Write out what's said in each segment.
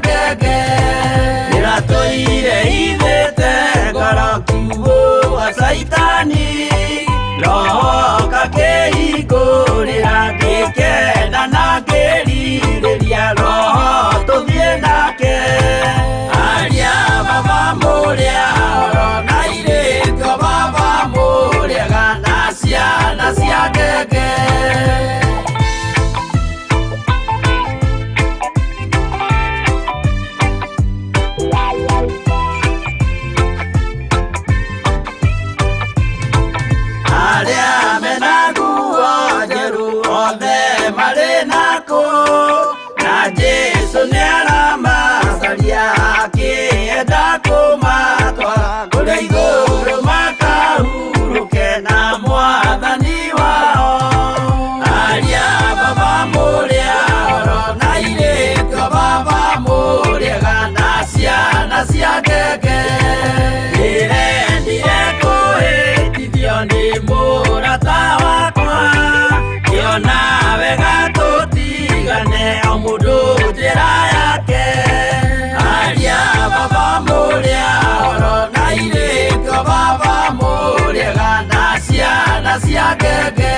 ngenge. Nĩratũire ithĩte ngoro kiugũ wa Caitani, roho kakĩhingũrĩra ngĩkena na ngĩrirĩria roho tũthiĩ nake. Aria baba mũrĩa oro na airĩtu a baba mũrĩega na ciana cia ngenge. Arĩa mena nguo njerũ othe marĩ nakũ, na Jesũ nĩaramacaria akĩenda kũmatwara kũrĩa igũrũ makahurũke na Mwathani wao. Aria baba mũrĩa oro na airĩtu a baba mũrĩega na ciana cia ngenge. Ndĩrendire kũhĩtithio nĩ mũrata wakwa, ngĩona wega tũtigane o mũndũ njĩra yake. Aria baba mũrĩa oro na airĩtu a baba mũrĩega na ciana cia ngenge.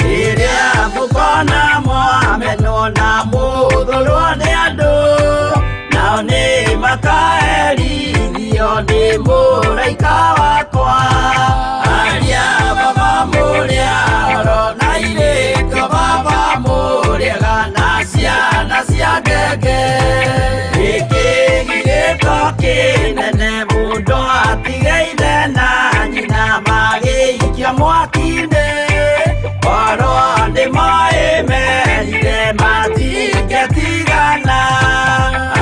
Rĩrĩa mũkona mwamenwo na mũthũrwo nĩ andũ, nao nĩ makaherithio nĩ mũraika wakwa. Aria baba mũrĩa oro na airĩtu a baba mũrĩega na ciana cia ngenge. Gĩkĩ gĩgĩko kĩnene mũndũ atige ithe na nyina magĩikia mwaki-inĩ, korwo nĩ moĩ merire matingĩtigana.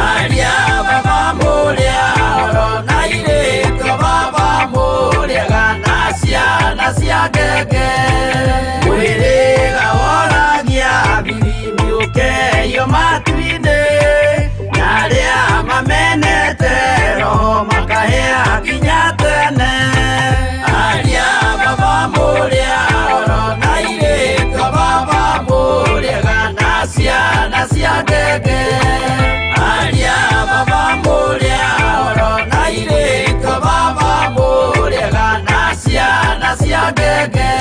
Aria baba mũrĩa oro na airĩtu a baba mũrĩega na ciana cia ngenge. Mwĩrĩga woragia thiri mĩũkeyo matu-inĩ, na arĩa mamenete roho makahĩa nginya tene. Aria baba mũrĩa oro na airĩtu a baba mũrĩega na ciana cia ngenge. Aria baba mũrĩa oro na airĩtu a baba mũrĩega na ciana cia ngenge.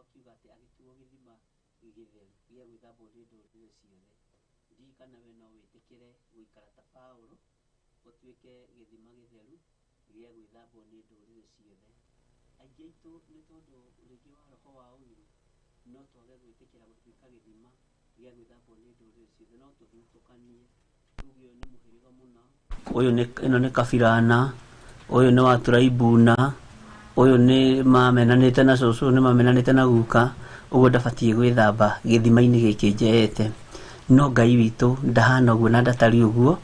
Akiuga atĩ agĩtuo gĩthima gĩtheru gĩa gwĩthambwo nĩ ndũrĩrĩ ciothe. Ndiũĩ kana we no wĩtĩkĩre gũikara ta Paulo, ũtuĩke gĩthima gĩtheru gĩa gwĩthambwo nĩ ndũrĩrĩ ciothe. Aingĩ aitũ nĩ tondũ rĩngĩ wa roho wa ũiru no twage gwĩtĩkĩra gũtuĩka gĩthima gĩa gwĩthambwo nĩ ndũrĩrĩ ciothe, no tũthutũkanie tuge ũyũ nĩ mũhĩrĩga mũna, ũyũ nĩ ĩno nĩ kabirana, ũyũ nĩ wa turaibuna, ũyũ nĩ mamenanĩte na cũcũ, nĩ mamenanĩte na guka, ũguo ndabatiĩ gwĩthamba gĩthima-inĩ gĩkĩ njeete. No Ngai witũ ndahana ũguo na ndatariĩ ũguo.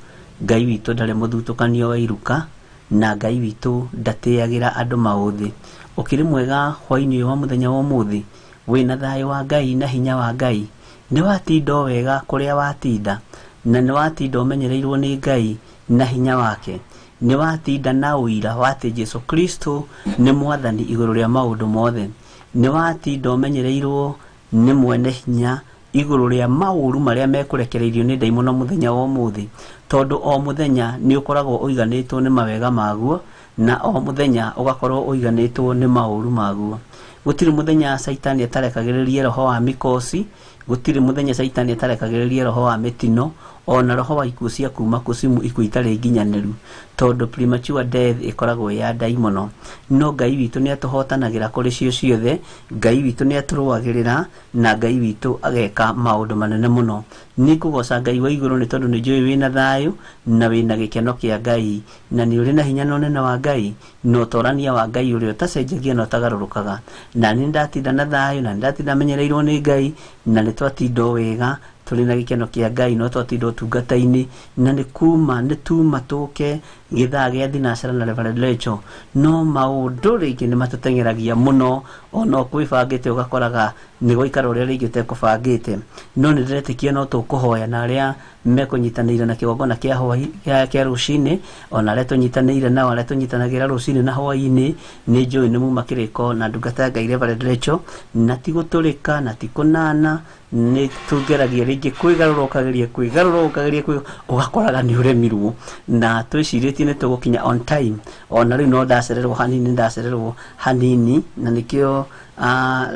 Ngai witũ ndarĩ mũthutũkanio wa iruka, na Ngai witũ ndatĩagĩra andũ maũthĩ. Ũkĩrĩ mwega hwaĩ-inĩ ũyũ wa mũthenya wa ũmũthĩ, wĩna thayũ wa Ngai na hinya wa Ngai. Nĩ watinda o wega kũrĩa watinda, na nĩ watinda ũmenyereirwo nĩ Ngai na hinya wake. Nĩ watinda na ũira wa atĩ Jesu Kristo nĩ mwathani igũrũ rĩa maũndũ mothe. Nĩ watinda ũmenyereirwo nĩ mwene hinya igũrũ rĩa maũru marĩa mekũrekereirio nĩ ndaimono mũthenya wa ũmũthĩ, tondũ o mũthenya nĩ ũkoragwo ũiganĩtwo nĩ mawega maguo, na o mũthenya ũgakorwo ũiganĩtwo nĩ maũru maguo. Gũtirĩ mũthenya Caitani atarekagĩrĩria roho wa mĩkosi, gũtirĩ mũthenya Caitani atarekagĩrĩria roho wa mĩtino, ona roho wa ikuũ cia kuma kũcimu, ikuũ itarĩ nginyanĩru, tondũ premature death ĩkoragwo ya ndaimono. No Ngai witũ nĩ atũhotanagĩra kũrĩ cio ciothe, Ngai witũ nĩ atũrũagĩrĩra, na Ngai witũ ageka maũndũ manene mũno. Nĩ ngũgoca Ngai wa igũrũ nĩ tondũ nĩ njũĩ wĩna thayũ na wĩna gĩkeno kĩa Ngai, na nĩ ũrĩ na hinya na ũnene wa Ngai na ũtorania wa Ngai ũrĩa ũtacenjagia na ũtagarũrũkaga. Na nĩ ndatinda na thayũ, na nĩ ndatinda menyereirwo nĩ Ngai, na nĩ twatinda o wega tũrĩ na gĩkeno kĩa Ngai, no twatinda ũtungata-inĩ, na nĩ kuma nĩ tuma tũke gĩthaa gĩa thinacara na Reverend Rachel. No maũndũ rĩngĩ nĩ matũteng'eragia mũno, ona ũkwĩbangĩte ũgakoraga nĩ gwaikara ũrĩa rĩngĩ ũtekũbangĩte. No nĩ ndĩretĩkia no tũkũhoya na arĩa mekũnyitanĩire na kĩgongona kĩa hwaĩ kĩa rũcinĩ, ona arĩa tũnyitanĩire nao, arĩa tũnyitanagĩra rũcinĩ na hwaĩ-inĩ, nĩ njũĩ nĩ muma kĩrĩko na ndungata ya Ngai Reverend Rachel, na ti gũtũrĩka na ti kũnana, nĩ tũgeragia rĩngĩ kwĩgarũra, ũkageria kwĩgarũra, ũkageria kwĩ ũgakoraga nĩ ũremirwo, na twĩcirĩtie nĩ tũgũkinya on time. Ona rĩu no ndacererwo hanini, ndacererwo hanini, na nĩkĩo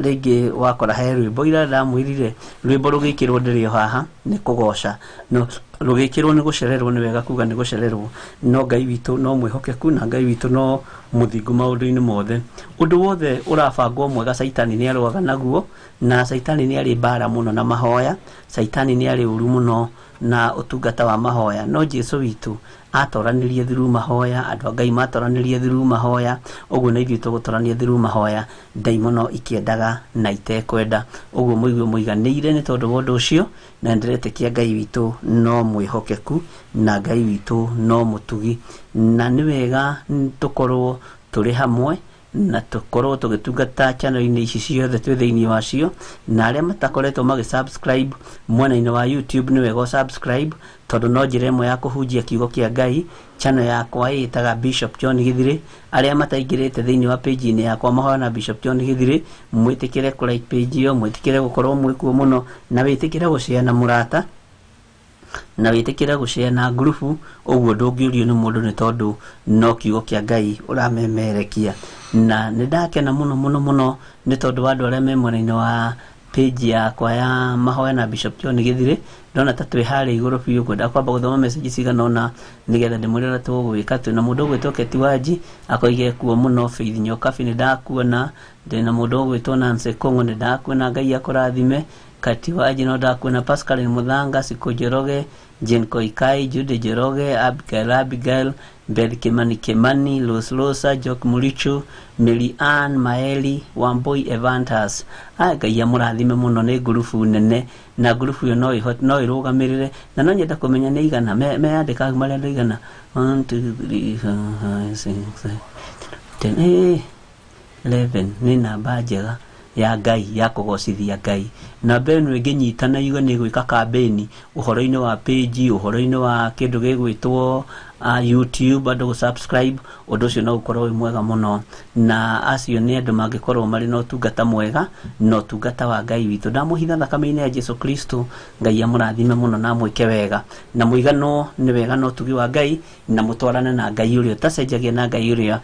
rĩngĩ wakora he rwĩmbo ira ndamwĩrire rwĩmbo rũgĩkĩrwo ndĩrĩ o haha nĩ kũgoca, no rũgĩkĩrwo nĩ gũcererwo, nĩ wega kuga nĩ gũcererwo. No Ngai witũ no mwĩhokeku, na Ngai witũ no mũthingu maũndũ-inĩ mothe. Ũndũ wothe ũrabangwo mwega Caitani nĩ arũaga naguo, na Caitani nĩ arĩ mbara mũno na mahoya, Caitani nĩ arĩ ũru mũno na ũtungata wa mahoya. No Jesu witũ atoranirie through mahoya, andũ a Ngai matoranirie through mahoya, ũguo na ithuĩ tũgũtorania through mahoya, ndaimono ikĩendaga na itekwenda. Ũguo mũigue mũiganĩire nĩ tondũ wa ũndũ ũcio, na ndĩretĩkia Ngai witũ no mwĩhokeku, na Ngai witũ no mũtugi, na nĩ wega tũkorwo tũrĩ hamwe na tũkorwo tũgĩtungata channel-inĩ ici ciothe twĩ thĩinĩ wacio. Na arĩa matakoretwo magĩ subscribe mwena-inĩ wa YouTube, nĩ wega subscribe, tondũ no njĩra ĩmwe ya kũhunjia kiugo kĩa Ngai. Channel yakwa ĩtaga Bishop John Githiri. Arĩa mataingĩrĩte thĩinĩ wa page-inĩ yakwa mahoya na Bishop John Githiri, mwĩtĩkĩre kũ like page ĩyo, mwĩtĩkĩre gũkorwo mwĩkuo mũno, na wĩtĩkĩre gũshare na mũrata, na wĩtĩkĩre gũshare na ngurubu. Ũguo ndũngĩũrio nĩ mũndũ, nĩ tondũ no kiugo kĩa Ngai ũramemerekia. Na nĩ ndakena mũno mũno mũno nĩ tondũ wa andũ arĩa me mwena-inĩ wa page yakwa ya mahoya na Bishop John Githiri. Ndona ta twĩ harĩa igũrũ biũ, ngwenda kwamba gũthoma message cigana ũna nĩgetha ndĩmwĩre ũrĩa tũgwĩka. Twĩna mũndũ ũgwĩtwo Keti Wanji akoige kuo mũno, Faith Nyokabi nĩ ndakuona, ndĩna mũndũ ũgwĩtwo Nancy Kũng'ũ nĩ ndakuona, Ngai akũrathime. Kati Wanji no ndakuona, Pascal Mũthanga, Sikũ Njoroge, Jane Koikai, Jude Njoroge, Abigail Abigail, Beth Kimani Kimani, Los Losa, Jock Murichu, Mary Ann Maeli, Wamboi Evantas. Aya, Ngai amũrathime mũno. Nĩ ngurubu nene, na ngurubu ĩyo no ĩhote no ĩrũgamĩrĩre, na no nyenda kũmenya nĩ igana meyandĩka hau marĩa andũ igana. 1 2 3 4 5 6 7 10 11 nĩ namba njega ya Ngai ya kũgocithia Ngai. Namba ĩno ĩngĩnyitana yuge nĩ ĩgwĩka kambĩni ũhoro-inĩ wa page, ũhoro-inĩ wa kĩndũ gĩgwĩtwo YouTube, andũ gũ-subscribe, ũndũ ũcio no ũkorwo wĩ mwega mũno. Na acio nĩ andũ mangĩkorwo marĩ na ũtungata mwega na ũtungata wa Ngai witũ. Ndamũhitha thakame-inĩ ya Jesu Kristo, Ngai amũrathime mũno na amwĩke wega, na mũiganwo nĩ wega na ũtugi wa Ngai, na mũtwarane na Ngai ũrĩa ũtacenjagia na Ngai ũrĩa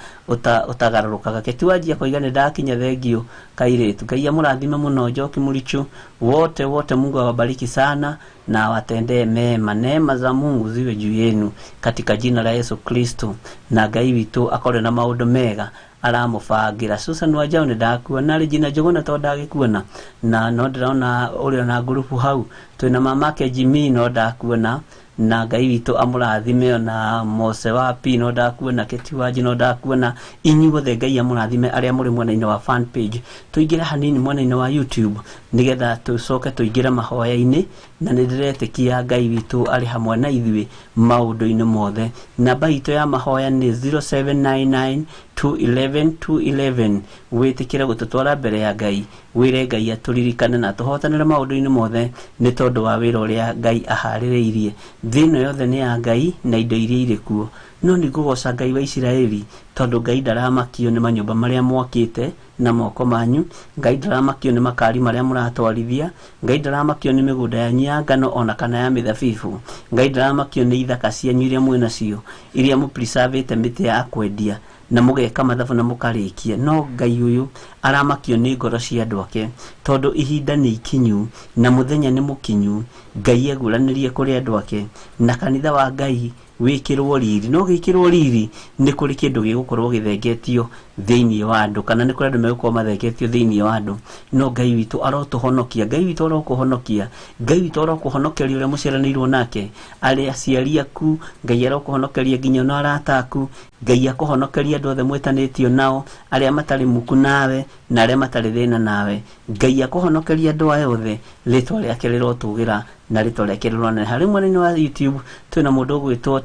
ũtagarũrũkaga. Kĩtuanjia koiga nĩ ndakinya, thengio kairĩtu. Ngai amũrathime mũno. Njoki Mũrichu wote wote, Mungu awabariki sana na awatendee mema. Neema za Mungu ziwe juu yenu katika jina la Yesu Kristo, na Ngai witũ akorwe na maũndũ mega aramũbangĩra. Susan Wanjaũ nĩ ndakuona, Regina Njũgũna to ndagĩkuona, na no ndĩrona ũrĩa na ngurubu hau twĩna mamake Jimmy, no ndakuona, na Ngai witũ amũrathime. Ona Mose wa P no ndakuona, Kĩtiwanji no ndakuona, inyuothe Ngai amũrathime arĩa mũrĩ mwena-inĩ wa fan page. Tũingĩre hanini mwena-inĩ wa YouTube nĩgetha tũcoke tũingĩre mahoya-inĩ, na nĩ ndĩretĩkia Ngai witũ arĩ hamwe na ithuĩ maũndũ-inĩ mothe. Namba itũ ya mahoya nĩ 0799 211 211. Wĩtĩkĩre gũtũtwara mbere ya Ngai, wĩre Ngai atũririkane na tũhotanĩre maũndũ-inĩ mothe nĩ tondũ wa wĩra ũrĩa Ngai aharĩrĩirie. Thĩ ĩno yothe nĩ ya Ngai na indo iria irĩ kuo, no nĩ ngũgoca Ngai wa Isiraeli tondũ Ngai ndaramakio nĩ manyũmba marĩa mwakĩte na moko manyu, Ngai ndaramakio nĩ makari marĩa mũratwarithia, Ngai ndaramakio nĩ mĩgũnda yanyu ya ngano ona kana ya mĩthabibu, Ngai ndaramakio nĩ ithaka cianyu iria mwĩnacio, iria mũpreservĩte mĩtĩ ya kwendia na mũgeka mathabu na mũkarĩkia. No Ngai ũyũ aramakio nĩ ngoro cia andũ ake, tondũ ihinda nĩ ikinyu na mũthenya nĩ mũkinyu Ngai eguũranĩrie kũrĩ andũ ake, na kanitha wa Ngai wĩkĩrwo riri. No gĩkĩrwo riri nĩ kũrĩ kĩndũ gĩgũkorwo gĩthengetio thĩinĩ wa andũ, kana nĩ kũrĩ andũ megũkorwo mathengetio thĩinĩ wa andũ. No Ngai witũ arotũhonokia, Ngai witũ arokũhonokia, Ngai witũ arokũhonokeria ũrĩa mũciaranĩirwo nake, arĩa aciari aku, Ngai arokũhonokeria nginya ona arata aku, Ngai akũhonokeria andũ othe mwĩtanĩtio nao, arĩa matarĩ muku nawe na arĩa matarĩ thĩna nawe. Ngai akũhonokeria andũ aya othe, rĩtwa rĩake rĩrotũgĩra na rĩtwa rĩake rĩroneneha. Rĩu mwena-inĩ wa YouTube twĩna mũndũ ũgwĩtwo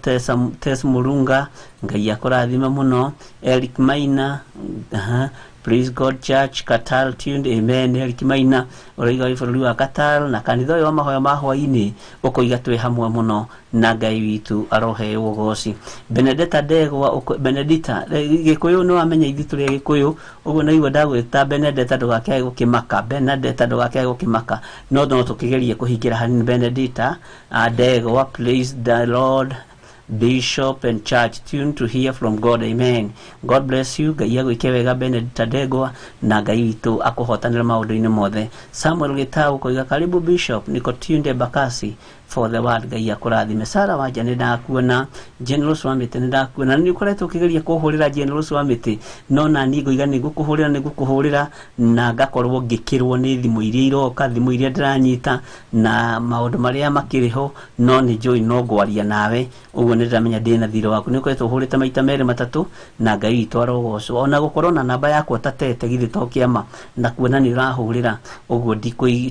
Tess Mũrunga, Ngai akũrathime mũno. Eric Maina, Praise God Church Qatar tuned, amen. Eric Maina ũroiga wĩ bũrũri wa Qatar, na kanitha ũyũ wa mahoya ma hwaĩ-inĩ ũkoiga twĩ hamwe mũno na Ngai witũ aroheo ũgoci. Benedetta Ndegwa, Benedita Gĩkũyũ nĩ wamenya ithuĩ tũrĩ Agĩkũyũ, ũguo naigua ndagwĩta Benedetta ndũgakĩage gũkĩmaka, Benedetta ndũgakĩage gũkĩmaka, no no tũkĩgerie kũhingĩra hanini. Benedita Ndegwa, praise the Lord Bishop and Church, tuned to hear from God, amen. God bless you. Ngai agwĩke wega Benedicta Ndegwa, na Ngai witũ akũhotanĩre maũndũ-inĩ mothe. Samuel Gĩtau koiga karibu Bishop, niko tuned Bakasi for the word. Ngai akũrathime. Sara Wanja nĩ ndakuona, General Swamĩtĩ nĩ ndakuona, nĩ ũkoretwo ũkĩgeria kũhũrĩra General Swamĩtĩ, no na niĩ ngoiga nĩ ngũkũhũrĩra, nĩ ngũkũhũrĩra, na ngakorwo ngĩkĩrwo nĩ thimũ iria iroka, thimũ iria ndĩranyita na maũndũ marĩa makĩrĩ ho, no nĩ njũĩ no ngwaria nawe, ũguo nĩ ndĩramenya ndĩna thirĩ waku. Nĩ ũkoretwo ũhũrĩte maita merĩ matatũ, na Ngai witũ arogocwo. Ona gũkorwo na namba yakwa ũtatete githĩ to kĩama, na kuona nĩ ũrahũrĩra ũguo,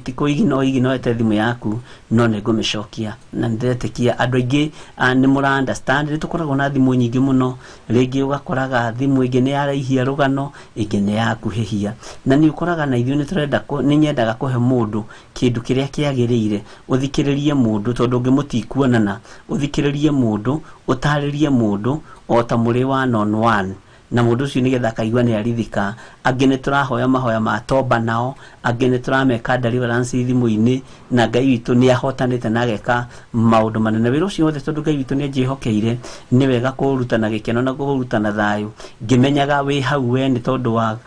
tikũigino iginoete thimũ yaku, no nĩ ngũmĩcokia, na nĩndĩretĩkia andũ aingĩ nĩ mũra understand. Nĩ tũkoragwo na thimũ nyingĩ mũno, rĩngĩ ũgakoraga thimũ ĩngĩ nĩ yaraihia rũgano, ĩngĩ nĩ yakuhĩhia, na nĩ ũkoraga na ithuĩ nĩ tũrenda nĩ nyendaga kũhe mũndũ kĩndũ kĩrĩa kĩagĩrĩire. Ũthikĩrĩrie mũndũ, tondũ ũngĩmũtikuonana, ũthikĩrĩrie mũndũ, ũtarĩrie mũndũ o ta mũrĩ one on one na mũndũ ũcio, nĩgetha akaigua nĩ arithika. Angĩ nĩ tũrahoya mahoya ma tomba nao, angĩ nĩ tũrameka deliverance thimũ-inĩ, na Ngai witũ nĩ ahotanĩte na ageka maũndũ manene. Wĩra ũcio wothe, tondũ Ngai witũ nĩ anjĩhokeire, nĩ wega kũũruta na gĩkeno na kũũruta na thayũ, ngĩmenyaga wĩ hau we nĩ tondũ wa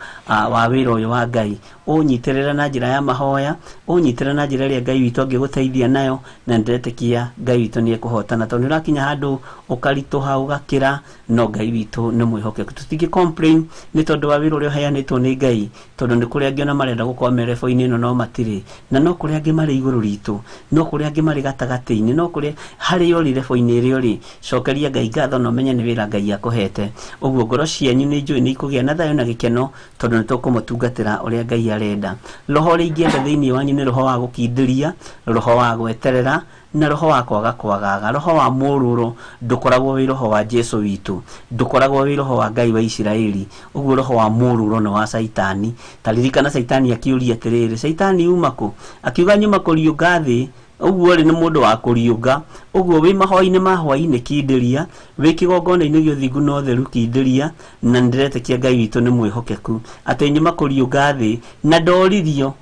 wĩra ũyũ wa Ngai. Ũnyitĩrĩre na njĩra ya mahoya, ũnyitĩrĩre na njĩra ĩrĩa Ngai witũ angĩgũteithia nayo, na nĩndĩretĩkia Ngai witũ nĩ ekũhotana, tondũ nĩ ũrakinya handũ ũkaritũha ũgakĩra, no Ngai witũ nĩ mwĩhokeku. Tũtingĩ complain nĩ tondũ wa wĩra ũrĩa ũheanĩtwo nĩ Ngai, tondũ nĩ kũrĩ angĩ ona marenda gũkorwo me level-inĩ ĩno no matirĩ, na no kũrĩ angĩ marĩ igũrũ ritũ, no kũrĩ angĩ marĩ gatagatĩ-inĩ, no kũrĩ harĩa ũrĩ level-inĩ ĩrĩa ũrĩ. Cokeria Ngai ngatho na ũmenye nĩ wĩra Ngai akũhete. Ũguo ngoro cianyu nĩ njũĩ nĩ ikũgĩa na thayũ na gĩkeno, tondũ nĩ tũkũmũtungatĩra ũrĩa Ngai arenda. Roho ũrĩa ingĩenda thĩinĩ wanyu nĩ roho wa gũkindĩria, roho wa gweterera, Na roho wa kwaga kwagaga, roho wa mũrũrũ ndũkoragwo wĩ roho wa Jesu witũ, ndũkoragwo wĩ roho wa Ngai wa Isiraeli. Ũguo roho wa mũrũrũ nĩ wa Caitani. Ta ririkana Caitani akĩũria atĩrĩrĩ, Caitani uma kũ? Akiuga nyuma kũriũnga thĩ. Ũguo rĩ nĩ mũndũ wa kũriũnga. Ũguo wĩ mahoya-inĩ ma hwaĩ-inĩ kindĩria, wĩ kĩgongona-inĩ gĩa ũthingu na ũtheru kindĩria, na nĩndĩretĩkia Ngai witũ nĩ mwĩhokeku atĩ nyuma kũriũnga thĩ. Na ndoririo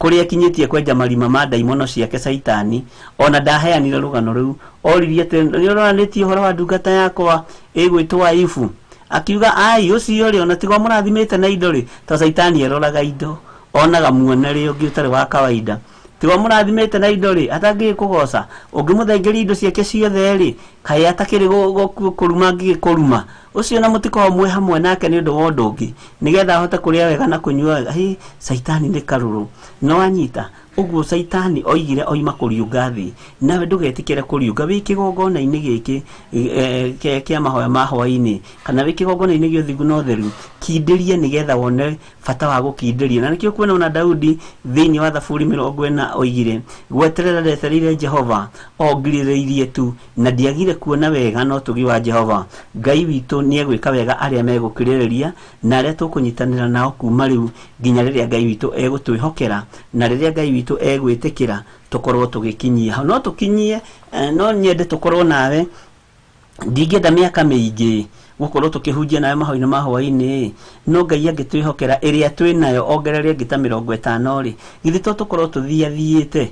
kũrĩa akinyĩtie kwenja marima ma ndaimono ciake Caitani, ona ndaheanire rũgano rũu. Oririe atĩ nĩ ũroranĩtie ũhoro wa ndungata yakwa ĩgwĩtwo Ayubu, akiuga ai ũcio rĩ ona tiga mũrathimĩte na indo rĩ, to Caitani eroraga indo, onaga muonere ũngĩ ũtarĩ wa kawaida. Tiga mũrathimĩte na indo rĩ, atangĩgĩkũgoca, ũngĩmũthengeria indo ciake ciothe rĩ, kaĩ atakĩrĩ kũruma angĩgĩkũruma. Ũcio na mũtikorwo mwĩ hamwe nake nĩ ũndũ wa ũndũ ũngĩ, nĩgetha ahote kũrĩa wega na kũnyua wega. Hĩ, Caitani nĩ karũrũ. No anyita ũguo Caitani oigire oima kũriũnga thĩ, nawe ndũgetĩkĩre kũriũnga. Wĩ kĩgongona-inĩ gĩkĩ kĩa mahoya ma hwaĩ-inĩ, kana wĩ kĩgongona-inĩ gĩa ũthingu na ũtheru, kindĩria nĩgetha wone bata wa gũkindĩria. Na nĩkĩo kuona ona Daudi thĩinĩ wa Thaburi 40 oigire, gweterera ndetereire Jehova, ongirĩrĩirie tu, na ndiagire kuona wega na ũtugi wa Jehova. Ngai witũ nĩegwĩka wega arĩa megũkirĩrĩria na arĩa tũkũnyitanĩra nao kuma rĩu nginya rĩrĩa Ngai witũ egũtwĩhokera na rĩrĩa Ngai witũ egwĩtĩkĩra tũkorwo tũgĩkinyia hau. No tũkinyie, no nyende tũkorwo nawe. Ndingĩenda mĩaka mĩingĩ gũkorwo tũkĩhunjia nawe mahoya-inĩ ma hwaĩ-inĩ, no Ngai angĩtwĩhokera ĩrĩa twĩ nayo ongerere ĩngĩ ta 50 rĩ, githĩ to tũkorwo tũthiathiĩte?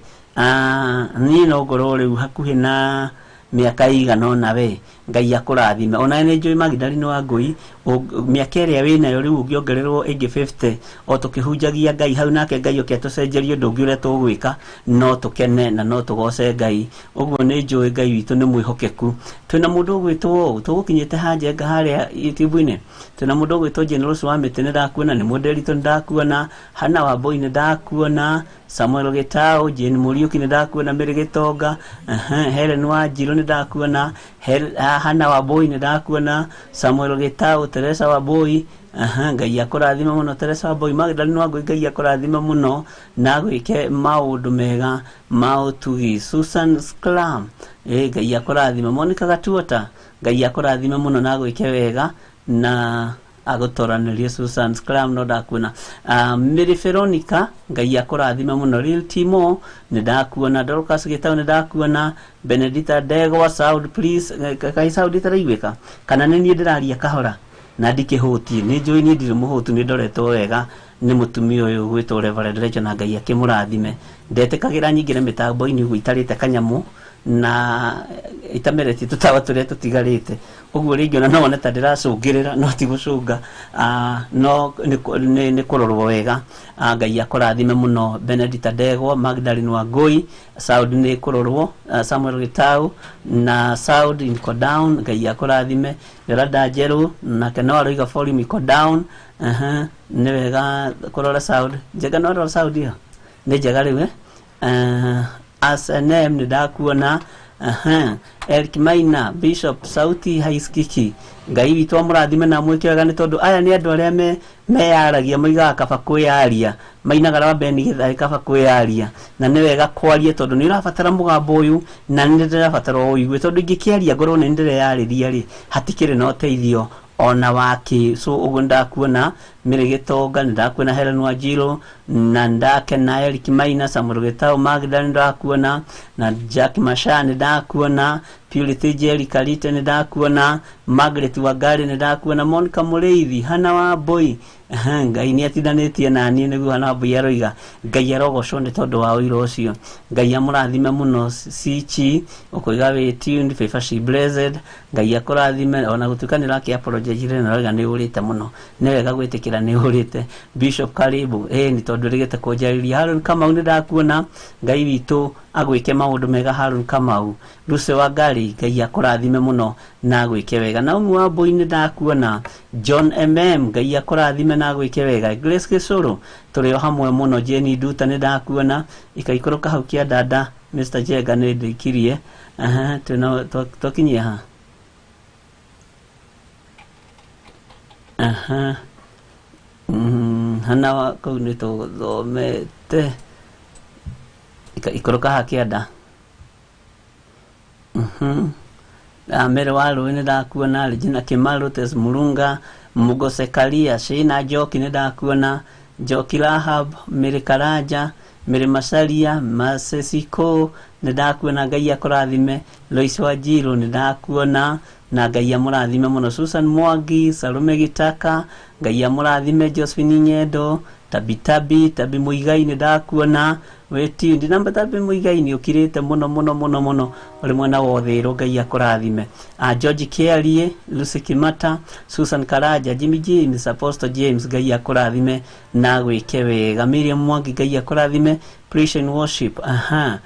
Niĩ no ngorwo rĩu hakuhĩ na mĩaka ĩigana ũna we. Ngai akũrathime. Ona nĩ njũĩ Magdalene wa Ngũi, mĩaka ĩrĩa wĩ nayo rĩu ũngĩongererwo ĩngĩ 50, o tũkĩhunjagia Ngai hau, nake Ngai oke atũcenjerie ũndũ ũngĩ ũrĩa tũgwĩka, no tũkene na no tũgoce Ngai. Ũguo nĩ njũĩ Ngai witũ nĩ mwĩhokeku. Twĩna mũndũ ũgwĩtwo, tũgũkinyĩte ha Njenga harĩa YouTube-inĩ, twĩna mũndũ ũgwĩtwo Jane Rose wa Mĩtĩ, nĩ ndakuona, nĩ Mũnderitũ nĩ ndakuona, Hana Wambui nĩ ndakuona, Samuel Gĩtaũ, Jane Mũriũki nĩ ndakuona, Mary Gĩtonga, Helen Wanjirũ nĩ ndakuona, Hana Wambui nĩ ndakuona, Samuel Gĩtaũ, Teresa Wambui, Ngai akũrathime mũno Teresa Wambui, Magdalene Wangũi, Ngai akũrathime mũno na agwĩke maũndũ mega ma ũtugi. Susan Sclam, Ngai akũrathime. Monica Gatuota, Ngai akũrathime mũno na agwĩke wega na agũtoranĩrie. Susan Sclam no ndakuona. Mary Veronica, Ngai akũrathime mũno. Real Timo nĩ ndakuona. Dorcas Gĩtaũ nĩ ndakuona. Benedita Ndegwa, sound please. Kaĩ sound ĩtaraiguĩka kana nĩ niĩ ndĩraria kahora na ndikĩhũtie? Nĩ njũĩ niĩ ndirĩ mũhũtu, nĩ ndoretwo wega nĩ mũtumia ũyũ gwĩtwo Reverend Rachel, na Ngai akĩmũrathime. Ndetĩkagĩra nyingĩre mĩtambo-inĩ ũguo itarĩte kanyamũ na itameretie tũtawa tũrĩa tũtigarĩte. Ũguo rĩngĩ ona no wone ta ndĩracũngĩrĩra, no ti gũcũnga, no nĩ kũrorwo wega. Ngai akũrathime mũno Benedita Ndegwa, Magdalene Wangũi, sound nĩ kũrorwo. Samuel Gĩtaũ na sound iko down, Ngai akũrathime. Yolanda Njerũ nake no aroiga volume iko down. Nĩ wega kũrora sound. Njega, no rora sound ĩyo nĩ njega rĩu, eh? SNM nĩ ndakuona. Eric Maina, Bishop, sauti haisikiki. Ngai witũ amũrathime na amwĩke wega, nĩ tondũ aya nĩ andũ arĩa meyaragia, moigaga kaba kwĩyaria, mainaga rwa Beni Gĩthaĩ, kaba kwĩyaria. Na nĩ wega kwaria tondũ nĩ ũrabatara mũgambo ũyũ na nĩ ndĩrabatara ũigue, tondũ ingĩkĩaria ngorwo nĩ ndĩreyarĩria rĩ, hatikĩrĩ na ũteithio ona waki. So ũguo ndakuona Mary Gĩtonga, nĩ ndakuona Helen Wanjiru, na ndakena Eric Maina, Samuel Gĩtaũ, Magda nĩ ndakuona, na Jack Masha nĩ ndakuona, Purity Jerry Karite nĩ ndakuona, Margaret Wangari nĩ ndakuona, Monica Mũrĩithi, Hana Wambui. Ngai nĩ atindanĩtie na niĩ, nĩguo Hana Wambui aroiga. Ngai arogocwo nĩ tondũ wa ũira ũcio. Ngai amũrathime mũno. Cici ũkoiga wĩ tuned, favor she blessed. Ngai akũrathime ona gũtuĩka nĩ ũrakĩ apologize na ũroiga nĩ ũrĩte mũno. Nĩ wega gwĩtĩkĩra nĩ ũrĩte. Bishop karibu, nĩ tondũ rĩgĩte kũnjarĩria. Harun Kamau nĩ ndakuona, Ngai witũ agwĩke maũndũ mega. Harun Kamau, Lucy Wangari, Ngai akũrathime mũno na agwĩke wega. Naomi Wambui nĩ ndakuona. John MM, Ngai akũrathime na agwĩke wega. Grace Gĩcũrũ, tũrĩ o hamwe mũno. Jenny Nduta nĩ ndakuona. Ikaikũrũka hau kĩa dada Mr Jenga nĩ ndĩkirie. Twĩna twakinyia ha. Aha. Hana wa kũu nĩ tũthomete. Ikũrũka ha kĩanda. Mere wa Rũĩ nĩ ndakuona, Regina Kimaru, Tes Murunga, Mugose Karia, Sheina Njoki nĩ ndakuona, Njoki Rahab, Mary Karanja, Mary Macaria, Masesiko nĩ ndakuona, Ngai akũrathime. Lois Wanjiru nĩ ndakuona na Ngai amũrathime mũno. Susan Mwangi, Salome Gitaka, Ngai amũrathime. Josephine Nyendo, Tabi Tabi, Tabi Muigai nĩ ndakuona. Weti ndinamba Tabi Muigai nĩ ũkirĩte mũno mũno mũno mũno ũrĩ mwena wa Ũthĩrũ, Ngai akũrathime. George Kiarie, Lucy Kimata, Susan Karanja, Jimmy James, Apostle James, Ngai akũrathime na gwĩke wega. Miriam Mwangi, Ngai akũrathime. Praise and worship, aha.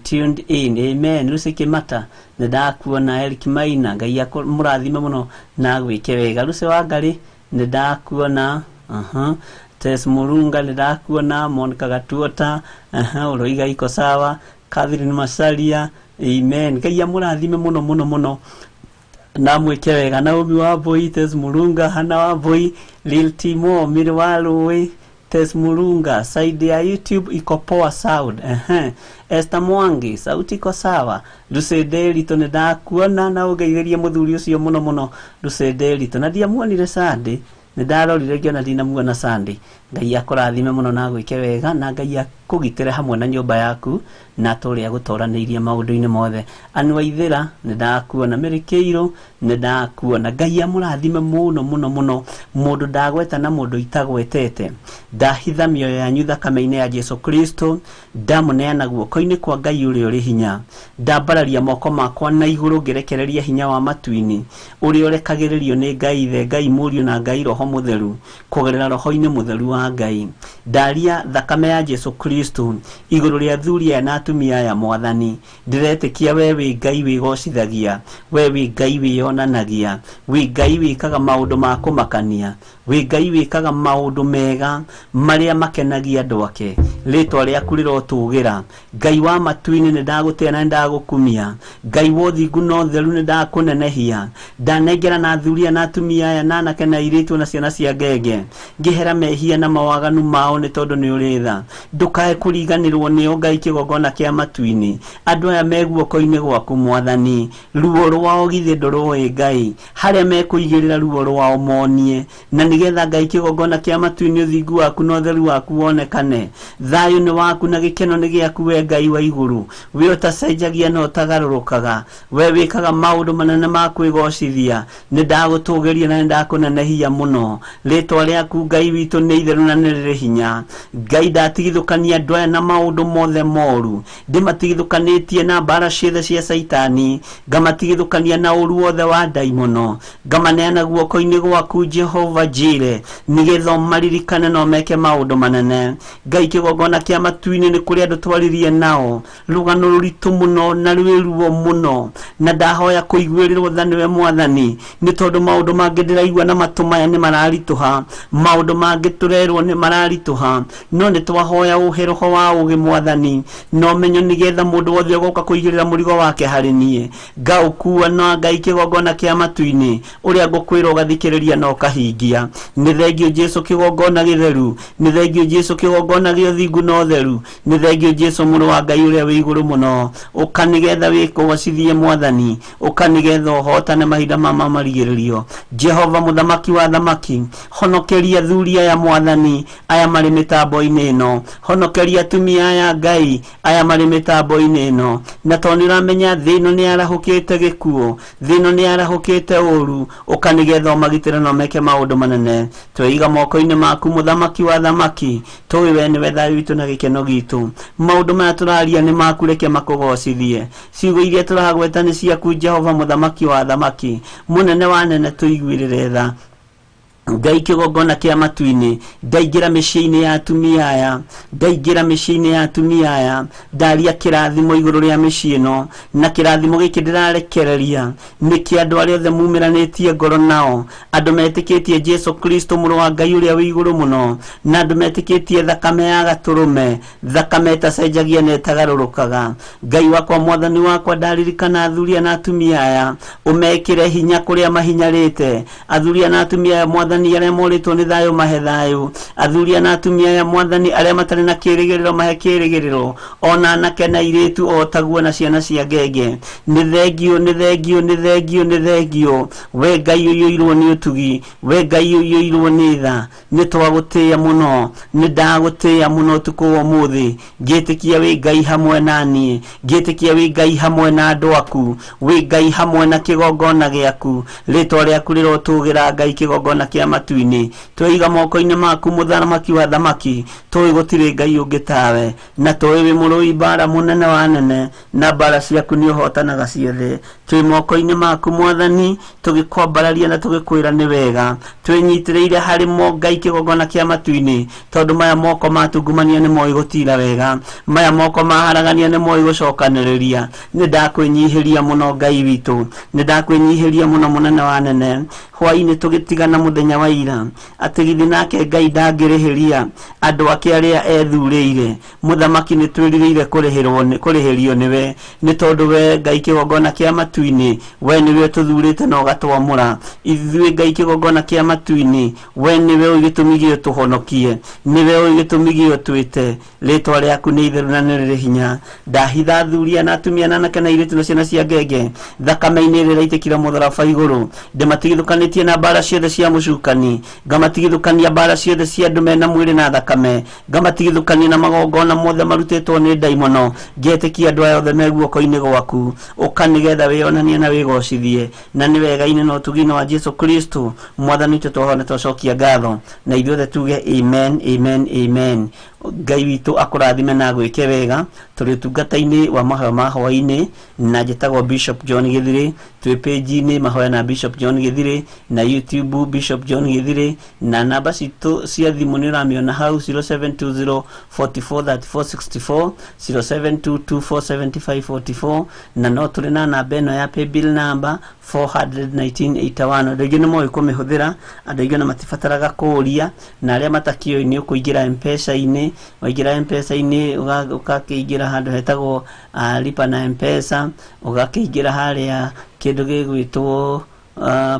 Tuned in, amen. Lucy Kimata nĩ ndakuona. Eric Maina, Ngai amũrathime mũno na gwĩke wega. Lucy Wangari nĩ ndakuona. Aha. Tess Murunga nĩ ndakuona. Monica Gatuota, aha, ũroiga iko sawa. Catherine Masaria, amen. Ngai amũrathime mũno mũno mũno na mwĩke wega. Naomi Wambui, Tess Murunga, Hana Wambui, Lil Timo, Miri wa Rũĩ, Tess Murunga, side ya YouTube iko poa sound. Ehe. Esther Mwangi, sauti iko sawa. Lucy Nderitu nĩ ndakuona na ũngeithĩrie mũthuri ũcio mũno mũno Lucy Nderitu. Na ndiamuonire Sunday, nĩ ndarorire ngĩona ndinamuona Sunday. Ngai akũrathime mũno na gwĩke wega, na Ngai akũgitĩre hamwe na nyũmba yaku na tũrĩa gũtoranĩirie maũndũ-inĩ mothe. Anu Waithĩra nĩ ndakuona. Mary Kĩirũ nĩ ndakuona. Ngai amũrathime mũno mũno mũno. Mũndũ ndagweta na mũndũ itagwetete, ndahitha mĩoyo yanyu thakame-inĩ ya Jesu Kristo, ndamũneana guoko-inĩ kwa Ngai ũrĩa ũrĩ hinya. Ndambararia moko makwa na igũrũ ngĩrekereria hinya wa matu-inĩ ũrĩa ũrekagĩrĩrio nĩ Ngai Ithe, Ngai Mũriũ na Ngai Roho Mũtheru, kũgerera Roho-inĩ Mũtheru wa Ngai. Ndaria thakame ya Jesu Kristo igũrũ rĩa athuri aya na atumia aya. Mwathani, ndĩretĩkia we wĩ Ngai wĩgocithagia, we wĩ Ngai wĩyonanagia, wĩ Ngai wĩkaga maũndũ ma kũmakania, wĩ Ngai wĩkaga maũndũ mega marĩa makenagia andũ ake. Rĩtwa rĩaku rĩrotũgĩra. Ngai wa matu-inĩ, nĩ ndagũtĩa na nĩ ndagũkumia. Ngai wa ũthingu na ũtheru, nĩ ndakũnenehia. Ndanengera na athuri aya na atumia aya na anake na airĩtu na ciana cia ngenge, ngĩhera mehia na mawaganu mao, nĩ tondũ nĩ ũrĩ tha. Ndũkae kũriganĩrwo nĩo, Ngai kĩgongona kĩa matu-inĩ. Andũ aya me guoko-inĩ gwaku, Mwathani. Ruo rwao githĩ ndũrũĩ, Ngai? Harĩa mekũigĩrĩra ruo rwao monie, na nĩgetha, Ngai kĩgongona kĩa matu-inĩ, ũthingu waku na ũtheru waku wonekane. Thayũ nĩ waku na gĩkeno nĩ gĩaku, we Ngai wa igũrũ, we ũtacenjagia na ũtagarũrũkaga, we wĩkaga maũndũ manene ma kwĩgocithia. Nĩ ndagũtũgĩria na nĩ ndakũnenehia mũno. Rĩtwa rĩaku, Ngai witũ, nĩ itheru na nĩ rĩrĩ hinya. Ngai, ndatigithũkania andũ aya na maũndũ mothe moru, ndĩmatigithũkanĩtie na mbara ciothe cia Caitani, ngamatigithũkania na ũru wothe wa ndaimono, ngamaneana guoko-inĩ gwaku, Jehova Jire, nĩgetha ũmaririkane na ũmeke maũndũ manene. Ngai kĩgongona kĩa matu-inĩ, nĩ kũrĩ andũ twaririe nao rũgano rũritũ mũno na rwĩ ruo mũno, na ndahoya kũiguĩrĩrwo tha nĩwe, Mwathani, nĩ tondũ maũndũ mangĩ ndĩraigua na matũ maya nĩ mararitũha, maũndũ mangĩ tũrerwo nĩ mararitũha, no nĩ twahoya ũhe roho wa ũgĩ, Mwathani, na ũmenyo, nĩgetha mũndũ wothe ũgoka kũigĩrĩra mũrigo wake harĩ niĩ ngaũkua. Na Ngai kĩgongona kĩa matu-inĩ, ũrĩa ngũkwĩra ũgathikĩrĩria na ũkahingia. Nĩ thengio Jesu kĩgongona gĩtheru, nĩ thengio Jesu kĩgongona gĩa ũthingu na ũtheru, nĩ thengio Jesu mũrũ wa Ngai ũrĩa wĩ igũrũ mũno. Ũka nĩgetha wĩkũgocithie, Mwathani, ũka nĩgetha ũhotane mahinda ma marigĩrĩrio. Jehova mũthamaki wa thamaki, honokeria athuri aya, Mwathani, aya marĩ mĩtambo-inĩ ĩno. Honokeria atumia aya, Ngai, aya marĩ mĩtambo-inĩ ĩno. Na tondũ nĩ ũramenya thĩ ĩno nĩ yarahũkĩte gĩkuũ, thĩ ĩno nĩ yarahũkĩte ũru, ũka nĩgetha ũmagitĩre na ũmeke maũndũ manene. Tweiga moko-inĩ maku, mũthamaki wa thamaki. Tũĩ we nĩwe thayũ witũ na gĩkeno gitũ. Maũndũ maya tũraria nĩ maku, reke makũgocithie. Ciugo iria tũragweta nĩ ciaku, Jehova mũthamaki wa thamaki, mũnene wa nene, tũiguĩrĩre tha. Ngai kĩgongona kĩa matu-inĩ, ndaingĩra mĩciĩ-inĩ ya atumia aya, ndaingĩra mĩciĩ-inĩ ya atumia aya, ndaria kĩrathimo igũrũ rĩa mĩciĩ ĩno, na kĩrathimo gĩkĩ ndĩrarekereria nĩ kĩa andũ arĩa othe mumĩranĩtie ngoro nao, andũ metĩkĩtie Jesu Kristo mũrũ wa Ngai ũrĩa wĩ igũrũ mũno, na andũ metĩkĩtie thakame ya gatũrũme, thakame ĩtacenjagia na ĩtagarũrũkaga. Ngai wakwa, Mwathani wakwa, ndaririkana athuri na atumia aya, ũmekĩre hinya kũrĩa mahinyarĩte. Athuri na atumia aya, Mwathani. Mwathani arĩa morĩtwo nĩ thayũ mahe thayũ, athuri na atumia aya Mwathani arĩa matarĩ na kĩrĩgĩrĩro mahe kĩrĩgĩrĩro, ona anake na airĩtu o taguo na ciana cia ngenge. Nĩ thengio, nĩ thengio, nĩ thengio, nĩ thengio. We Ngai ũiyũirwo nĩ ũtugi, we Ngai ũiyũirwo nĩ tha, nĩ twagũtĩĩa mũno, nĩ ndagũtĩĩa mũno ũtukũ wa ũmũthĩ, ngĩtĩkia wĩ Ngai hamwe na niĩ, ngĩtĩkia wĩ Ngai hamwe na andũ aku, wĩ Ngai hamwe na kĩgongona gĩaku. Rĩtwa rĩaku rĩrotũgĩra Ngai kĩgongona kĩa matu-inĩ. Tweiga moko-inĩ maku mũthamaki wa thamaki, tũĩ gũtirĩ Ngai ũngĩ tawe, na tũĩ wĩ mũrũi mbara mũnene wa nene, na mbara ciaku nĩ ũhotanaga ciothe. Twĩ moko-inĩ maku Mwathani, tũgĩkwambararia na tũgĩkwĩra nĩ wega. Twĩnyitĩrĩire harĩ mo Ngai kĩgongona kĩa matu-inĩ, tondũ maya moko matungumania nĩ moĩ gũtira wega, maya moko maharagania nĩ moĩ gũcokanĩrĩria. Nĩ ndakwĩnyihĩria mũno Ngai witũ, nĩ ndakwĩnyihĩria mũno mũnene wa nene. Hwaĩ-inĩ tũgĩtigana mũthenya wa ira, atĩ githĩ nake Ngai ndangĩrĩhĩria andũ ake arĩa ethurĩire. Mũthamaki nĩ twĩrirĩire kũrĩhĩrio nĩwe, nĩ tondũ we Ngai kĩgongona kĩa matu-inĩ, we nĩwe ũtũthurĩte na ũgatwamũra. Ithuĩ Ngai kĩgongona kĩa matu-inĩ, we nĩwe ũĩ gĩtũmi gĩa ũtũhonokie, nĩwe ũĩ gĩtũmi gĩa ũtwĩte. Rĩtwa rĩaku nĩ itheru na nĩ rĩrĩ hinya. Ndahitha athuri na atumia na anake na airĩtu na ciana cia ngenge thakame-inĩ ĩrĩa ĩraitĩkire mũtharaba igũrũ. Ndĩmatigithũkanĩtie na mbara ciothe cia mũcukani, ngamatigithũkania mbara ciothe cia andũ mena mwĩrĩ na thakame, ngamatigithũkania na magongona mothe marutĩtwo nĩ ndaimono. Ngetĩkia andũ aya othe me guoko-inĩ gwaku, ũka nĩgetha wĩonanie na wĩgocithie. Na nĩ wega-inĩ na ũtugi-inĩ wa Jesu Kristo Mwathani witũ twahona twacokia ngatho, na ithuothe tuge amen, amen, amen. Ngai witũ akũrathime na agwĩke wega. Tũrĩ ũtungata-inĩ wa mahoya ma hwaĩ-inĩ, na njĩtagwo Bishop John Gĩthirĩ. Twĩ page-inĩ mahoya na Bishop John Gĩthirĩ, na YouTube Bishop John Gĩthirĩ, na namba citũ cia thimũ nĩ ũramĩona hau 0720 44 34 64, 0722 475 44, na no tũrĩ na namba ĩno ya paybill number 41981. Andũ aingĩ nĩ moĩ kũmĩhũthĩra, andũ aingĩ ona matibataraga kũũria, na arĩa matakĩũĩ nĩ ũkũingĩra M-Pesa-inĩ. Waingĩra M-Pesa-inĩ ũgakĩingĩra handũ hetagwo lipa na M-Pesa, ũgakĩingĩra harĩa kĩndũ gĩgwĩtwo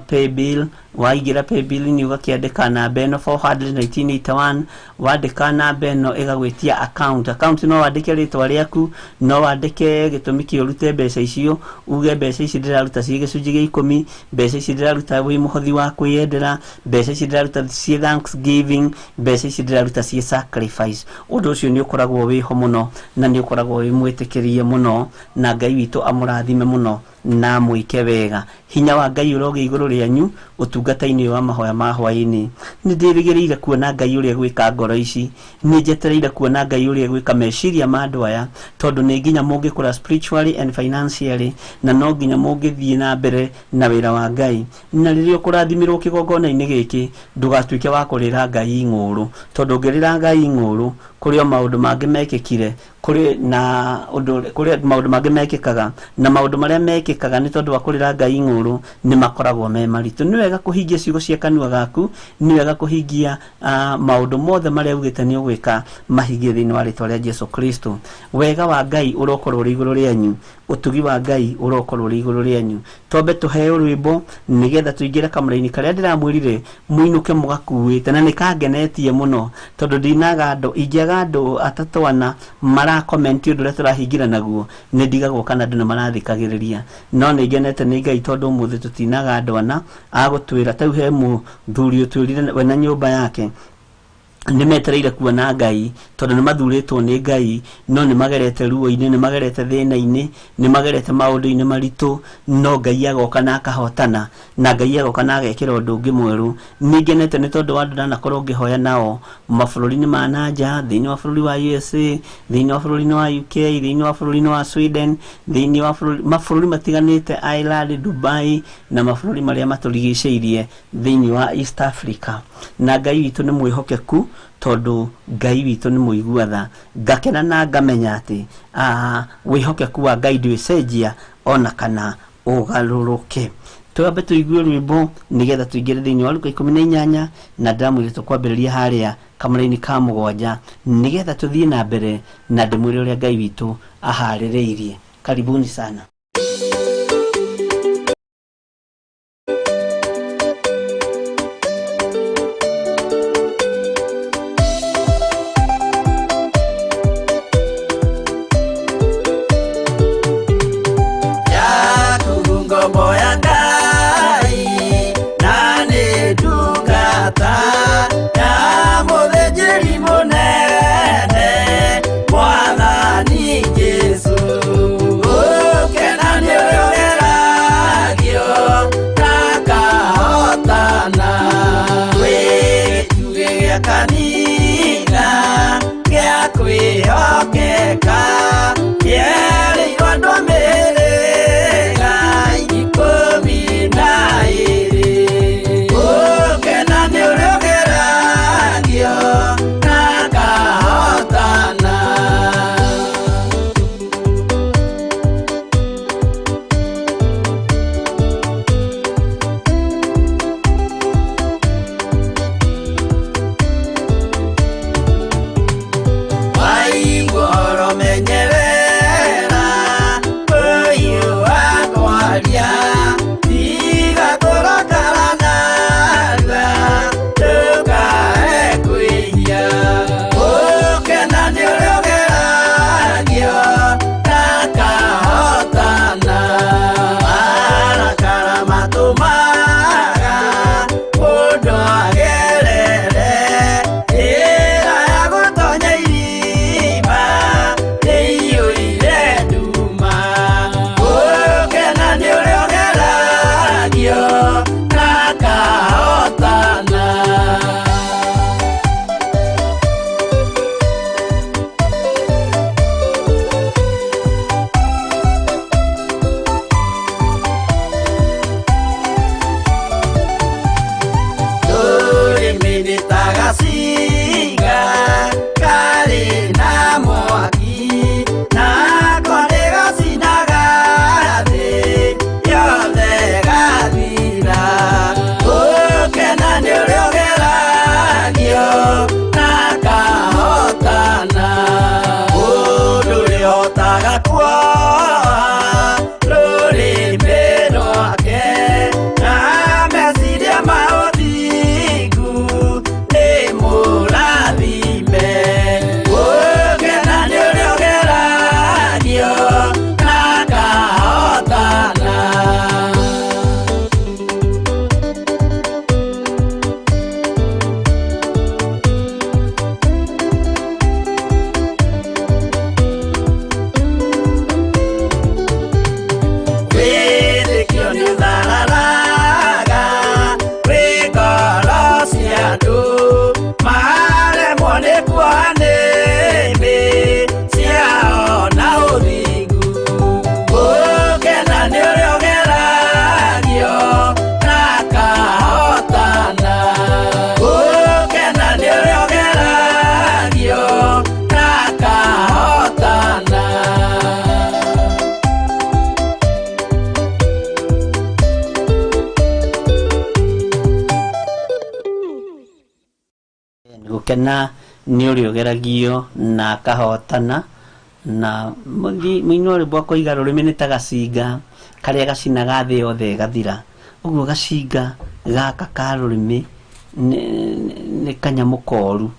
paybill. Waingĩra paybill nĩ ũgakĩandĩka namba ĩno 41981. Wandĩka namba ĩno ĩgagwĩtia account. Account no wandĩke rĩtwa rĩaku, no wandĩke gĩtũmi kĩa ũrute mbeca icio, uge mbeca ici ndĩraruta ciĩ gĩcunjĩ gĩa ikũmi, mbeca ici ndĩraruta wĩ mũhothi wa kwĩyendera, mbeca ici ndĩraruta ciĩ thanksgiving, mbeca ici ndĩraruta ciĩ sacrifice. Ũndũ ũcio nĩ ũkoragwo wĩho mũno na nĩ ũkoragwo wĩ mwĩtĩkĩrie mũno, na Ngai witũ amũrathime mũno na mwĩke wega. Hinya wa Ngai ũrogĩa igũrũ rĩanyu ũtungata-inĩ wa mahoya ma hwaĩ-inĩ. Nĩ ndĩrĩgĩrĩire kuona Ngai ũrĩa gwĩka ngoro ici, nĩ njetereire kuona Ngai ũrĩa gwĩka meciria ma andũ aya, tondũ nĩ nginya mũngĩkũra spiritually and financially, na no nginya mũngĩthiĩ na mbere na wĩra wa Ngai. Na rĩrĩa ũkũrathimĩrwo kĩgongona-inĩ gĩkĩ, ndũgatuĩke wa kũrĩra Ngai ng'ũrũ, tondũ ũngĩrĩra Ngai ng'ũrũ, kũrĩ o maũndũ mangĩ mekĩkire, kũrĩ na ũndũ, kũrĩ maũndũ mangĩ mekĩkaga, na maũndũ marĩa mekĩkaga nĩ tondũ wa kũrĩra Ngai ng'ũrũ nĩ makoragwo me maritũ. Nĩ wega kũhingia ciugo cia kanua gaku, nĩ wega kũhingia maũndũ mothe marĩa ugĩte nĩ ũgwĩka mahingie thĩinĩ wa rĩtwa rĩa Jesu Kristo. Wega wa Ngai ũrokorwo ũrĩ igũrũ rĩanyu, ũtugi wa Ngai ũrokorwo ũrĩ igũrũ rĩanyu. Twambe tũheo rwĩmbo nĩgetha tũingĩre kamũra-inĩ karĩa ndĩramwĩrire mũinũke mũgakuĩte, na nĩ kangenetie mũno tondũ ndinaga andũ, ingĩaga andũ atatũ ana marakomenti ũndũ ũrĩa tũrahingĩra naguo, nĩ ndigagwo kana andũ nĩ marathikagĩrĩria. No nĩ ngenete nĩ Ngai tondũ ũmũthĩ tũtinaga andũ ana agũtwĩra. Tau he mũthuri ũtwĩrire we na nyũmba yake nĩ metereire kuona Ngai, tondũ nĩ mathurĩtwo nĩ Ngai, no nĩ magerete ruo-inĩ, nĩ magerete thĩna-inĩ, nĩ magerete maũndũ-inĩ maritũ, no Ngai agoka na akahotana, na Ngai agoka na agekĩra ũndũ ũngĩ mwerũ. Nĩ ngenete nĩ tondũ wa andũ ndanakorwo ngĩhoya nao mabũrũri-inĩ ma na nja, thĩinĩ wa bũrũri wa USA, thĩinĩ wa bũrũri-inĩ wa UK, thĩinĩ wa bũrũri-inĩ wa Sweden, thĩinĩ wa mabũrũri matiganĩte, Ireland, Dubai, na mabũrũri marĩa matũrigicĩirie thĩinĩ wa East Africa. Na Ngai witũ nĩ mwĩhokeku, tondũ Ngai witũ nĩ mũigua tha. Ngakena na ngamenya atĩ wĩhokeku wa Ngai ndwĩcenjia ona kana ũgarũrũke. Twambe tũigue rwĩmbo nĩgetha tũingĩre thĩinĩ wa Luka 18, na ndĩramwĩra tũkwambĩrĩria harĩa kamũra-inĩ ka 7 nĩgetha tũthiĩ na mbere na ndĩmwĩre ũrĩa Ngai witũ aharĩrĩirie. Karibuni sana. Gũkena nĩ ũrĩa ũgeragio na akahotana. Na mũini wa rwĩmbo akoiga rũrĩmĩ nĩ ta gacinga karĩa gacinaga thĩ yothe ĩgathira. Ũguo gacinga gaka ka rũrĩmĩ nĩ kanyamũ koru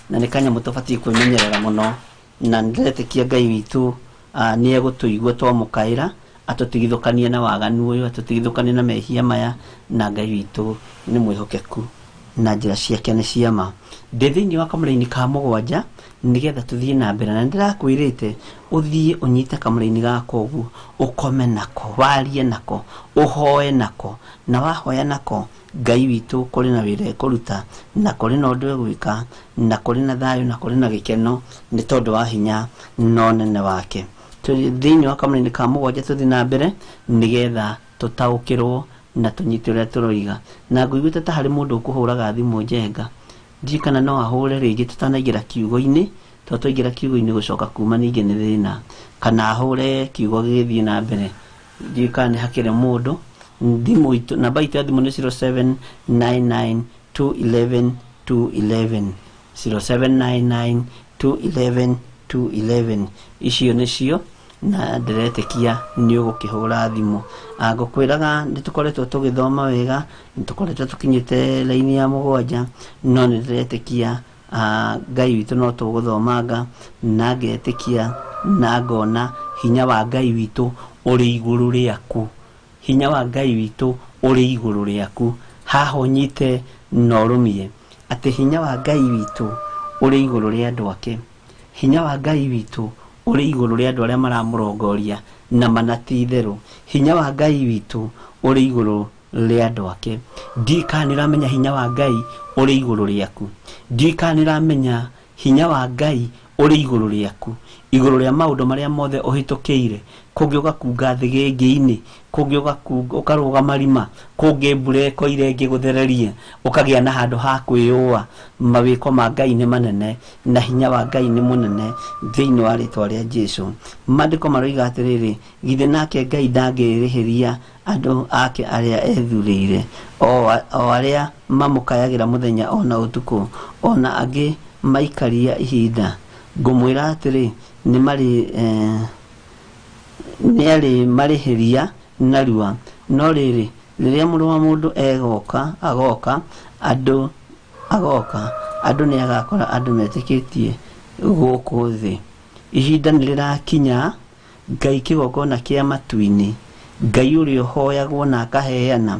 na nĩ kanyamũ tũbatiĩ kwĩmenyerera mũno, na nĩndĩretĩkia Ngai witũ nĩ egũtũigua twamũkaĩra atũtigithũkanie na waganu ũyũ, atũtigithũkanie na mehia maya, na Ngai witũ nĩ mwĩhokeku na njĩra ciake nĩ ciama. Ndĩ thĩinĩ wa kamũraini ka mũgwanja nĩgetha tũthiĩ na mbere, na nĩndĩrakwĩrĩte ũthiĩ ũnyite kamũraini gaka ũguo, ũkome nako, warie nako, ũhoe nako, na wahoya nako Ngai witũ kũrĩ na wĩra ekũruta, na kũrĩ na ũndũ egwĩka, na kũrĩ na thayũ, na kũrĩ na gĩkeno nĩ tondũ wa hinya na ũnene wake. Tũrĩ thĩinĩ wa kamũraini ka mũgwanja tũthiĩ na mbere nĩgetha tũtaũkĩrwo na tũnyite ũrĩa tũroiga. Na ngũiguĩte ta harĩ mũndũ ũkũhũraga thimũ njenga, ndiũĩ kana no ahũre rĩngĩ tũtanaingĩra kiugo-inĩ, tondũ twaingĩra kiugo-inĩ gũcoka kuma ningĩ nĩ thĩna, kana ahũre kiugo gĩgĩthiĩ na mbere, ndiũĩ kana nĩ hakĩrĩ mũndũ. Thimũ itũ, namba itũ ya thimũ nĩ 0799 211 211, 0799 211 211. Icio nĩcio, na ndĩretĩkia nĩ ũgũkĩhũra thimũ. Ngũkwĩraga nĩ tũkoretwo tũgĩthoma wega, nĩ tũkoretwo tũkinyĩte raini ya mũgwanja, no nĩ ndĩretĩkia Ngai witũ no tũgũthomanga, na ngetĩkia na ngona hinya wa Ngai witũ ũrĩ igũrũ rĩaku. Hinya wa Ngai witũ ũrĩ igũrũ rĩaku. Haha ũnyite na ũrũmie atĩ hinya wa Ngai witũ ũrĩ igũrũ rĩa andũ ake. Hinya wa Ngai witũ ũrĩ igũrũ rĩa andũ arĩa maramũrongoria na mana ti itherũ. Hinya wa Ngai witũ ũrĩ igũrũ rĩa andũ ake. Ndiũĩ kana nĩ ũramenya hinya wa Ngai ũrĩ igũrũ rĩaku. Ndiũĩ kana nĩ ũramenya hinya wa Ngai ũrĩ igũrũ rĩaku, igũrũ rĩa maũndũ marĩa mothe ũhĩtũkĩire. Kũngĩ ũgakunga thĩgĩngĩ-inĩ, kũngĩ ũkarũga marima, kũngĩ mbura ĩkoira ĩngĩ gũthereria, ũkagĩa na handũ ha kwĩyũa. Mawĩko ma Ngai nĩ manene na hinya wa Ngai nĩ mũnene thĩinĩ wa rĩtwa rĩa Jesũ. Maandĩko maroiga atĩrĩrĩ, githĩ nake Ngai ndangĩrĩhĩria andũ ake arĩa ethurĩire, o arĩa mamũkayagĩra mũthenya ona ũtukũ, ona angĩ maikaria ihinda. Ngũmwĩra atĩrĩ, nĩ arĩmarĩhĩria narua. No rĩrĩ, rĩrĩa mũrũ wa mũndũ agoka, andũ nĩ agakora andũ metĩkĩtie gũkũ thĩ. Ihinda nĩ rĩrakinya Ngai kĩgongona kĩa matu-inĩ, Ngai ũrĩa ũhoyagwo na akaheana,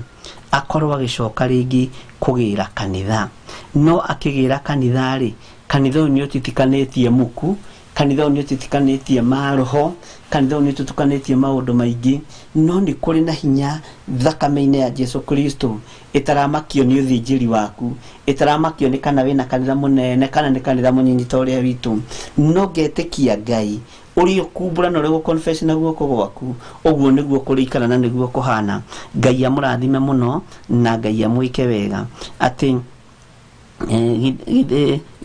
akorwo agĩcoka rĩngĩ kũgĩra kanitha. No akĩgĩra kanitha rĩ, kanitha ũyũ nĩ ũtitikanĩtie muku, kanitha ũyũ nĩ ũtitikanĩtie maroho, kanitha ũyũ nĩ ũtitikanĩtie maũndũ maingĩ, no nĩ kũrĩ na hinya thakame-inĩ ya Jesu Kristo ĩtaramakio nĩ ũthĩnjĩri waku, ĩtaramakio nĩ kana wĩna kanitha mũnene kana nĩ kanitha mũnini ta ũrĩa witũ. No ngetĩkia Ngai ũrĩa ũkumbũra na ũrĩa ũgũ-confess na guoko gwaku, ũguo nĩguo kũrĩikara na nĩguo kũhana. Ngai amũrathime mũno na Ngai amwĩke wega. Atĩ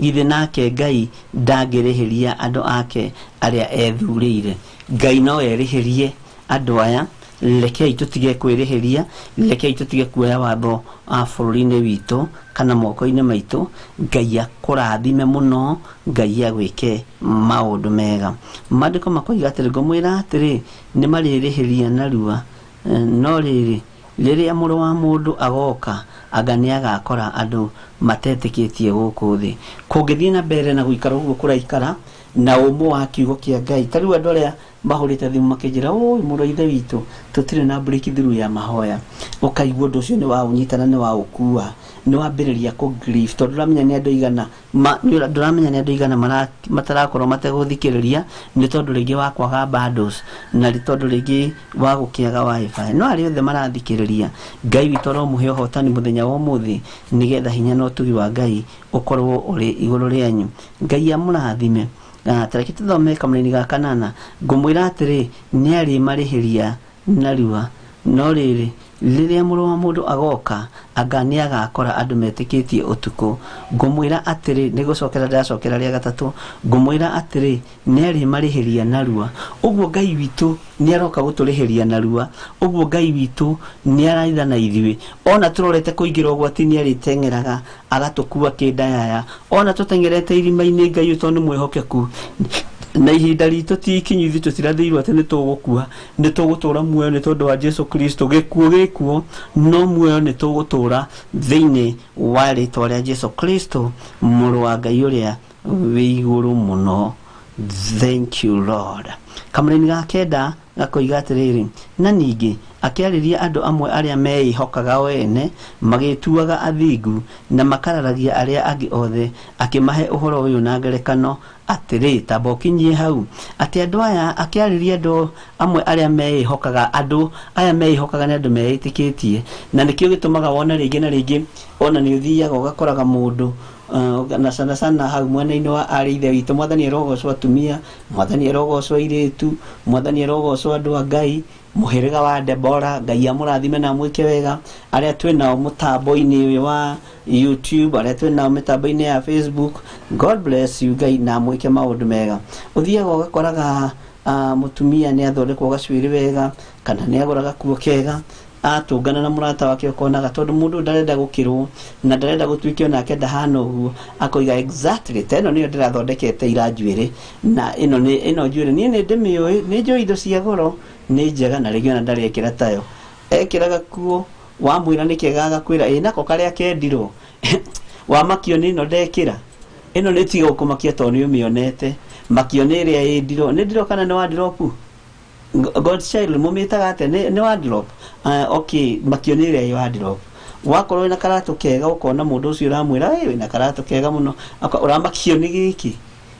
githĩ nake Ngai ndangĩrĩhĩria andũ ake arĩa ethurĩire. Ngai no erĩhĩrie andũ aya. Rekei tũtige kwĩrĩhĩria, rekei tũtige kuoya watho wa bũrũri-inĩ witũ kana moko-inĩ maitũ. Ngai akũrathime mũno, Ngai agwĩke maũndũ mega. Maandĩko makoiga atĩrĩ, ngũmwĩra atĩrĩ, nĩ marĩrĩhĩria narua. No rĩrĩ, rĩrĩa mũrũ wa mũndũ agoka, anga nĩ agakora andũ matetĩkĩtie gũkũ thĩ. Kũngĩthiĩ na mbere na gũikara ũguo kũraikara na ũmũ wa kiugo kĩa Ngai, ta rĩu andũ arĩa mahũrĩte thimũ makĩnjĩra, oi mũrũ wa ithe witũ, tũtirĩ na breakthrough ya mahoya, ũkaigua ũndũ ũcio nĩ waũnyita na nĩ waũkua, nĩ wambĩrĩria kũ grieve, tondũ ndũramenya nĩ andũ aigana ndũramenya nĩ andũ aigana matarakorwo mategũthikĩrĩria nĩ tondũ rĩngĩ wa kwaga bundles, na nĩ tondũ rĩngĩ wa gũkĩaga wifi. No arĩa othe marathikĩrĩria, Ngai witũ aromũhe ũhotani mũthenya wa ũmũthĩ, nĩgetha hinya na ũtugi wa Ngai ũkorwo ũrĩ igũrũ rĩanyu. Ngai amũrathime. Tareke tũthome kamũraini ga kanana. Ngũmwĩra atĩrĩ, nĩ arĩmarĩhĩria narua. No rĩrĩ, Rĩrĩa mũrũ wa mũndũ agoka, anga nĩ agakora andũ metĩkĩtie ũtukũ? Ngũmwĩra atĩrĩ, nĩ gũcokera ndĩracokera rĩa gatatũ, ngũmwĩra atĩrĩ, nĩ arĩmarĩhĩria narua. Ũguo Ngai witũ nĩ aroka gũtũrĩhĩria narua. Ũguo Ngai witũ nĩ araitha na ithuĩ. Ona tũrorete kũingĩra ũgwati nĩ arĩteng'eraga agatũkua kĩndayaya. Ona tũteng'erete irima-inĩ, Ngai witũ nĩ mwĩhokeku. Na ihinda ritũ ti ikinyu, ithuĩ tũtirathĩirwo atĩ nĩ tũgũkua, nĩ tũgũtũra muoyo nĩ tondũ wa Jesu Kristo. Gĩkuũ gĩkuo, no muoyo nĩ tũgũtũra thĩinĩ wa rĩtwa rĩa Jesu Kristo, mũrũ wa Ngai ũrĩa wĩ igũrũ mũno. Thank you Lord. Kamũraini ga kenda gakoiga atĩrĩrĩ, na ningĩ akĩarĩria andũ amwe arĩa meĩhokaga o ene, magĩtuaga athingu na makararagia arĩa angĩ othe, akĩmahe ũhoro ũyũ na ngerekano atĩrĩ, tamba ũkinyie hau, atĩ andũ aya, akĩarĩria andũ amwe arĩa meĩhokaga, andũ aya meĩhokaga nĩ andũ meĩtĩkĩtie, na nĩkĩo gĩtũmaga wone rĩngĩ na rĩngĩ ona nĩ ũthiaga ũgakoraga mũndũ na sana sana hau mwena-inĩ wa arĩ ithe witũ. Mwathani arogocwo atumia, Mwathani arogocwo airĩtu, Mwathani arogocwo andũ a Ngai, mũhĩrĩga wa Debora, Ngai amũrathime na amwĩke wega. Arĩa twĩ nao mũtambo-inĩ ũyũ wa YouTube, arĩa twĩ nao mĩtambo-inĩ ya Facebook, God bless you, Ngai na amwĩke maũndũ mega. Ũthiaga ũgakoraga mũtumia nĩ athondekwo gacuĩrĩ wega, kana nĩ agũra gakuo kega, atũngana na mũrata wake, ũkonaga tondũ mũndũ ndarenda gũkĩrwo na ndarenda gũtuĩke onake ndahana ũguo, akoiga exactly ta ĩno nĩyo ndĩrathondekete ira njuĩrĩ, na ĩno nĩ ĩno njuĩrĩ niĩ nĩ ndĩmĩũĩ, nĩ njũĩ indo cia goro nĩ njega, na rĩngĩ ona ndarekĩra tayo. Ekĩra gakuo, wamwĩra nĩ kega, agakwĩra ĩ nako karĩa kendirwo, wamakio nĩ ĩno ndekĩra, ĩno nĩ tiga gũkũmakia tondũ nĩ ũmĩonete, makio nĩ ĩrĩa ĩ ndiro, nĩ ndiro kana nĩ wardrobe? Godchild mũmĩtaga atĩa? Nĩ wardrobe? Okay, makio nĩ ĩrĩa ĩ wardrobe. Wakorwo wĩna karatũ kega, ũkona mũndũ ũcio ũramwĩra ĩ wĩna karatũ kega mũno, ũramakio nĩ gĩkĩ,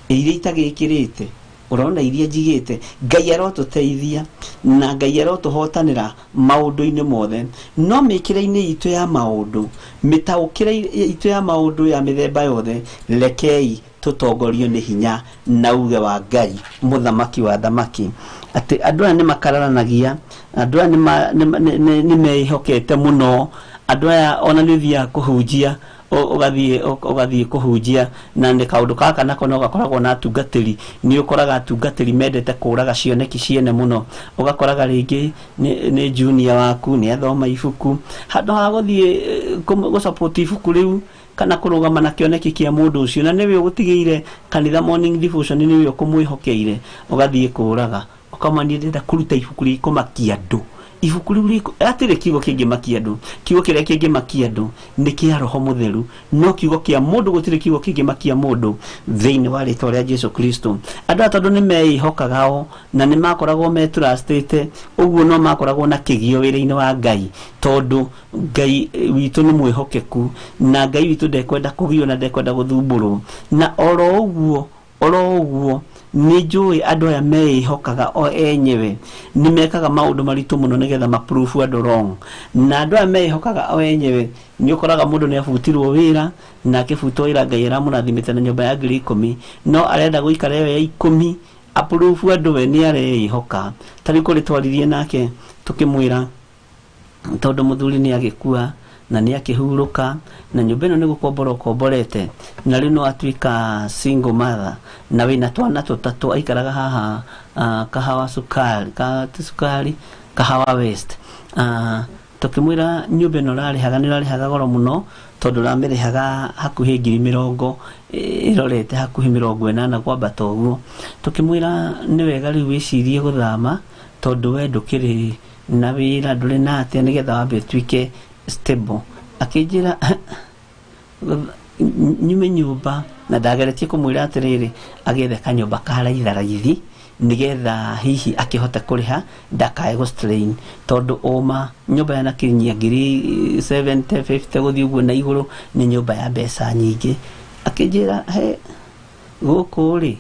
iria itagĩkĩrĩte, ũrona iria njigĩte. Ngai arotũteithia na Ngai arotũhotanĩra maũndũ-inĩ mothe, no mĩkĩre-inĩ itũ ya maũndũ, mĩtaũkĩre itũ ya maũndũ ya mĩthemba yothe, rekei tũtongorio nĩ hinya na uge wa Ngai, mũthamaki wa thamaki. Atĩ andũ aya nĩ makararanagia, andũ aya nĩ meĩhokete mũno, andũ aya ona nĩ ũthiaga kũhunjia, ũgathiĩ kũhunjia, na nĩ kaũndũ gaka nako no gakoragwo na atungatĩri. Nĩ ũkoraga atungatĩri mendete kũraga cioneki ciene mũno, ũgakoraga rĩngĩ nĩ junior waku nĩ athoma ibuku, handũ ha gũthiĩ gũsupport ibuku rĩu kana kũrũgama na kĩoneki kĩa mũndũ ũcio, na nĩwe ũgũtigĩire kanitha morning devotion, nĩwe ũkũmwĩhokeire, ũgathiĩ kũraga, ũkamania ndĩrenda kũruta ibuku rĩkũmakia andũ. Ibuku rĩu atirĩ kiugo kĩngĩmakia andũ, kiugo kĩrĩa kĩngĩmakia andũ nĩ kĩa Roho Mũtheru, no kiugo kĩa mũndũ gũtirĩ kiugo kĩngĩmakia mũndũ thĩinĩ wa rĩtwa rĩa Jesu Kristo. Andũ aya tondũ nĩ meĩhokaga o na nĩ makoragwo metrustĩte, ũguo no makoragwo na kĩgio wĩra-inĩ wa Ngai, tondũ Ngai witũ nĩ mwĩhokeku, na Ngai witũ ndekwenda kũgio na ndekwenda gũthumbũrwo. Na oro ũguo nĩ njũĩ andũ aya meĩhokaga o enyewe nĩ mekaga maũndũ maritũ mũno nĩgetha maprove andũ wrong. Na andũ aya meĩhokaga o enyewe, nĩ ũkoraga mũndũ nĩ abutirwo wĩra, na akĩbutwo wĩra Ngai aramũrathimĩte na nyũmba ya 10,000, no arenda gũikara ĩyo ya 10 approve andũ we nĩ areĩhoka. Ta rĩu kũrĩ twaririe nake tũkĩmwĩra tondũ mũthuri nĩ agĩkua na nĩ akĩhurũka, na nyũmba ĩno nĩ gũkombora ũkomborete, na rĩu no atuĩka single mother, na wĩna twana tũtatũ, aikaraga haha Kahawa Sukari, ti Sukari, Kahawa West. Tũkĩmwĩra nyũmba ĩno ũrarĩhaga nĩ ũrarĩhaga goro mũno, tondũ ũramĩrĩhaga hakuhĩ 20,000, ĩrorete hakuhĩ 80 kwambata ũguo. Tũkĩmwĩra nĩ wega rĩu wĩcirie gũthama, tondũ we ndũkĩrĩ na wĩra, ndũrĩ na atĩa, nĩgetha wambe ũtuĩke stable. Akĩnjĩra nyume nyũmba, na ndageretie kũmwĩra atĩrĩrĩ, agĩethe kanyũmba ka raitharaithi nĩgetha hihi akĩhote kũrĩha ndakae gũ strain, tondũ ũma nyũmba ya nakinyia 70,000 50 gũthiĩ ũguo na igũrũ nĩ nyũmba ya mbeca nyingĩ. Akĩnjĩra he gũkũ rĩ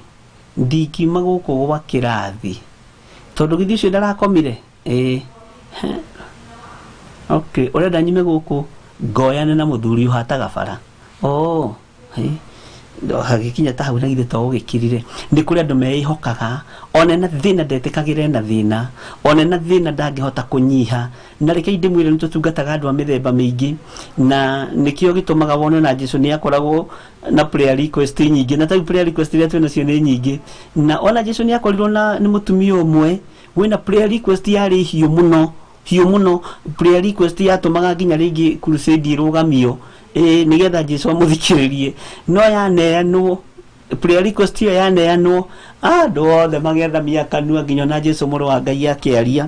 ndingiuma gũkũ gwa kĩrathi, tondũ githĩ ũcio ndarakomire. Okay, ũrenda nyume gũkũ ngoyane na mũthuri ũhataga bara. Oh, Hagĩkinya ta hau na githĩ to ũgĩkirire. Nĩ kũrĩ andũ meĩhokaga, ona na thĩna ndetĩkagĩre na thĩna, ona na thĩna ndangĩhota kũnyiha. Na reke ndĩmwĩre, nĩ tũtungataga andũ a mĩthemba mĩingĩ, na nĩkĩo gĩtũmaga wone na Jesu nĩ akoragwo na prayer request nyingĩ, na tarĩu prayer request iria twĩ nacio nĩ nyingĩ. Na ona Jesu nĩ akorirwo na nĩ mũtumia ũmwe wĩna prayer request yarĩ hiũ mũno, hiũ mũno, prayer request yatũmaga nginya rĩngĩ crusade ĩrũgamio, ĩ nĩgetha Jesu amũthikĩrĩrie. No yaneanwo prayer request ĩyo, yaneanwo, andũ othe magethamia kanua, nginya ona Jesu mũrũ wa Ngai akĩaria.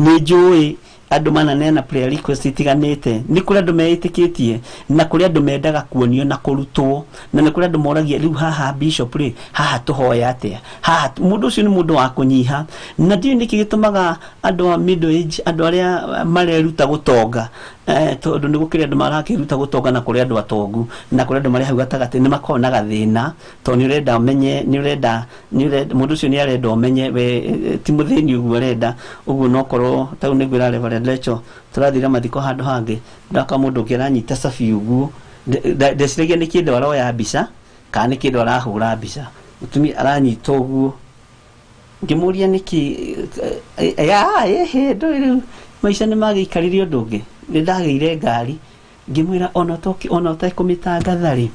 Nĩ njũĩ andũ mananeana prayer request itiganĩte. Nĩ kũrĩ andũ meĩtĩkĩtie, na kũrĩ andũ mendaga kuonio na kũrutwo, na nĩ kũrĩ andũ moragia, rĩu haha bishop rĩ, haha tũhoya atĩa haha? Mũndũ ũcio nĩ mũndũ wa kũnyiha. Na ndiũĩ nĩkĩ gĩtũmaga andũ a middle age, andũ arĩa mareruta gũtonga, tondũ nĩ gũkĩrĩ andũ marakĩruta gũtonga, na kũrĩ andũ atongu, na kũrĩ andũ marĩ hau gatagatĩ, nĩ makoragwo na gathĩna, tondũ nĩ ũrenda ũmenye, nĩ ũrenda mũndũ ũcio nĩ arenda ũmenye we ti mũthĩni ũguo arenda ũguo. No korwo tau nĩguo ĩra Reverend Rachel tũrathire mathiko handũ hangĩ, ndaka mũndũ ũngĩ aranyita cabi ũguo. Ndeciragia nĩ kĩndũ aroya mbica kana nĩ kĩndũ arahũra mbica. Mũtumia aranyita ũguo, ngĩmũria nĩkĩ. Ĩhĩ, ndũĩ rĩu maica nĩ magĩikarire ũndũ ũngĩ, nĩ ndagĩire ngari. Ngĩmwĩra ona ona ũtekũmĩtangatha rĩ,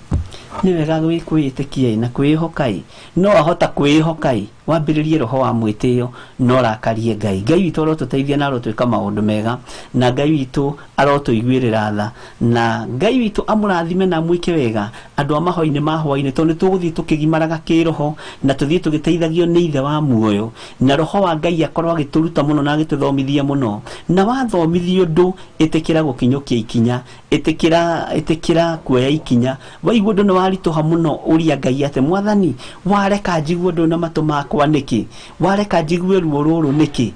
nĩ wega kwĩĩtĩkia ĩ na kwĩĩhoka ĩ. No ahota kwĩĩhoka ĩ, wambĩrĩrie roho wa mwĩtĩo no ũrakarie Ngai. Ngai witũ arotũteithia na arotwĩka maũndũ mega, na Ngai witũ arotũiguĩrĩra tha, na Ngai witũ amũrathime na amwĩke wega andũ a mahoinĩ ma hwainĩ, tondũ nĩ tũgũthiĩ tũkĩgimaraga kĩroho na tũthiĩ tũgĩteithagio nĩ ithe wa muoyo, na roho wa Ngai akorwo agĩtũruta mũno na agĩtũthomithia mũno. Na wathomithio ũndũ, ĩtĩkĩra gũkinyũkia ikinya, ĩtĩkĩra kuoya ikinya. Waigua ũndũ nĩ waritũha mũno, ũria Ngai atĩ, Mwathani, wareka njigue ũndũ na matũ makwa nĩkĩ? Wareka njigue ruo rũrũ nĩkĩ?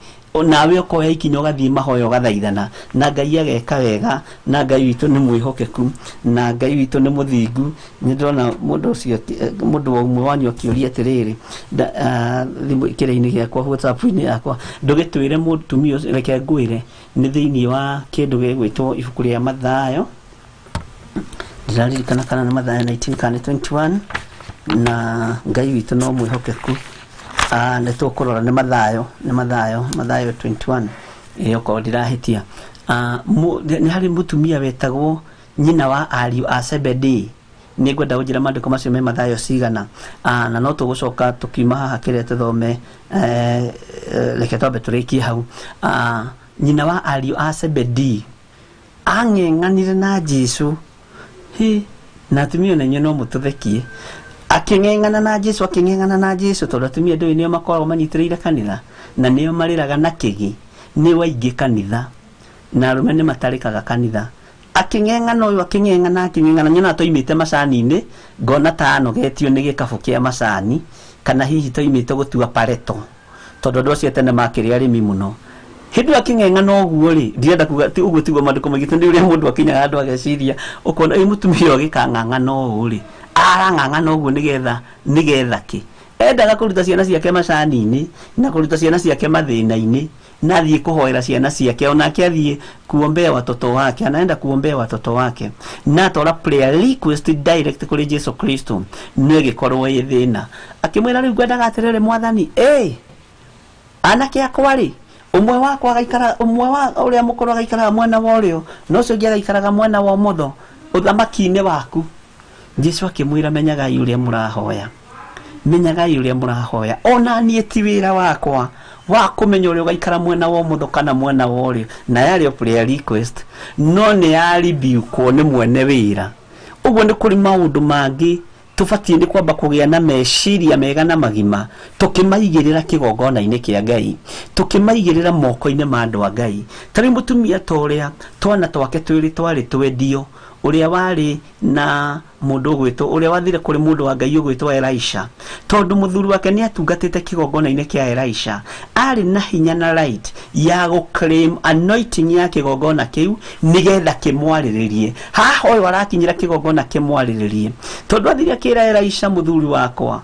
Nawe ũkoya ikinya, ũgathiĩ mahoya, ũgathaithana, na Ngai ageka wega. Na Ngai witũ nĩ mwĩhokeku, na Ngai witũ nĩ mũthingu. Nĩ ndĩrona mũndũ ũcio, mũndũ ũmwe wanyu akĩũria atĩrĩrĩ, thimũ kĩrĩa-inĩ gĩakwa, WhatsApp-inĩ yakwa, ndũgĩtwĩre mũtumia ũcio. Reke ngwĩre, nĩ thĩinĩ wa kĩndũ gĩgwĩtwo ibuku rĩa Mathayo. Ndĩraririkana kana nĩ Mathayo 19 kana nĩ 21. Na Ngai witũ no mwĩhokeku. Nĩ tũkũrora, nĩ Mathayo, nĩ Mathayo, Mathayo 21, ĩ okorwo ndirahĩtia. Nĩ harĩ mũtumia wetagwo nyina wa ariũ a Zebedee. Nĩ ngwenda ũnjĩre maandĩko macio me Mathayo cigana. Na no tũgũcoka tũkiuma haha kĩrĩa tũthome. Reke twambe tũrĩkie hau. Nyina wa ariũ a Zebedee ang'eng'anire na Jesu hi, na atumia ona inyuĩ no mũtũthekie. Akĩng'eng'ana na Jesu, akĩng'eng'ana na Jesu, tondũ atumia ndũĩ nĩo makoragwo manyitĩrĩire kanitha, na nĩo marĩraga na kĩgi nĩ waingĩ kanitha, na arũme nĩ matarĩkaga kanitha. Akĩng'eng'ana ũyũ, akĩng'eng'ana, akĩng'eng'ana. Nyonaga toimĩte macani-inĩ, ngona ta anogetio nĩ gĩkabũ kĩa macani, kana hihi toimĩte gũtua pareto, tondũ andũ acio a tene makĩrĩ arĩmi mũno. Hĩndĩ ĩyo akĩng'eng'ana ũguo rĩ, ndirenda kuga ti ũguo, tiguo maandĩko maigĩte, nĩ ũrĩa mũndũ akinyaga handũ ageciria, ũkona ĩ mũtumia ũyũ agĩkang'ang'ana ũũ rĩ, arang'ang'ana ũguo nĩgetha kĩ? Endaga kũruta ciana ciake macani-inĩ na kũruta ciana ciake mathĩna-inĩ, na athiĩ kũhoera ciana ciake, onake athiĩ kuombea watoto wake, anaenda kuombea watoto wake, na atora prayer request direct kũrĩ Jesu Kristo, no ĩgĩkorwo ĩ thĩna. Akĩmwĩra, rĩu ngwendaga atĩrĩrĩ Mwathani, ĩ anake akwa rĩ, ũmwe wakwa agaikara, ũmwe wa ũrĩa mũkũrũ agaikaraga mwena wa ũrĩo, na ũcio ũngĩ agaikaraga mwena wa ũmotho ũthamaki-inĩ waku. Jesu akĩmwĩra, menyagai ũrĩa mũrahoya, menyagai ũrĩa mũrahoya. Ona niĩ ti wĩra wakwa wa kũmenya ũrĩa ũgaikara mwena wa ũmotho kana mwena wa ũrĩo. Na yarĩ o prayer request, no nĩ yaribiukwo nĩ mwene wĩra. Ũguo nĩ kũrĩ maũndũ mangĩ tũbatiĩ nĩ kwamba kũgĩa na meciria mega na magima, tũkĩmaigĩrĩra kĩgongona-inĩ kĩa Ngai, tũkĩmaigĩrĩra moko-inĩ ma andũ a Ngai. Ta rĩu mũtumia ta ũrĩa twana twake twĩrĩ twarĩ twendio, ũrĩa warĩ na mũndũ ũgwĩtwo, ũrĩa wathire kũrĩ mũndũ wa Ngai ũgwĩtwo Elisha, tondũ mũthuri wake nĩ atungatĩte kĩgongona-inĩ kĩa Elisha, arĩ na hinya na right ya gũ claim anointing ya kĩgongona kĩu nĩgetha kĩmwarĩrĩrie. Haha ũyũ arakinyĩra kĩgongona kĩmwarĩrĩrie, tondũ athire akĩra Elisha, mũthuri wakwa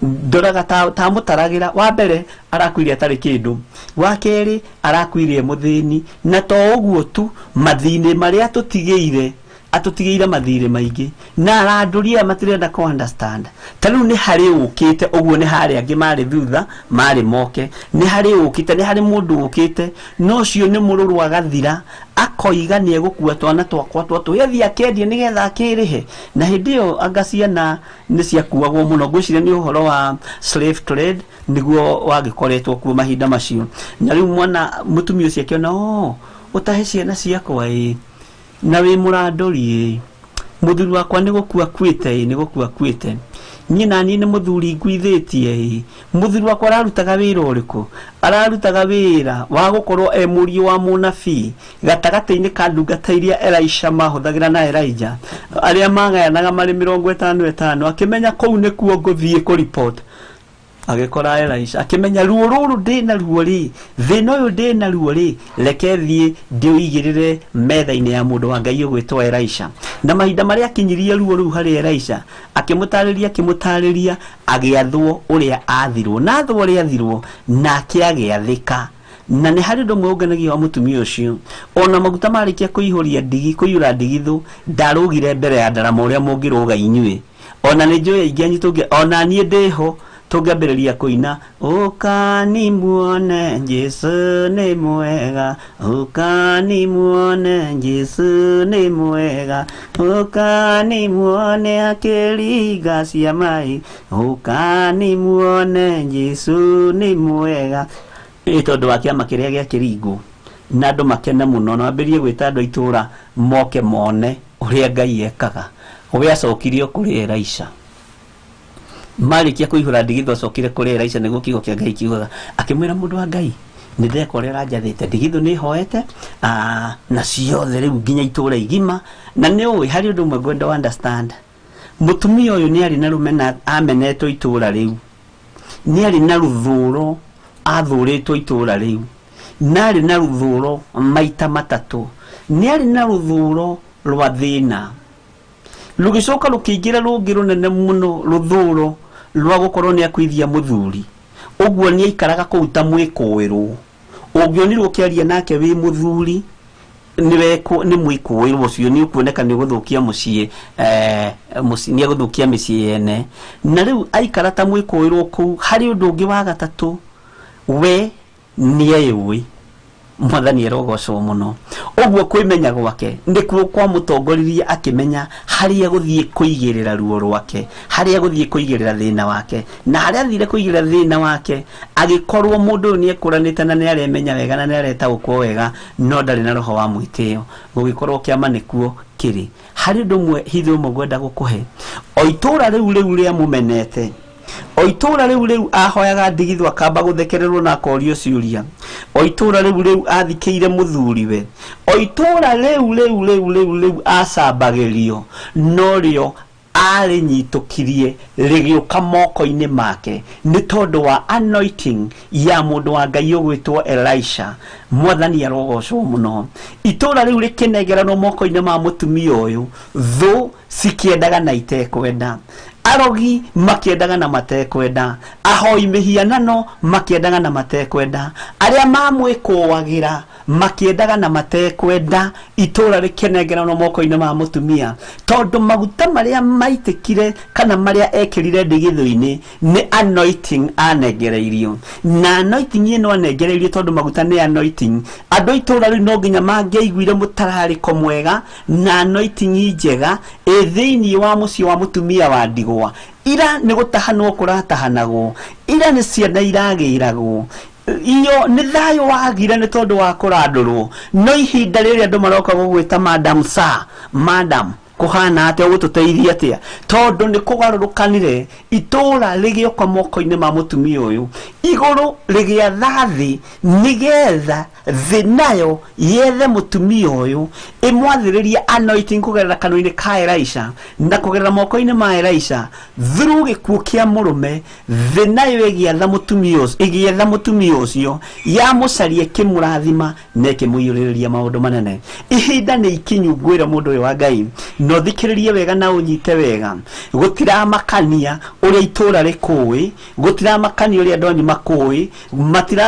ndoraga ta mũtaragĩra wa mbere arakuire atarĩ kĩndũ, wa kerĩ arakuire e mũthĩni, na to ũguo tu, mathĩnĩ marĩa tũtigĩire. Atũtigĩire mathirĩ maingĩ na arandũria matirenda kũ understand. Ta rĩu nĩ harĩ ũkĩte ũguo, nĩ harĩ angĩ marĩ thutha marĩ moke, nĩ harĩ ũkĩte, nĩ harĩ mũndũ ũkĩte, no ũcio nĩ mũrũrũ agathira akoiga nĩ egũkua twana twakwa twatũ athiĩ akendie nĩgetha akĩrĩhe. Na hĩndĩ ĩyo anga ciana nĩ ciakuagwo mũno, ngwĩciria nĩ ũhoro wa slave trade nĩguo wagĩkoretwo kuo mahinda macio. Na rĩu mwana mũtumia ũcio akĩona, oh, ũtahe ciana ciakwa ĩ, na wĩ mũrandũri ĩ, mũthuri wakwa nĩ gũkua akuĩte ĩ, nĩ gũkua akuĩte, niĩ na niĩ nĩ mũthuri nguithĩtie ĩ, mũthuri wakwa ararutaga wĩra ũrĩkũ? Ararutaga wĩra wa gũkorwo e mũriũ wa mũnabii gatagatĩ-inĩ ka ndungata iria Elisha mahũthagĩra na Elijah, arĩa magayanaga marĩ 55. Akĩmenya kũu nĩkuo ngũthiĩ kũ-report. Agĩkora Elisha, akĩmenya ruo rũrũ ndĩna ruo rĩ, thĩna ũyũ ndĩna ruo rĩ, reke thiĩ ndĩũigĩrĩre metha-inĩ ya mũndũ wa Ngai ũgwĩtwo Elisha. Na mahinda marĩa akinyirie ruo rũu harĩ Elisha, akĩmũtarĩria, akĩmũtarĩria, agĩathwo ũrĩa athirwo, na athwo ũrĩa athirwo, nake agĩathĩka. Na nĩ harĩ ũndũ ũmwe ũngenagia wa mũtumia ũcio, ona maguta marĩkia kũihũria ndigi, kũiyũra ndigithũ, ndarũgire mbere ya ndarama ũrĩa mũngĩrũga inyuĩ. Ona nĩ njũĩ aingĩ anyu tũngĩ, ona niĩ ndĩho tũngĩambĩrĩria kũina ũkani muone Jesũ nĩ mwega, ũkani muone Jesũ nĩ mwega, ũkani muone akĩringa ciama, ũkani muone Jesũ nĩ mwega. Ĩ tondũ wa kĩama kĩrĩa gĩakĩringwo na andũ makene mũno, na ambĩrĩrie gwĩta andũ a itũũra moke mone ũrĩa Ngai ekaga. We acokirio kũrĩ Elisha. Marĩkia kũihũra ndigithũ acokire kũrĩ Elisha, nĩguo kiugo kĩa Ngai kiugaga. Akĩmwĩra, mũndũ wa Ngai, nĩ ndeka ũrĩa ũranjathĩte, ndigithũ nĩ hoete na ciothe rĩu nginya itũũra igima. Na nĩ ũĩ harĩ ũndũ ũmwe ngwenda understand, mũtumia ũyũ nĩ arĩ na rũmena amenetwo itũũra rĩu, nĩ arĩ na rũthũro athũrĩtwo itũũra rĩu, na arĩ na rũthũro maita matatũ, nĩ arĩ na rũthũro rwa thĩna rũgĩcoka rũkĩingĩra rũngĩ rũnene mũno, rũthũro rwa gũkorwo nĩ akuithia mũthuri. Ũguo nĩ aikaraga kũu ta mwĩkũĩrwo, ũngĩonirwo ũkĩaria nake wĩ mũthuri nĩ mwĩkũĩrwo ũcio nĩ ũkuoneka nĩ ũgũthũkia mũciĩ, nĩ egũthũkia mĩciĩ yene. Na rĩu aikara ta mwĩkũĩrwo kũu. Harĩ ũndũ ũngĩ wa gatatũ, we nĩeyũĩ. Mwathani arogocwo mũno. Ũguo kwĩmenya gwake nĩkuo kwamũtongoririe akĩmenya harĩa gũthiĩ kũigĩrĩra ruo rwake, harĩa gũthiĩ kũigĩrĩra thĩna wake. Na harĩa athire kũigĩrĩra thĩna wake, agĩkorwo mũndũ ũyũ nĩekũranĩte na nĩaremenya wega na nĩaretaũkwo wega, no ndarĩ na roho wa mwĩtĩo. Gũgĩkorwo kĩama nĩkuo kĩrĩ. Harĩ ũndũ ũmwe hitho ũmwe ngwenda gũkũhe, o itũũra rĩu rĩu rĩa mũmenete, o itũũra rĩu rĩu ahoyaga ndigithũ akamba gũthekererwo na akorio ciũria, o itũũra rĩu rĩu athikĩire mũthuriwe, o itũũra rĩu rĩu rĩu rĩu rĩu acambagĩrio, no rĩo arĩnyitũkirie rĩgĩũka moko-inĩ make nĩ tondũ wa anointing ya mũndũ wa Ngai ũgwĩtwo Elisha. Mwathani arogocwo mũno. Itũũra rĩu rĩkĩnengeranwo moko-inĩ ma mũtumia ũyũ, thũ cikĩendaga na itekwenda, arogi makĩendaga na matekwenda, ahoi mĩhianano makĩendaga na matekwenda, arĩa mamwĩkũagĩra makĩendaga na matekwenda. Itũũra rĩkĩnengeranwo moko-inĩ ma mũtumia tondũ maguta marĩa maitĩkire kana marĩa ekĩrire ndigithũ-inĩ nĩ anointing anengereirio. Na anointing ĩno anengereirio tondũ maguta nĩ anointing. Andũ a itũũra rĩu no nginya mangĩaiguire mũtararĩko mwega na anointing njega ĩ thĩinĩ wa mũciĩ wa mũtumia wa ndigwa. Ira nĩ gũtahanwo kũratahanagwo, ira nĩ ciana iragĩragwo, iyo nĩ thayũ wagire nĩ tondũ wa kũrandũrwo. No ihinda rĩrĩa andũ maroka gũgwĩta madam, sir, madam, kũhana atĩa, ũgũtũteithia atĩa, tondũ nĩ kũgarũrũkanire. Itũũra rĩgĩũka moko-inĩ ma mũtumia ũyũ, igũrũ rĩgĩatha thĩ nĩgetha thĩ nayo yethe mũtumia ũyũ ĩmwathĩrĩrie anointing kũgerera kanua-inĩ ka Elisha na kũgerera moko-inĩ ma Elisha through gĩkuũ kĩa mũrũme. Thĩ nayo ĩgĩatha mũtumia ũcio, ĩgĩetha mũtumia ũcio, yamũcaria, ĩkĩmũrathima na ĩkĩmũiyũrĩrĩria maũndũ manene. Ihinda nĩ ikinyu ngwĩre mũndũ ũyũ wa Ngai, Na ũthikĩrĩrie wega na ũnyite wega. Gũtiramakania ũrĩa itũũra rĩkũĩ, gũtiramakania ũrĩa andũ anyu makũĩ,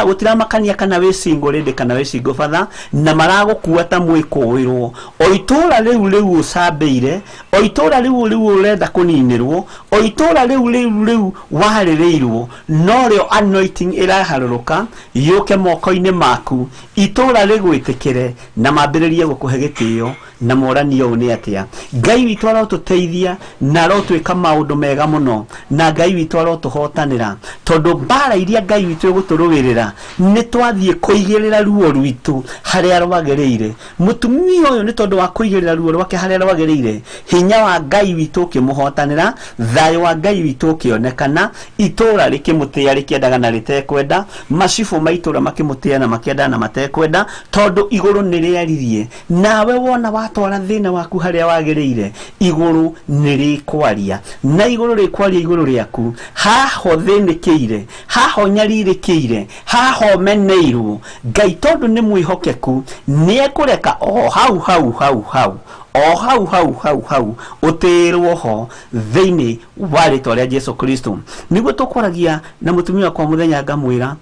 gũtiramakania kana wĩ single lady kana wĩ single father, na maragũkua ta mwĩkũĩrwo. O itũũra rĩu rĩu ũcambĩire, o itũũra rĩu rĩu ũrenda kũninĩrwo, o itũũra rĩu rĩu rĩu warĩrĩirwo, norĩo anointing ĩraharũrũka yũke moko-inĩ maku, itũũra rĩgwĩtĩkĩre na mambĩrĩrie gũkũhe gĩtĩo na moranie ũũ nĩ atĩa. Ngai witũ arotũteithia na arotwĩka maũndũ mega mũno, na Ngai witũ arotũhotanĩra, tondũ mbara iria Ngai witũ ĩgũtũrũĩrĩra nĩ twathiĩ kũigĩrĩra ruo rwitũ harĩa rwagĩrĩire. Mũtumia ũyũ nĩ tondũ wa kũigĩrĩra ruo rwake harĩa rwagĩrĩire, hinya wa Ngai witũ ũkĩmũhotanĩra, thayũ wa Ngai witũ ũkĩonekana, itũũra rĩkĩmũtĩĩa rĩkĩendaga na rĩtekwenda, macibũ ma itũũra makĩmũtĩĩa na makĩendaga na matekwenda, tondũ igũrũ nĩ rĩaririe. Nawe wona watwara thĩna waku harĩa wagĩrĩire, igũrũ nĩ rĩkwaria, na igũrũ rĩkwaria igũrũ rĩaku. Haho thĩnĩkĩire, haho nyarirĩkĩire, haho meneirwo, Ngai tondũ nĩ mwĩhokeku nĩ ekũreka o hau hau hau hau, o hau hau hau hau ũtĩĩrwo ho thĩinĩ wa rĩtwa rĩa Jesu Kristo. Nĩguo tũkwaragia na mũtumia wakwa mũthenya ngamwĩra,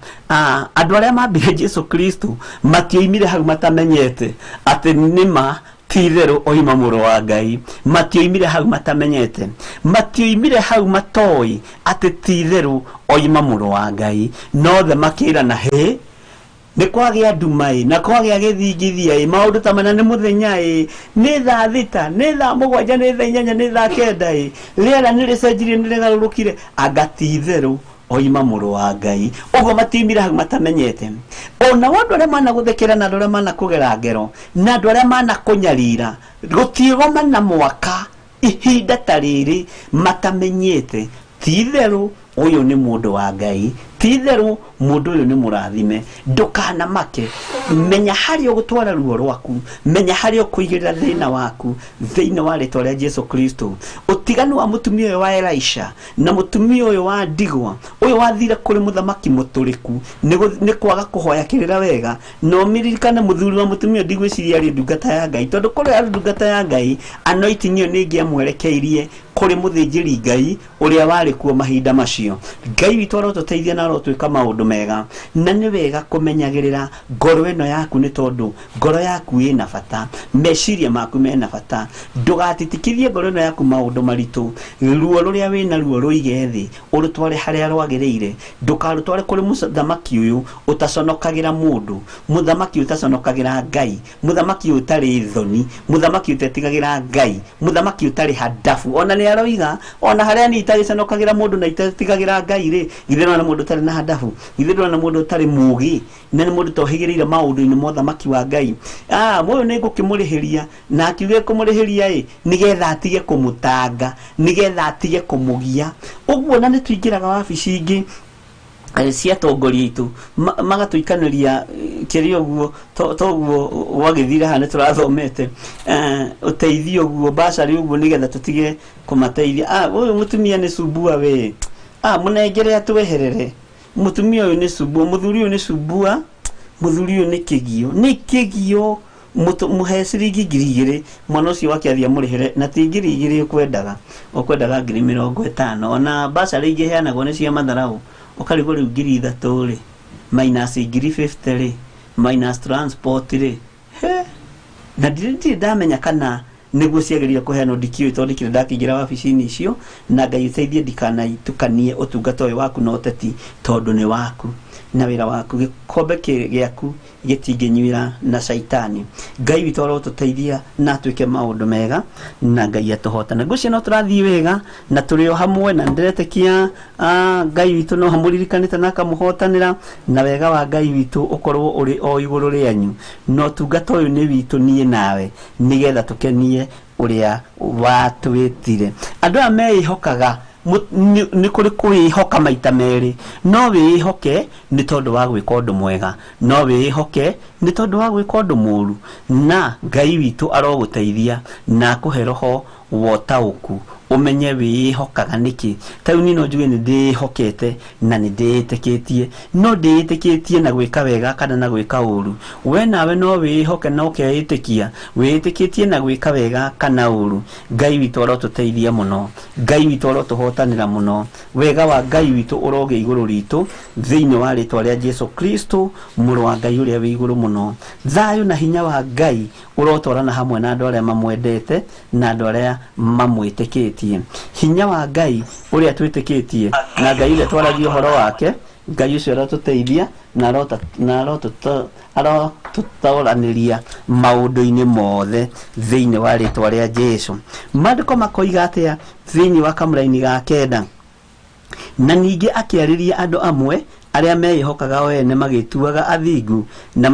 andũ arĩa mambire Jesu Kristo matioimire hau matamenyete atĩ nĩma ti-itherũ oima mũrũ wa Ngai. Matioimire hau matamenyete, matioimire hau matoĩ atĩ ti-itherũ oima mũrũ wa Ngai. Nothe makĩrana, hĩ, nĩ kwagĩa nduma ĩ, na kwagĩa gĩthingithia ĩ, maũndũ ta mana nĩ mũthenya ĩ, nĩ thaa 6, nĩ thaa 7, nĩ thaa 8, nĩ thaa 9 ĩ, rĩera nĩ rĩcenjirie, nĩ rĩgarũrũkire, anga ti-itherũ oima mũrũ wa Ngai. Ũguo matiumire hau matamenyete. Ona andũ arĩa managũthekera na andũ arĩa manakũgera ngero na andũ arĩa manakũnyarira, gũtiĩgoma na mwaka ihinda ta rĩrĩ matamenyete ti-itherũ ũyũ nĩ mũndũ wa Ngai, ti-itherũ mũndũ ũyũ nĩ mũrathime. Ndũkanamake, menya harĩa ũgũtwara ruo rwaku, menya harĩa ũkũigĩrĩra thĩna waku thĩinĩ wa rĩtwa rĩa Jesu Kristo. Ũtiganu wa mũtumia ũyũ wa Elisha na mũtumia ũyũ wa ndigwa, ũyũ wathire kũrĩ mũthamaki mũtũrĩku nĩ kwaga kũhoya kĩrĩra wega. Na ũmĩririkane mũthuri wa mũtumia ndigwĩciria arĩ ndungata ya Ngai, tondũ korwo arĩ ndungata ya Ngai, anointing ĩyo nĩ ĩngĩamwerekeirie kũrĩ mũthĩnjĩri Ngai ũrĩa warĩ kuo mahinda macio. Ngai witũ arotũteithia na arotwĩka maũndũ mega, na nĩ wega kũmenyagĩrĩra ngoro ĩno yaku, nĩ tondũ ngoro yaku ĩna bata, meciria maku mena bata. Ndũgatitikithie ngoro ĩno yaku maũndũ maritũ, ruo rũrĩa wĩna ruo rũige thĩ, ũrũtware harĩa rwagĩrĩire. Ndũkarũtware kũrĩ mũthamaki ũyũ ũtaconokagĩra mũndũ, mũthamaki ũtaconokagĩra Ngai, mũthamaki ũtarĩ thoni, mũthamaki ũtetigagĩra Ngai, mũthamaki ũtarĩ handabu. Ona nĩ aroiga ona harĩa niĩ itagĩconokagĩra mũndũ na itetigagĩra Ngai rĩ, githĩ ndũrona mũndũ ũtarĩ na handabu, githĩ ndũrona mũndũ ũtarĩ mũũgĩ, na nĩ mũndũ ũtohĩgĩrĩire maũndũ-inĩ ma ũthamaki wa Ngai. Ũyũ nĩ ngũkĩmũrĩhĩria, na akiuga kũmũrĩhĩria ĩ, nĩgetha atige kũmũtanga, nĩgetha atige kũmũgia. Ũguo na nĩ tũingĩraga wabici ingĩ cia atongoria aitũ, magatũikanĩria kĩrĩa ũguo toguo gwagĩthire haha nĩ tũrathomete, ũteithio ũguo, bursary ũguo, nĩgetha tũtige kũmateithia. Ũyũ mũtumia nĩ cumbua we, mũnengere atweherere, mũtumia ũyũ nĩ cumbua, mũthuri ũyũ nĩ cumbua, mũthuri ũyũ nĩ kĩgio, nĩ kĩgio. Mũhe ciringi 2,000, mwana ũcio wake athiĩ amũrĩhĩre, na ti 2,000 ũkwendaga, ũkwendaga 50,000. Ona bursary ingĩ iheanagwo nĩ cia matharau, ũkarigwo rĩu 3,000 rĩ, minus 50,000 rĩ, minus transport rĩ, he, na ndirĩ ndamenya kana nĩguo ciagĩrĩire kũheanwo, ndikĩũĩ tondũ ndikĩrĩ ndakĩingĩra wabici-inĩ icio. Na Ngai ũteithie ndikanatukanie ũtungata ũyũ waku na ũteti, tondũ nĩ waku na wĩra waku, gĩkombe gĩaku gĩtingĩnyuĩra na caitani. Ngai witũ arotũteithia na atwĩke maũndũ mega, na Ngai atũhotane. Ngwĩciria no tũrathiĩ wega na tũrĩ o hamwe, na nĩndĩretĩkia Ngai witũ no amũririkanĩte na akamũhotanĩra, na wega wa Ngai witũ ũkorwo ũrĩ o igũrũ rĩanyu. Na ũtungata ũyũ nĩ witũ niĩ nawe, nĩgetha tũkenie ũrĩa watwĩtire. Andũ aya meĩhokaga, nĩ kũrĩ kwĩhoka maita merĩ. No wĩĩhoke nĩ tondũ wa gwĩka ũndũ mwega, no wĩĩhoke nĩ tondũ wa gwĩka ũndũ mũũru. Na Ngai witũ arogũteithia na akũhe roho wa ũtaũku, ũmenye wĩĩhokaga nĩkĩ. Ta rĩu niĩ no njuge nĩ ndĩĩhokete na nĩ ndĩĩtĩkĩtie, no ndĩĩtĩkĩtie na gwĩka wega kana na gwĩka ũru. We nawe no wĩĩhoke na ũkeĩtĩkia, wĩĩtĩkĩtie na gwĩka wega kana ũru. Ngai witũ arotũteithia mũno, Ngai witũ arotũhotanĩra mũno, wega wa Ngai witũ ũrogĩa igũrũ ritũ thĩinĩ wa rĩtwa rĩa Jesu Kristo, mũrũ wa Ngai ũrĩa wĩ igũrũ mũno. Thayũ na hinya wa Ngai ũrotwarana hamwe na andũ arĩa mamwendete na andũ arĩa mamwĩtĩkĩtie. Hinya wa Ngai ũrĩa twĩtĩkĩtie na Ngai ũrĩa twaragia ũhoro wake, Ngai ũcio arotũteithia na arotũtaũranĩria maũndũ-inĩ mothe thĩinĩ wa rĩtwa rĩa Jesu. Maandĩko makoiga atĩa thĩinĩ wa kamũraini ga kenda? Na ningĩ akĩarĩria andũ amwe arĩa meĩhokaga o ene magĩtuaga athingu na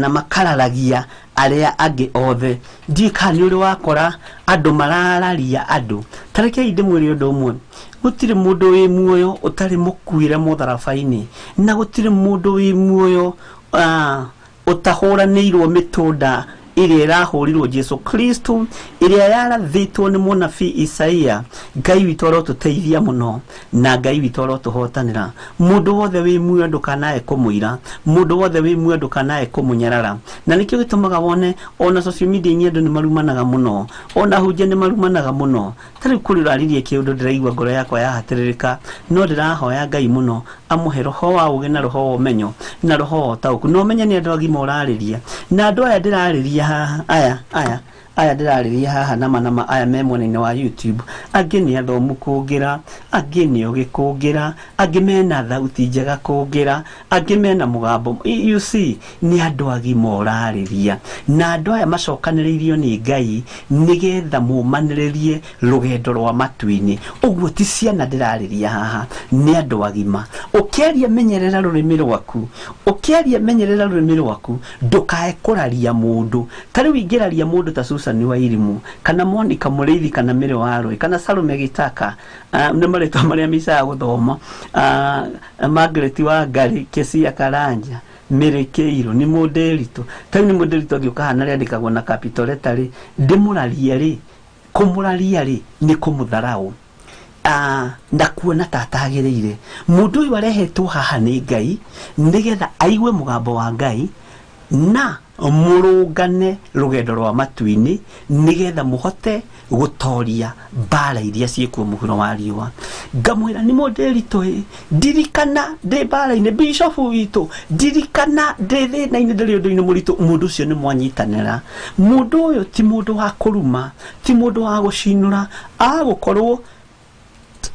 makararagia arĩa angĩ othe. Ndiũĩ kana nĩ ũrĩ wakora andũ marararia andũ. Ta rekei ndĩmwĩre ũndũ ũmwe, gũtirĩ mũndũ wĩ muoyo ũtarĩ mũkuĩre mũtharaba-inĩ, na gũtirĩ mũndũ wĩ muoyo ũtahũranĩirwo mĩtũnda ĩrĩa ĩrahũrirwo Jesu Kristo, ĩrĩa yarathĩtwo nĩ mũnabii Isaia. Ngai witũ arotũteithia mũno na Ngai witũ arotũhotanĩra. Mũndũ wothe wĩ muoyo ndũkanae kũmũira, mũndũ wothe wĩ muoyo ndũkanae kũmũnyarara. Na nĩkĩo gĩtũmaga wone ona social media -inĩ andũ nĩ marumanaga mũno, ona hunjia nĩ marumanaga mũno. Ta rĩu kũrĩ ũraririe kĩũndũ ndĩraigua ngoro yakwa yahatĩrĩrĩka, no ndĩrahoya Ngai mũno amũhe roho wa ũũgĩ na roho wa ũmenyo na roho wa ũtaũku. Na ũmenye nĩ andũ agima ũrarĩria, na andũ aya ndĩrarĩria haha, aya ndĩrarĩria haha nama aya me mwena-inĩ wa YouTube, angĩ nĩ athomu kũngĩra, angĩ nĩ ogĩ kũngĩra, angĩ mena thauti njega kũngĩra, angĩ mena mũgambo. You see, nĩ andũ agima ũrarĩria, na andũ aya macokanĩrĩirio nĩ Ngai nĩgetha mũmanĩrĩrie rũgendo rwa matu-inĩ. Ũguo ti ciana ndĩrarĩria haha, nĩ andũ agima. Ũkĩaria menyerera rũrĩmĩ rwaku, ũkĩaria menyerera rũrĩmĩ rwaku, ndũkae kũraria mũndũ. Ta rĩu ingĩraria mũndũ ta Susan Wairimu kana Monica Mũrĩithi kana Mary Warũĩ kana Salome Gĩtaka, nĩ marĩtwa marĩa micaga gũthoma, Margaret Wangari, Kesia Karanja, Mary Kĩirũ, nĩ mũndĩritũ. Ta rĩu nĩ mũndĩritũ angĩũka haha na rĩandĩkagwo na capital letter rĩ, ndĩmũrarie rĩ, kũmũraria rĩ nĩ kũmũtharaũ na kuona ta atagĩrĩire. Mũndũ ũyũ arehetwo haha nĩ Ngai nĩgetha aigue mũgambo wa Ngai na mũrũngane rũgendo rwa matu-inĩ nĩgetha mũhote gũtoria mbara iria ciĩkuo mũhuro wa riũa. Ngamwĩra nĩ mũndĩritũ ĩ, ndirikana ndĩ mbara-inĩ, bishofu witũ, ndirikana ndĩ thĩna-inĩ, ndĩrĩ ũndũ-inĩ mũritũ. Mũndũ ũcio nĩ mwanyitanĩra. Mũndũ ũyũ ti mũndũ wa kũruma, ti mũndũ wa gũcinũra, agũkorwo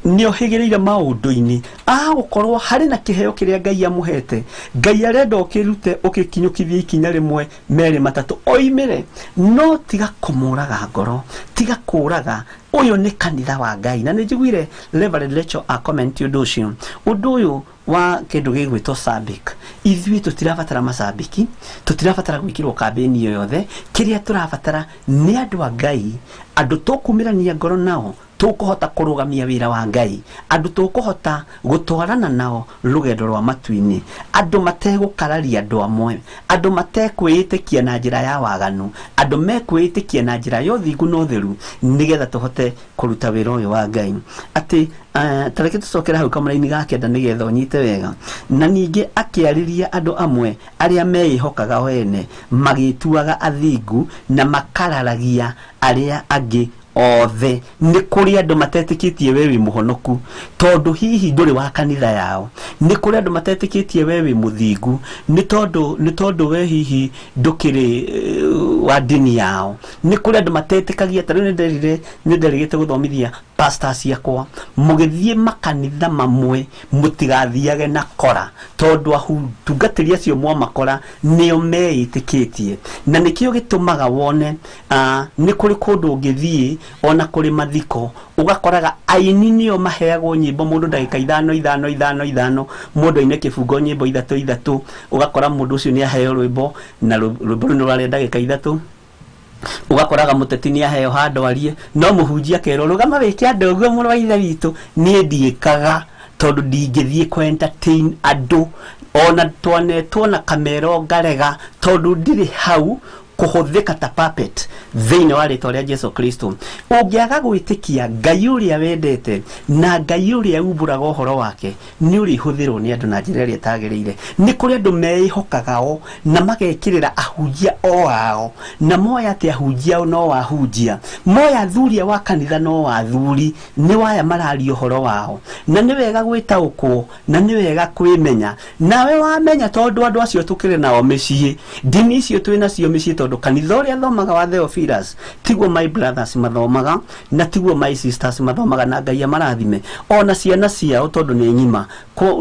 nĩ ohĩgĩrĩire maũndũ-inĩ, agũkorwo harĩ na kĩheo kĩrĩa Ngai amũhete. Ngai arenda ũkĩrute ũgĩkinyũkithie ikinya rĩmwe, merĩ, matatũ, oimĩre. No tiga kũmũraga ngoro, tiga kũraga. Ũyũ nĩ kanitha wa Ngai. Na nĩ njiguire Reverend Rachel a comment ũndũ ũcio, ũndũ ũyũ wa kĩndũ gĩgwĩtwo Sabic. Ithuĩ tũtirabatara macabiki, tũtirabatara gwĩkĩrwo kambĩni o yothe. Kĩrĩa tũrabatara nĩ andũ a Ngai, andũ tũkumĩrania ngoro nao, tũkũhota kũrũgamia wĩra wa Ngai, andũ tũkũhota gũtwarana nao rũgendo rwa matu-inĩ, andũ mategũkararia andũ amwe, andũ matekwĩĩtĩkia na njĩra ya waganu, andũ mekwĩĩtĩkia na njĩra ya ũthingu na ũtheru, nĩgetha tũhote kũruta wĩra ũyũ wa Ngai. Atĩ ta reke tũcokere hau kamũraini ga kenda nĩgetha ũnyite wega. Na ningĩ akĩarĩria andũ amwe arĩa meĩhokaga o ene magĩtuaga athingu na makararagia arĩa angĩ othe. Nĩ kũrĩ andũ matetĩkĩtie we wĩ mũhonoku tondũ hihi ndũrĩ wa kanitha yao. Nĩ kũrĩ andũ matetĩkĩtie we wĩ mũthingu nĩ tondũ we hihi ndũkĩrĩ wa ndini yao. Nĩ kũrĩ andũ matetĩkagia. Ta rĩu nĩ nderĩgĩte gũthomithia pastors ciakwa, mũgĩthiĩ makanitha mamwe mũtigathiage na kora, tondũ atungatĩri acio mwamakora nĩo meĩtĩkĩtie. Na nĩkĩo gĩtũmaga wone nĩ kũrĩ kũndũ ũngĩthiĩ ona kũrĩ mathiko ũgakoraga aini nĩo maheagwo nyĩmbo mũndũ ndagĩka ithano ithano ithano ithano, mũndũ aine kĩbungo nyĩmbo ithatũ ithatũ, ũgakora mũndũ ũcio nĩ aheo rwĩmbo na rwĩmbo rũu nĩ rwarĩa ndagĩka ithatũ. Ũgakoraga mũteti nĩ aheo handũ arie, no mũhunjia akerwo rũgama wĩke andũ ũguo mũrũ wa ithe witũ. Niĩ ndiĩkaga tondũ ndingĩthiĩ kũ entertain andũ, ona twanetwo na kamero ngarega tondũ ndirĩ hau kũhũthĩka ta puppet thĩinĩ wa rĩtwa rĩa Jesu Kristo. Ũngĩaga gwĩtĩkia Ngai ũrĩa wendete na Ngai ũrĩa umbũraga ũhoro wake, nĩ ũrĩhũthĩrwo nĩ andũ na njĩra ĩrĩa ĩtagĩrĩire. Nĩ kũrĩ andũ meĩhokaga o na magekĩrĩra ahunjia o ao, na moya atĩ ahunjia no ahunjia, moya athuri wa kanitha no athuri, nĩ waya mararia ũhoro wao. Na nĩ wega gwĩtaũkwo na nĩ wega kwĩmenya. Nawe wamenya, tondũ andũ acio tũkĩrĩ nao mĩciĩ, ndini icio twĩ nacio mĩciĩ, tondũ kanitha ũrĩa thomaga wa Theophilus tiguo my brothers mathomaga na tiguo my sisters mathomaga, na Ngai amarathime ona ciana ciao tondũ nĩ ng'ima,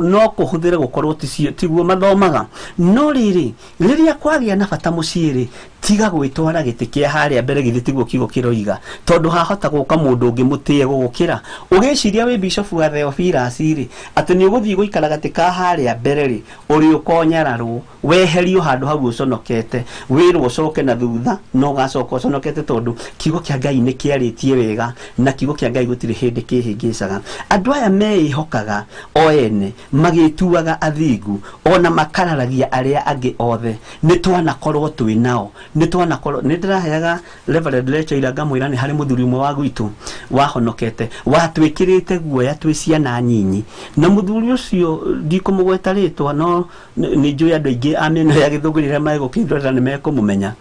no kũhũthĩre gũkorwo tiguo mathomaga. No rĩrĩ, rĩrĩa kwagĩa na bata mũciĩ rĩ, tiga gwĩtwara gĩtĩ kĩa harĩa mbere, githĩ tiguo kiugo kĩroiga, tondũ hahota gũka mũndũ ũngĩ mũtĩe gũgũkĩra. Ũgĩciria wĩ bishop wa Theophilus rĩ, atĩ nĩ ũgũthiĩ gũikara gatĩ ka harĩa mbere rĩ, ũrĩ ũkonyararwo, weherio handũ hau ũconokete, wĩrwo ũcoke na thutha, no ũgacoka ũconokete, tondũ kiugo kĩa Ngai nĩ kĩarĩtie wega, na kiugo kĩa Ngai gũtirĩ hĩndĩ kĩhĩngĩcaga. Andũ aya meĩhokaga o ene, magĩtuaga athingu, ona makararagia arĩa angĩ othe. Nĩ twanakorwo twĩ nao, nĩ twanakorwo. Nĩ ndĩraheaga Reverend Lecho ira ngamwĩra nĩ harĩ mũthuri ũmwe wa gwitũ wahonokete, watwĩkĩrĩte guoya twĩ ciana nyinyi, na mũthuri ũcio ndikũmũgweta rĩtwa, no nĩ njũĩ andũ aingĩ a mĩena ya Gĩthũngũri arĩa megũkĩndorera nĩ mekũmũmenya.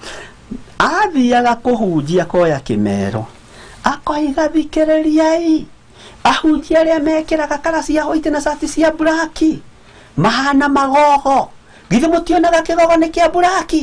Athiaga kũhunjia koya kĩmero, akoiga thikĩrĩriai, ahunjia arĩa mekĩraga kara cia white na cati cia black mahana magogo, githĩ mũtionaga kĩgogo nĩ kĩa black?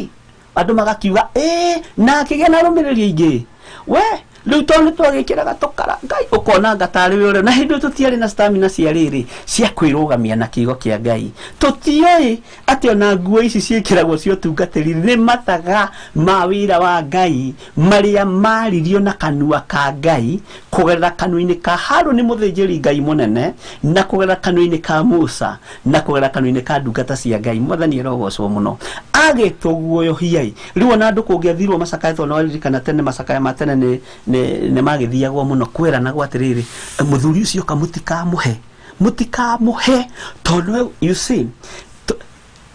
Andũ magakiuga ĩĩ, na akĩgĩa na arũmĩrĩri aingĩ. We rĩu tondũ nĩ twagĩkĩraga tũkara Ngai, ũkona nga tarĩ we ũrĩa, na hĩndĩ ĩyo tũtiarĩ na stamina cia rĩrĩ cia kwĩrũgamia na kiugo kĩa Ngai. Tũtiũĩ atĩ ona nguo ici ciĩkĩragwo cia ũtungatĩri nĩ mathaga ma wĩra wa Ngai marĩa maririo na kanua ka Ngai kũgerera kanua-inĩ ka Harũni mũthĩnjĩri Ngai mũnene, na kũgerera kanua-inĩ ka Musa, na kũgerera kanua-inĩ ka ndungata cia Ngai. Mwathani arogocwo mũno. Agĩtũguoyohiai. Rĩu ona andũ kũngĩathirwo macakaya, tondũ nĩwaririkana tene macakaya ma tene nĩ magĩthiagwo mũno, kweranagwo atĩrĩrĩ, mũthuri ũcio ka mũtikamũhe, mũtikamũhe, tondũ you see,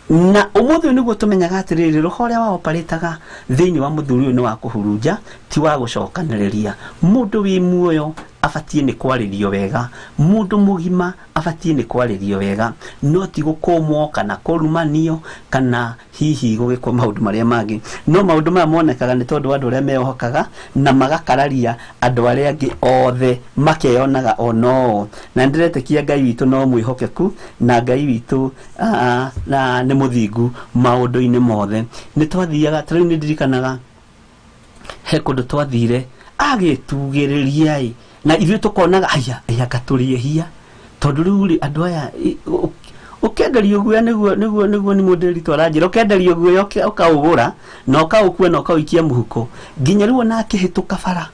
na ũmũthĩ ũyũ nĩguo tũmenyaga atĩrĩrĩ, roho ũrĩa waoparĩtaga thĩinĩ wa mũthuri ũyũ nĩ wa kũhurunja, ti wa gũcokanĩrĩria. Mũndũ wĩ muoyo abatiĩ nĩ kwarĩrio wega, mũndũ mũgima abatiĩ nĩ kwarĩrio wega, no ti gũkũmwo kana kũrumanio kana hihi gũgĩkwo maũndũ marĩa mangĩ. No maũndũ maya monekaga nĩ tondũ wa andũ arĩa mehokaga na magakararia andũ arĩa angĩ othe, makeyonaga o noo. Na nĩndĩretĩkia Ngai witũ no mwĩhokeku, na Ngai witũ na nĩ mũthingu maũndũ-inĩ mothe. Nĩ twathiaga, ta rĩu nĩ ndirikanaga he kũndũ twathire, agĩtugĩrĩria ĩ, na ithuĩ tũkonaga aya aya anga tũrĩ ehia, tondũ rĩu rĩ andũ aya ũkenderio guoya nĩguo nĩ mũndũ ritũ aranjĩra, ũkenderio guoya ũkaũgũra na ũkaũkua na ũkaũikia mũhuko, nginya rĩu ona akĩhĩtũka bara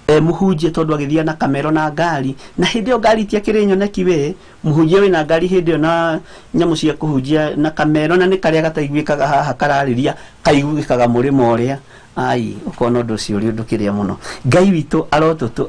mũhunjia, tondũ agĩthiĩ na kamero na ngari, na hĩndĩ ĩyo ngari itiakĩrĩ nyoneki. We mũhunjia wĩna ngari hĩndĩ ĩyo na nyamũ cia kũhunjia na kamero, na nĩ karĩa gataiguĩkaga haha kararĩria kaiguĩkaga mũrĩmo ũrĩa ai, ũkona ũndũ ũcio ũrĩ ũndũ kĩrĩa mũno. Ngai witũ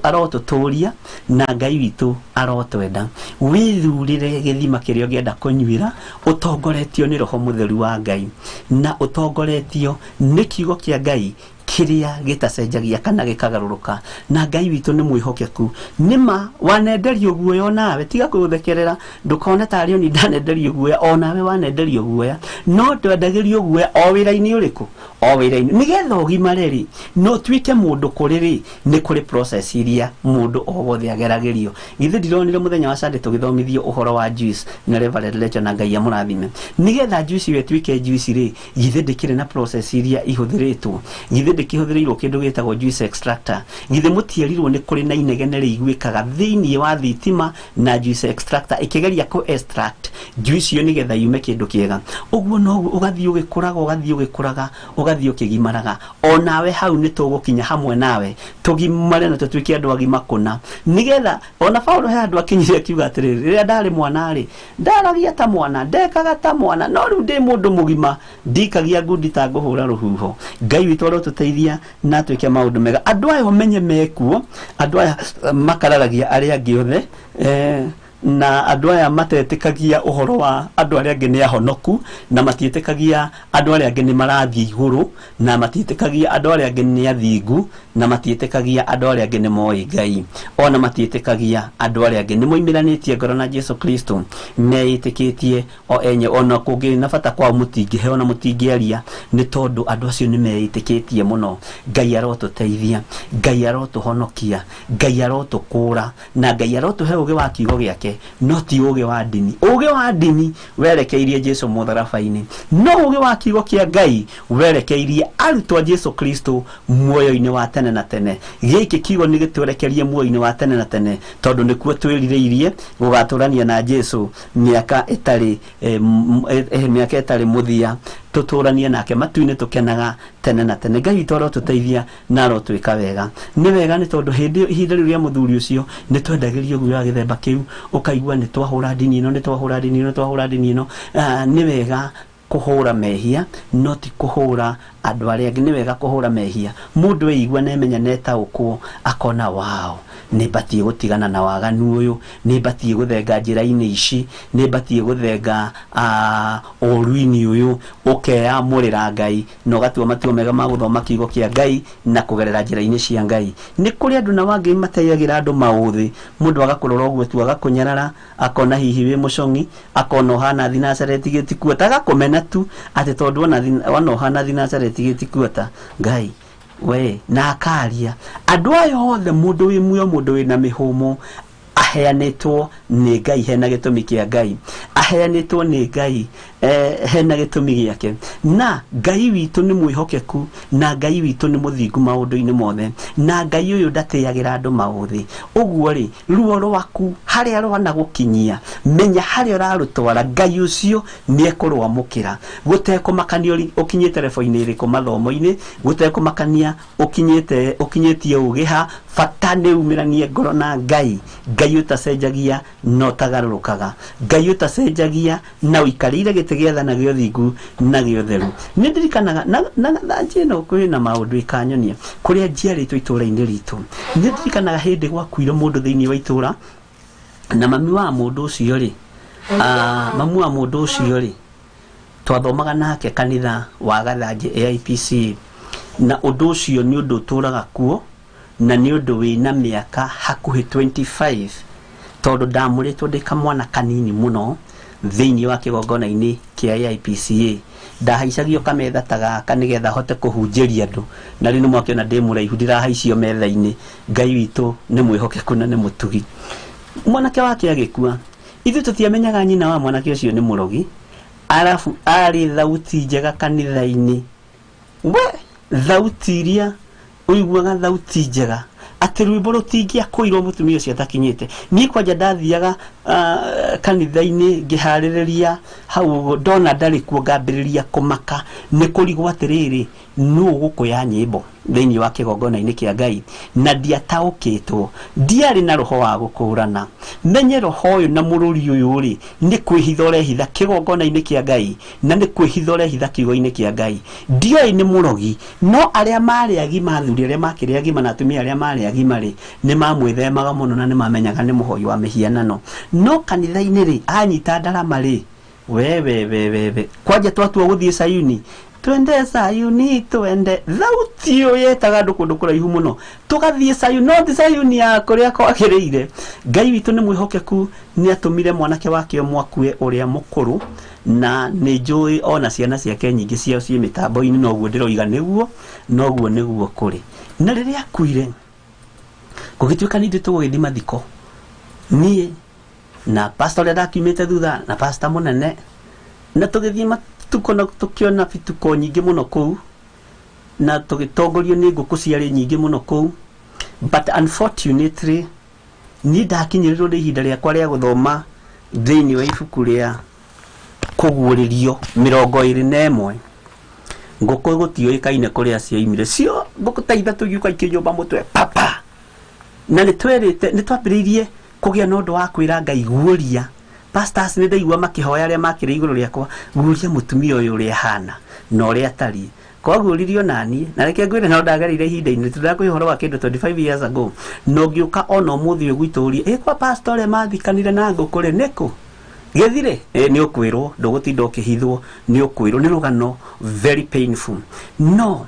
arotũtũria, na Ngai witũ arotwenda. Wĩthurĩre gĩthima kĩrĩa ũngĩenda kũnyuĩra, ũtongoretio nĩ Roho Mũtheru wa Ngai, na ũtongoretio nĩ kiugo kĩa Ngai kĩrĩa gĩtacenjagia kana gĩkagarũrũka. Na Ngai witũ nĩ mwĩhokeku. Nĩma wanenderio guoya onawe, tiga kwĩũthekerera, ndũkone tarĩ oni ndanenderio guoya, onawe wanenderio guoya. No ndwendagĩrio guoya o wĩra-inĩ ũrĩkũ, o wĩra-inĩ, nĩgetha ũgimare rĩ, no ũtuĩke mũndũ kũrĩ rĩ, nĩ kũrĩ process iria mũndũ o wothe ageragĩrio. Githĩ ndironire mũthenya wa Sunday tũgĩthomithio ũhoro wa juice na Reverend Lecho, na Ngai amũrathime. Nĩgetha juice ĩyo ĩtuĩke juice rĩ, githĩ ndĩkĩrĩ na process iria ihũthĩrĩtwo? Githĩ ndĩkĩhũthĩrĩirwo kĩndũ gĩtagwo juice extractor? Githĩ mũtierirwo nĩ kũrĩ na inegene rĩiguĩkaga thĩinĩ wa thitima na juice extractor ĩkĩgeria kũ extract juice ĩyo nĩgetha yume kĩndũ kĩega? Ũguo noguo ũgathiĩ ũgĩkũraga, ũgathiĩ ũgĩkũraga, ũgathiĩ ũkĩgimaraga. Onawe hau nĩ tũgũkinya hamwe nawe, tũgimare na tũtuĩke andũ agima kũna, nĩgetha ona Paulo he andũ akinyire akiuga atĩrĩrĩ, rĩrĩa ndarĩ mwana rĩ, ndaragia ta mwana, ndekaga ta mwana, no rĩu ndĩ mũndũ mũgima, ndikagia ngundi ta ngũhũra rũhuho. Ngai witũ arotũteithia na atuĩke maũndũ mega. Andũ aya ũmenye mekuo, andũ aya makararagia arĩa angĩ othe. Na andũ aya matetĩkagia ũhoro wa andũ arĩa angĩ nĩ ahonoku, na matiĩtĩkagia andũ arĩa angĩ nĩ marathiĩ igũrũ, na matiĩtĩkagia andũ arĩa angĩ nĩ athingu, na matiĩtĩkagia andũ arĩa angĩ nĩ moĩ Ngai, ona matiĩtĩkagia andũ arĩa angĩ nĩ moimĩranĩtie ngoro na Jesu Kristo, meĩtĩkĩtie o enye, ona kũngĩ na bata kwao mũtingĩheo na mũtingĩaria, nĩ tondũ andũ acio nĩ meĩtĩkĩtie mũno. Ngai arotũteithia, Ngai arotũhonokia, Ngai arotũkũra, na Ngai arotũhe ũgĩ wa kiugo gĩake, no ti ũgĩ wa ndini. Ũgĩ wa ndini werekeirie Jesu mũtharaba-inĩ, no ũgĩ wa kiugo kĩa Ngai werekeirie arutwo a Jesu Kristo muoyo-inĩ wa tene na tene. Gĩkĩ kiugo nĩ gĩtwerekerie muoyo-inĩ wa tene na tene, tondũ nĩkuo twĩrirĩirie gũgatũrania na Jesu mĩaka ĩtarĩ mĩaka ĩtarĩ mũthia, tũtũranie nake matu-inĩ tũkenaga tene na tene. Ngai witũ arotũteithia na arotwĩka wega. Nĩ wega nĩ tondũ hĩndĩ ihinda rĩu rĩa mũthuri ũcio nĩ twendagĩrio guoya wa gĩthemba kĩu, ũkaigua nĩ twahũra ndini ĩno, nĩ twahũra ndini ĩno, nĩ twahũra ndini ĩno. Nĩ wega kũhũra mehia, no ti kũhũra andũ arĩa angĩ. Nĩ wega kũhũra mehia, mũndũ eigua na emenya na etaũkwo, akona wao, nĩ batiĩ gũtigana na waganu ũyũ, nĩ batiĩ gũthenga njĩra-inĩ ici, nĩ batiĩ gũthenga ũũru-inĩ ũyũ, ũkeyamũrĩra Ngai na ũgatua matua mega ma gũthoma kiugo kĩa Ngai na kũgerera njĩra-inĩ cia Ngai. Nĩ kũrĩ andũ na wangĩ mateyagĩra andũ maũthĩ, mũndũ agakũrora ũguo tu agakũnyarara, akona hihi wĩ mũcong'i, akona ũhana thinacareti gĩtikuota, agakũmena tu atĩ tondũ ona ũhana thinacareti gĩtikuota. Ngai we na akaria andũ aya othe, mũndũ wĩ muoyo, mũndũ wĩna mĩhũmũ, aheanĩtwo nĩ Ngai, hena gĩtũmi kĩa Ngai, aheanĩtwo nĩ Ngai, hena gĩtũmi gĩake. Na Ngai witũ nĩ mwĩhokeku, na Ngai witũ nĩ mũthingu maũndũ-inĩ mothe, na Ngai ũyũ ndatĩagĩra andũ maũthĩ. Ũguo rĩ, ruo rwaku harĩa rwana gũkinyia, menya harĩa ũrarũtwara, Ngai ũcio nĩ ekũrwamũkĩra, gũtekũmakania ũkinyĩte rebo-inĩ ĩrĩkũ mathomo-inĩ, gũtekũmakania ũkinyĩtie ũgĩ ha, bata nĩ umĩranie ngoro na Ngai. Ngai ũtacenjagia na ũtagarũrũkaga, Ngai ũtacenjagia na ũikarĩire gĩtĩ gĩa tha na gĩa ũthingu na gĩa ũtheru. Nĩ ndirikanaga na thanjĩ ĩno kwĩna maũndũ ĩkanyonia kũrĩa njiarĩtwo itũũra-inĩ ritũ. Nĩ ndirikanaga hĩndĩ gwakuire mũndũ thĩinĩ wa itũũra, na mami wa mũndũ ũcio rĩ, mami wa mũndũ ũcio rĩ, twathomaga nake kanitha wa Gathanjĩ AIPCA, na ũndũ ũcio nĩ ũndũ ũtũũraga kuo, na nĩ ũndũ wĩna mĩaka hakuhĩ 25, tondũ ndamũrĩtwo ndĩ kamwana kanini mũno thĩinĩ wa kĩgongona-inĩ kĩa AIPCA. Ndahaicagio kametha ta gaka nĩgetha hote kũhunjĩria andũ, na rĩu nĩ mwakĩona ndĩ mũraihu, ndirahaicio metha-inĩ. Ngai witũ nĩ mwĩhokeku na nĩ mũtugi. Mwanake wake agĩkua, ithuĩ tũtiamenyaga nyina wa mwanake ũcio nĩ mũrogi, arabu arĩ thauti njega kanitha-inĩ. We thauti iria ũiguaga thauti njega atĩ rwĩmbo rũtingĩakũirwo mũtumia ũcio atakinyĩte. Niĩ kwanja ndathiaga kanitha-inĩ ngĩharĩrĩria hau ũguo, ndona ndarĩ kuo ngambĩrĩria kũmaka nĩ kũrigwo atĩrĩrĩ, nũ ũgũkũya nyĩmbo thĩinĩ wa kĩgongona-inĩ kĩa Ngai, na ndiataũkĩtwo, ndiarĩ na roho wa gũkũrana. Menye roho ũyũ na mũrũri ũyũ rĩ, nĩ kwĩhitha ũrehitha kĩgongona-inĩ kĩa Ngai, na nĩ kwĩhitha ũrehitha kiugo-inĩ kĩa Ngai. Ndioĩ nĩ mũrogi, no arĩa marĩ agima, athuri arĩa makĩrĩ agima na atumia arĩa marĩ agima rĩ, nĩ mamwĩthemaga mũno na nĩ mamenyaga nĩ mũhoi wa mĩhianano. No kanitha-inĩ rĩ, anyita ndarama rĩ, we we we we we, kwanja twatua gũthiĩ Sayuni, twende Sayuni, twende, thauti ĩyo yetaga andũ kũndũ kũraihu mũno, tũgathiĩ Sayuni, no ti Sayuni ya kũrĩa kwagĩrĩire. Ngai witũ nĩ mwĩhokeku, nĩ atũmire mwanake wake ũmwe akue ũrĩa mũkũrũ, na nĩ njũĩ ona ciana ciake nyingĩ ciao ciĩ mĩtambo-inĩ, noguo ndĩroiga nĩguo, noguo nĩguo kũrĩ. Na rĩrĩa akuire, gũgĩtuĩka nĩ ithuĩ tũgũgĩthiĩ mathiko, niĩ na pastor ũrĩa ndakiumĩte thutha na pastor mũnene, na tũgĩthiĩ matuko na tũkĩona bituko nyingĩ mũno kũu, na tũgĩtongorio nĩ ngũkũ ciarĩ nyingĩ mũno kũu. But unfortunately niĩ ndakinyĩrĩrwo nĩ ihinda rĩakwa rĩa gũthoma thĩinĩ wa ibuku rĩa kũguũrĩrio 21. Ngũkũ gũtiũĩkaine kũrĩa cioimire, cio ngũkũ ta ithatũ igiũka ikĩnyũmba mũtwe papa. Na nĩ twerĩte, nĩ twambĩrĩirie kũgĩa na ũndũ wa kwĩra Ngai guũria. Pastors nĩ ndaigua makĩhoya arĩa makĩrĩ igũrũ rĩakwa, guũria mũtumia ũyũ ũrĩa ahana na ũrĩa atariĩ. Kwaguũririo naniĩ na reke ngwĩre no ndagereire ihinda-inĩ tũndakũhe ũhoro wa kĩndũ 25 years ago na ũngĩũka ona ũmũthĩ ũyũ gwitũ ũrie ĩ kwa pastor ũrĩa mathikanire na ngũkũ rĩ nĩkũ gĩthire nĩ ũkwĩrwo ndũgũtinda ũkĩhithwo nĩ ũkwĩrwo nĩ rũgano very painful. No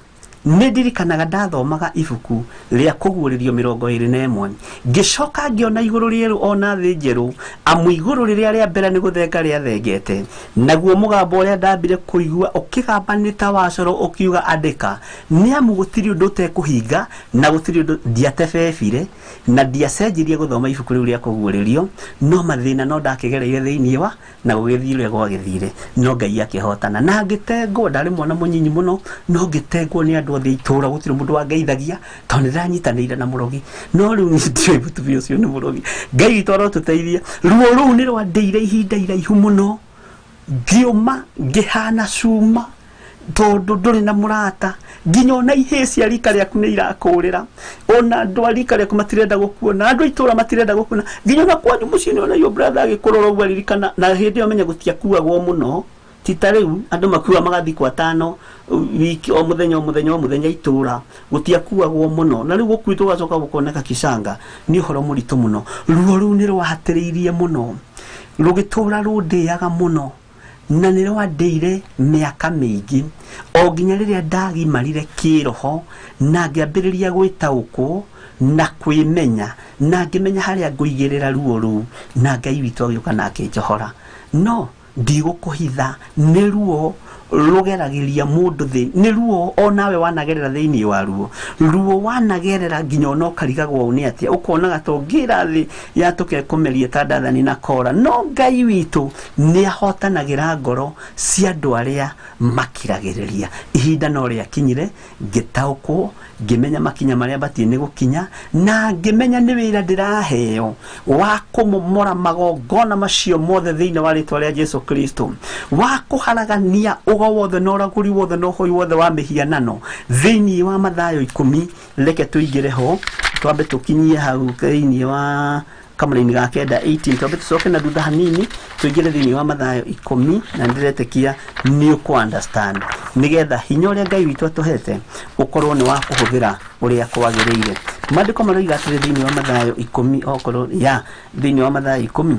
nĩ ndirikanaga ndathomaga ibuku rĩa kũguũrĩrio 21 ngĩcoka ngĩona igũrũ rĩerũ ona thĩ njerũ amu igũrũ rĩrĩa rĩa mbere nĩ gũthenga rĩathengete naguo mũgambo ũrĩa ndambire kũigua ũkĩgamba nĩ ta wa coro ũkiuga andĩka nĩ amu gũtirĩ ũndũ ũtekũhinga na gũtirĩ ũndũ ndiatebebire na ndiacenjirie gũthoma ibuku rĩu rĩa kũguũrĩrio no mathĩna no ndakĩgereire thĩinĩ wa na gũgĩthiĩ ũrĩa gwagĩthire no Ngai akĩhotana na ngĩtengwo ndarĩ mwana mũnyinyi mũno no ngĩtengwo nĩ andũ othe itũra gũtirĩ mũndũ wangeithagia tondũ nĩndanyitanĩire na mũrogi no rĩu niĩ ndiũĩ mũtumia ũcio nĩ mũrogi. Ngai witũ arotũteithia. Ruo rũu nĩ rwandĩire ihinda iraihu mũno ngĩũma ngĩhana cuma tondũ ndũrĩ na mũrata nginya ona ihĩĩ cia rika rĩaku nĩ irakũrĩra ona andũ a rika rĩaku matirenda gũkuona andũ a itũra matirenda gũkuona nginya ona kwanyu mũciĩ nĩ ona your brother agĩkũrora ũguo aririkana na hĩndĩ ĩyo menya gũtiakuagwo mũno ti ta rĩu andũ makua magathikwo atano wiki o mũthenya o mũthenya o mũthenya itũra gũtiakuagwo mũno na rĩu gũkuĩtwo gũgacoka gũkoneka kicanga nĩ ũhoro mũritũ mũno. Ruo rũu nĩ rwahatĩrĩirie mũno rũgĩtũra rũndĩaga mũno na nĩ rwandĩire mĩaka mĩingĩ o nginya rĩrĩa ndagimarire kĩroho na ngĩambĩrĩria gwĩtaũkwo na kwĩmenya na ngĩmenya harĩa ngũigĩrĩra ruo rũu na Ngai witũ agĩũka na akĩnjohora. No ndigũkũhitha nĩ ruo rũgeragĩria mũndũ thĩ nĩ ruo onawe wanagerera thĩinĩ wa ruo ruo wanagerera nginya ona ũkarigagwo ũũ nĩ atĩa ũkonaga ta ũngĩra thĩ yatũke kũmeria ta Ndathani na Kora no Ngai witũ nĩ ahotanagĩra ngoro cia andũ arĩa makiragĩrĩria. Ihinda no rĩakinyire ngĩtaũkwo ngĩmenya makinya marĩa batiĩ nĩ gũkinya na ngĩmenya nĩ wĩra ndĩraheo wa kũmomora magongona macio mothe thĩinĩ wa rĩtwa rĩa Jesu Kristo wa kũharagania ũgo wothe na ũragũri wothe na ũhoi wothe wa mĩhianano thĩinĩ wa Mathayo 10. Reke tũingĩre ho twambe tũkinyie hau thĩinĩ wa kamũraini ga 9 18 twambe tũcoke na thutha hanini tũingĩre thĩinĩ wa Mathayo 10 na ndĩretĩkia nĩ ũkũ understand nĩgetha hinya ũrĩa Ngai witũ atũhete ũkorwo nĩ wa kũhũthĩra ũrĩa kwagĩrĩire. Maandĩko maroiga atĩrĩ thĩinĩ wa Mathayo 10 okorwo ya thĩinĩ wa Mathayo 10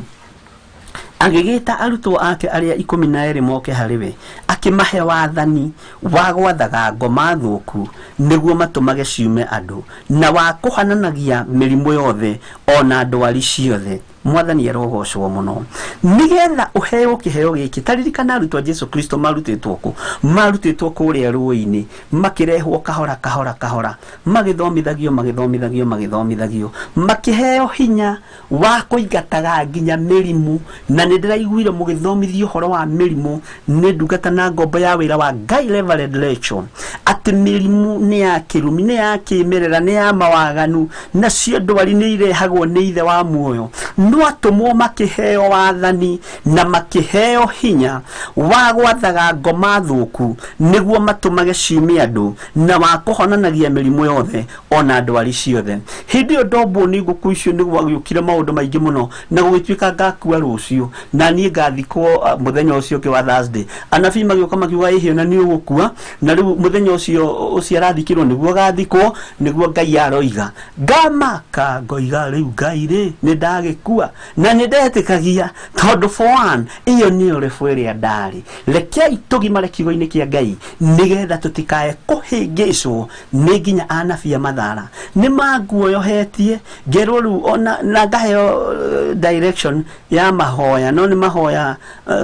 agĩgĩta arutwo ake arĩa 12 moke harĩ we akĩmahe wathani wa gwathaga ngoma thũku nĩguo matũmage ciume andũ na wa kũhananagia mĩrimũ yothe ona ndwari ciothe. Mwathani arogocwo mũno nĩgetha ũheo kĩheo gĩkĩ. Taririkana arutwo a Jesu Kristo marutĩtwo kũ? Marutĩtwo kũrĩa rũĩ-inĩ makĩrehwo kahora kahora kahora magĩthomithagio magĩthomithagio magĩthomithagio makĩheo hinya wa kũingataga nginya mĩrimũ na nĩ ndĩraiguire mũgĩthomithio ũhoro wa mĩrimũ nĩ ndungata na ngombo ya wĩra wa Ngai Reverend Rachel atĩ mĩrimũ nĩ ya kĩrumi nĩ ya kĩmerera nĩ ya mawaganu nacio ndwari nĩ irehagwo nĩ ithe wa muoyo no atũmwo makĩheo wathani na makĩheo hinya wa gwathaga ngoma thũku nĩguo matũmage ciume andũ na wa kũhonanagia mĩrimũ yothe ona ndwari ciothe. Hĩndĩ ĩyo ndombwo nĩ ngũkũ icio nĩ gwagĩũkire maũndũ maingĩ mũno na gũgĩtuĩka ngakua rũciũ na niĩ ngathikwo mũthenya ũcio ũngĩ wa Thursday. Anabii magĩũka makiuga ĩhĩ na nĩ ũgũkua na rĩu mũthenya ũcio ũcio arathikirwo nĩguo gathikwo nĩguo Ngai aroiga. Ngamaka ngoiga rĩu Ngai rĩ nĩ ndagĩkua na nĩ ndetĩkagia tondũ for one ĩyo nĩyo rebu ĩrĩa ndarĩ. Rekei tũgimare kiugo-inĩ kĩa Ngai nĩgetha tũtikae kũhĩngĩcwo nĩ nginya anabii a mathara nĩ manguoyohetie ngerwo rĩu ona na ngaheo direction ya mahoya no nĩ mahoya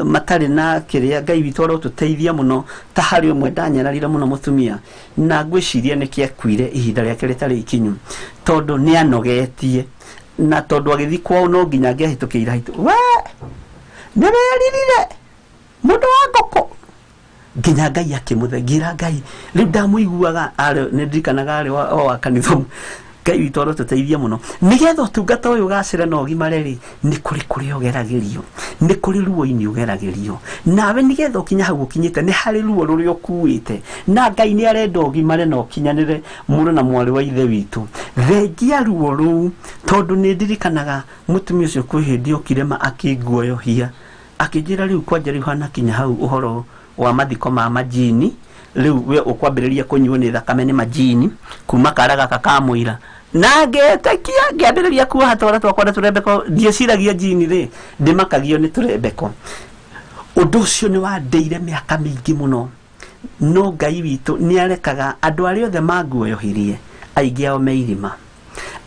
matarĩ na kĩrĩa Ngai witũ arotũteithia mũno ta harĩ ũmwe ndanyararire mũno mũtumia na ngwĩciria nĩkĩ akuire ihinda rĩake rĩtarĩ ikinyu tondũ nĩ anogetie na tondũ agĩthiĩ kwao no nginya angĩahĩtũkĩire haitũ we nĩ weririre mũndũ wa ngũkũ nginya Ngai akĩmũthengira Ngai rĩu ndamũiguaga arĩ nĩ ndirikanaga arĩ wa kanitha Ngai witũ arotũteithia mũno nĩgetha ũtungata ũyũ ũgacĩre na ũgimare rĩ nĩ kũrĩ kũrĩa ũgeragĩrio nĩ kũrĩ ruo-inĩ ũgeragĩrio nawe nĩgetha ũkinye hau ũkinyĩte nĩ harĩ ruo rũrĩa ũkuĩte na Ngai nĩ arenda ũgimare na ũkinyanĩre mũrũ na mwarĩ wa ithe witũ. Thengia ruo rũu tondũ nĩ ndirikanaga mũtumia ũcio kwĩ hĩndĩ okire ma akĩnguoyohia akĩnjĩra rĩu kwanja rĩu hanakinya hau ũhoro wa mathiko ma majini Rĩu we ũkwambĩrĩria kũnyuo nĩ thakame nĩ majini kuma kara gaka ka mũira. Na ngetĩkia ngĩambĩrĩria kuoha twara twakwa na tũrembeko, ndieciragia jini rĩ ndĩmakagio nĩ tũrembeko. Ũndũ ũcio nĩ wandeire mĩaka mĩingĩ mũno, no Ngai witũ nĩ arekaga andũ arĩa othe manguoyohirie, aingĩ ao me irima,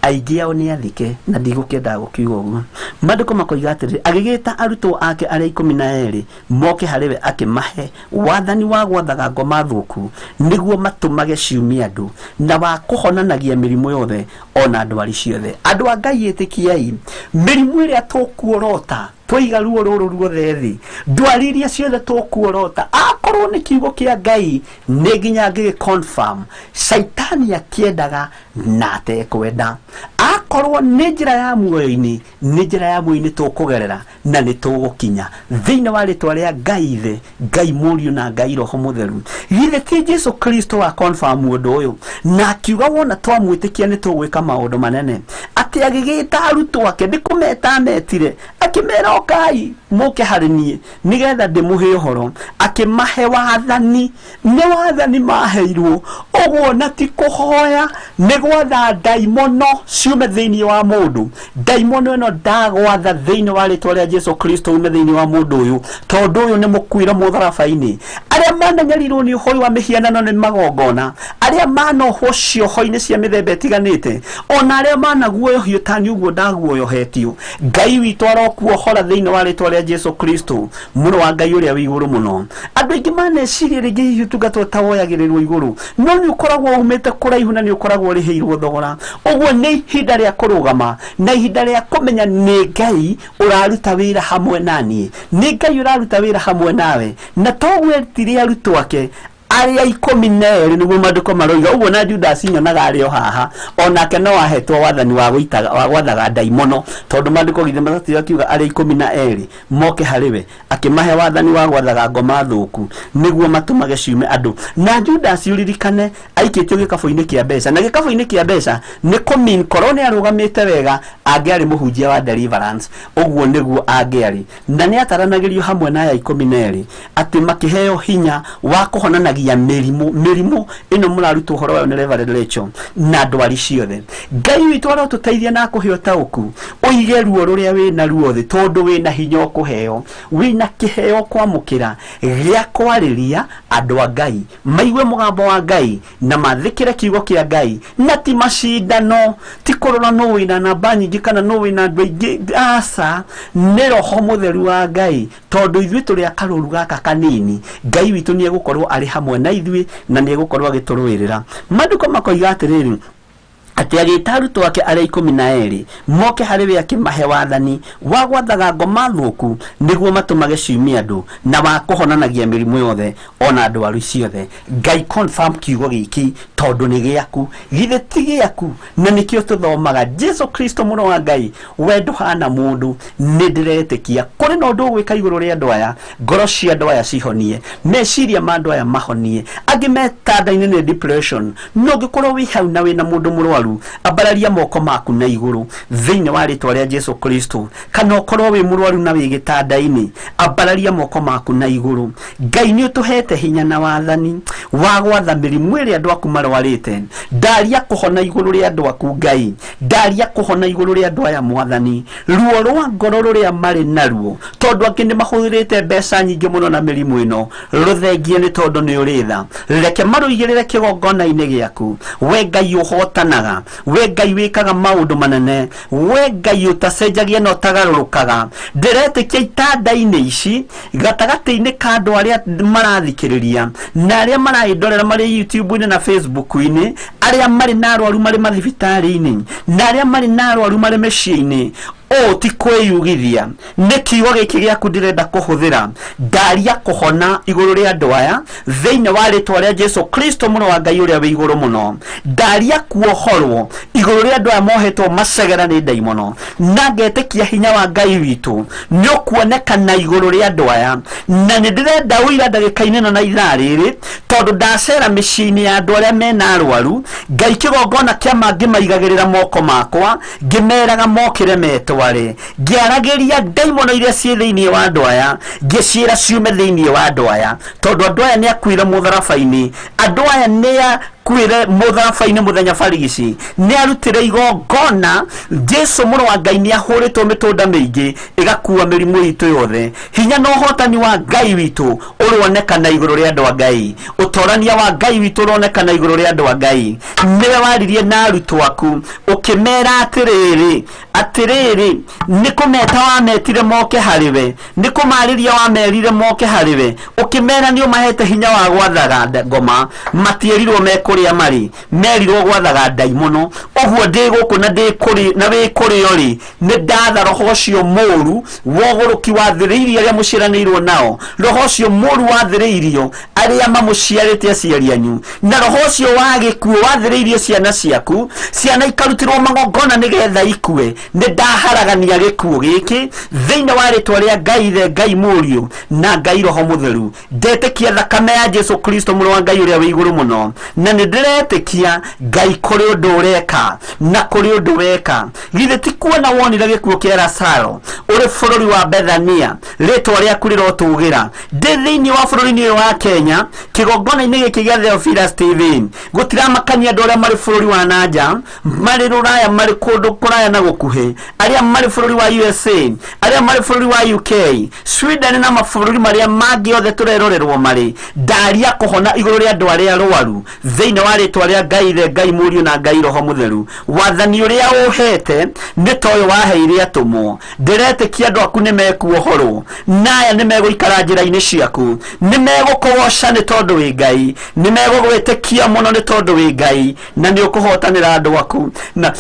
aingĩ ao nĩ athike, na ndigũkĩendaga gũkiuga ũguo. Maandĩko makoiga atĩrĩrĩ, agĩgĩta arutwo ake arĩa 12 moke harĩ we, akĩmahe wathani wa gwathaga ngoma thũku nĩguo matũmage ciumie andũ, na wa kũhonanagia mĩrimũ yothe ona ndwari ciothe. Andũ a Ngai, ĩtĩkiai mĩrimũ ĩrĩa tũkuorota twaiga ruo rũrũ ruothe thĩ, ndwari iria ciothe tũkuorota, akorwo nĩ kiugo kĩa Ngai nĩ nginya ngĩgĩ confirm Caitani akĩendaga na atekwenda. Akorwo nĩ njĩra ya muoyo-inĩ, nĩ njĩra ya muoyo-inĩ tũkũgerera na nĩ tũgũkinya thĩinĩ wa rĩtwa rĩa Ngai Ithe, Ngai Mũriũ na Ngai Roho Mũtheru. Githĩ ti Jesu Kristo wa confirm ũndũ ũyũ na akiuga wona twamwĩtĩkia nĩ tũgwĩka maũndũ manene? Atĩ agĩgĩta arutwo ake, nĩ kũmeta ametire, akĩmera okai mũke harĩ niĩ nĩgetha ndĩmũhe ũhoro. Akĩmahe wathani, nĩ wathani maheirwo ũguo, na ti kũhoya, nĩ gwatha ndaimono ciume thĩinĩ wa mũndũ. Ndaimono ĩno ndagwatha thĩinĩ wa rĩtwa rĩa Jesu Kristo ume thĩinĩ wa mũndũ ũyũ, tondũ ũyũ nĩ mũkuire mũtharaba-inĩ. Arĩa mananyarirwo nĩ ũhoi wa mĩhianano nĩ magongona, arĩa manohwo cioho-inĩ cia mĩthemba ĩtiganĩte, ona arĩa managuoyohio tani ũguo ndaguoyohetio, Ngai witũ arokuohora thĩinĩ wa rĩtwa rĩa Jesu Kristo, mũrũ wa Ngai ũrĩa wĩ igũrũ mũno. Andũ aingĩ maneciria rĩngĩ hihi ũtungata ũtawoyagĩrĩrwo igũrũ, no nĩ ũkoragwo umĩte kũraihu na nĩ ũkoragwo ũrĩhĩirwo thogora. Ũguo nĩ ihinda rĩa kũrũgama na ihinda rĩa kũmenya nĩ Ngai ũraruta wĩra hamwe na niĩ, nĩ Ngai ũraruta wĩra hamwe nawe. Na toguo etire arutwo ake arĩa 12 nĩguo maandĩko maroiga ũguo, na Judas nyonaga arĩ o haha, onake no ahetwo wathani wa gũitaga wa gwathaga ndaimono, tondũ maandĩko githĩ matatũ akiuga arĩa 12 moke harĩ we, akĩmahe wathani wa gwathaga ngoma thũku nĩguo matũmage ciume andũ. Na Judas ũririkane aikĩtio gĩkabũ-inĩ kĩa mbeca, na gĩkabũ-inĩ kĩa mbeca nĩ kũmean korwo nĩ arũgamĩte wega angĩarĩ mũhunjia wa deliverance, ũguo nĩguo angĩarĩ. Na nĩ ataranagĩrio hamwe na aya 12 atĩ makĩheo hinya wa kũhonanagia mĩrimũ. Mĩrimũ ĩno mũrarutwo ũhoro wayo nĩ Reverend Rachel, na ndwari ciothe. Ngai witũ arotũteithia na akũhe ũtaũku, ũige ruo rũrĩa wĩna ruo thĩ, tondũ wĩna hinya ũkũheo, wĩna kĩheo kwamũkĩra gĩa kwarĩria andũ a Ngai maigue mũgambo wa Ngai na mathĩkĩre kiugo kĩa Ngai, na ti macindano, ti kũrora nũ wĩna namba nyingĩ kana nũ wĩna andũ aingĩ, aca, nĩ Roho Mũtheru wa Ngai, tondũ ithuĩ tũrĩ a karũru gaka kanini. Ngai witũ nĩ egũkorwo arĩ hamwe na ithuĩ na nĩ egũkorwo agĩtũrũĩrĩra. Maandĩko makoiga atĩrĩrĩ, atĩ agĩta arutwo ake arĩa 12 moke harĩ we, akĩmahe wathani wa gwathaga ngoma thũku nĩguo matũmage ciumie andũ, na wa kũhonanagia mĩrimũ yothe ona ndwaru ciothe. Ngai confirm kiugo gĩkĩ tondũ nĩ gĩaku, githĩ ti gĩaku? Na nĩkĩo tũthomaga Jesu Kristo mũrũ wa Ngai, we ndũhana mũndũ. Nĩ ndĩretĩkia kũrĩ na ũndũ ũgwĩka igũrũ rĩa andũ aya, ngoro cia andũ aya cihonie, meciria ma andũ aya mahonie. Angĩ metanda-inĩ nĩ depression, no ũngĩkorwo wĩ hau na wĩna mũndũ mũrwaru, ambararia moko maku na igũrũ thĩinĩ wa rĩtwa rĩa Jesu Kristo. Kana ũkorwo wĩ mũrwaru na wĩ gĩtanda-inĩ, ambararia moko maku na igũrũ. Ngai nĩ ũtũhete hinya na wathani wa gwatha mĩrimũ ĩrĩa andũ aku marwarĩte. Ndaria kũhona igũrũ rĩa andũ aku Ngai, ndaria kũhona igũrũ rĩa andũ aya Mwathani, ruo rwa ngoro rũrĩa marĩ naruo, tondũ angĩ nĩ mahũthĩrĩte mbeca nyingĩ mũno na mĩrimũ ĩno, rũthengie nĩ tondũ nĩ ũrĩ tha. Reke marũigĩrĩre kĩgongona-inĩ gĩaku. We Ngai ũhotanaga, we Ngai wĩkaga maũndũ manene, we Ngai ũtacenjagia na ũtagarũrũkaga, ndĩretĩkia itanda-inĩ ici gatagatĩ-inĩ ka andũ arĩa marathikĩrĩria na arĩa maraĩndorera marĩ YouTube-inĩ na Facebook-inĩ, arĩa marĩ na arwaru marĩ mathibitarĩ-inĩ na arĩa marĩ na arwaru marĩ mĩciĩ-inĩ, ũũ ti kwĩyugithia, nĩ kiugo gĩkĩ gĩaku ndĩrenda kũhũthĩra. Ndaria kũhona igũrũ rĩa andũ aya thĩinĩ wa rĩtwa rĩa Jesu Kristo mũrũ wa Ngai ũrĩa wĩ igũrũ mũno. Ndaria kuohorwo Igũrũ rĩa andũ aya mohetwo macegera nĩ ndaimono, na ngetĩkia hinya wa Ngai witũ nĩ ũkuonekana igũrũ rĩa andũ aya. Na nĩ ndĩrenda ũira ndagĩka-inĩ ĩno na ithaa rĩrĩ, tondũ ndacera mĩciĩ-inĩ ya andũ arĩa mena arwaru, Ngai kĩgongona kĩama ngĩmaigagĩrĩra moko makwa, ngĩmeraga mokĩre metware, ngĩaragĩria ndaimono iria ciĩ thĩinĩ wa andũ aya, ngĩciĩra ciume thĩinĩ wa andũ aya, tondũ andũ aya nĩ akuire mũtharaba-inĩ, andũ aya nĩ akuire mũtharaba-inĩ mũthenya barigici, nĩ arutire igongona. Jesu mũrũ wa Ngai nĩ ahũrĩtwo mĩtũnda mĩingĩ ĩgakua mĩrimũ itũ yothe. Hinya na ũhotani wa Ngai witũ ũronekana igũrũ rĩa andũ a Ngai, ũtorania wa Ngai witũ ũronekana igũrũ rĩa andũ a Ngai. Nĩwe waririe na arutwo aku ũkĩmera atĩrĩrĩ, atĩrĩrĩ, nĩ kũmeta wametire moke harĩwe, nĩ kũmarĩria wamerire moke harĩwe, ũkĩmera nĩ ũmahete hinya wa gwathaga ngoma, matierirwo mekũrĩa marĩ, merirwo gwathaga ndaimono. Ũguo ndĩ gũkũ na ndĩ kũrĩ na wĩ kũrĩo rĩ, nĩ ndatha roho ũcio mũũru wogũrũki wathĩrĩirie arĩa mũciaranĩirwo nao, roho ũcio mũũru wathĩrĩirio arĩa mamũciarĩte aciari anyu, na roho ũcio wa gĩkuũ wathĩrĩirio ciana ciaku, ciana ikarutirwo magongona nĩgetha ikue. Nĩ ndaharagania gĩkuũ gĩkĩ thĩinĩ wa rĩtwa rĩa Ngai Ithe, Ngai Mũriũ na Ngai Roho Mũtheru. Ndetĩkia thakame ya Jesu Kristo mũrũ wa Ngai ũrĩa wĩ igũrũ mũno, na nĩ ndĩretĩkia Ngai kũrĩ ũndũ ũreka na kũrĩ ũndũ weka. Githĩ ti kuona wonire gĩkuũ kĩa Lazaro ũrĩ bũrũri wa Bethania, rĩtwa rĩaku rĩrotũgĩra. Ndĩ thĩinĩ wa bũrũri-inĩ ũyũ wa Kenya, kĩgongona-inĩ gĩkĩ gĩa Theophilus TV, gũtiramakania andũ arĩa marĩ bũrũri wa nanja, marĩ rũraya, marĩ kũndũ kũraya na gũkuhĩ, arĩa marĩ bũrũri wa USA, arĩa marĩ bũrũri wa UK, Sweden na mabũrũri marĩa mangĩ othe tũrerorerwo marĩ. Ndaria kũhona igũrũ rĩa andũ arĩa arwaru thĩinĩ wa rĩtwa rĩa Ngai Ithe, Ngai Mũriũ na Ngai Roho Mũtheru. Wathani ũrĩa ũhete nĩ ta ũyũ waheire atũmwo. Ndĩretĩkia andũ aku nĩ mekuohorwo, na aya nĩ megũikara njĩra-inĩ ciaku, nĩ megũkũgoca nĩ tondũ wĩ Ngai, nĩ megũgwĩtĩkia mũno nĩ tondũ wĩ Ngai, na nĩ ũkũhotanĩra andũ aku, na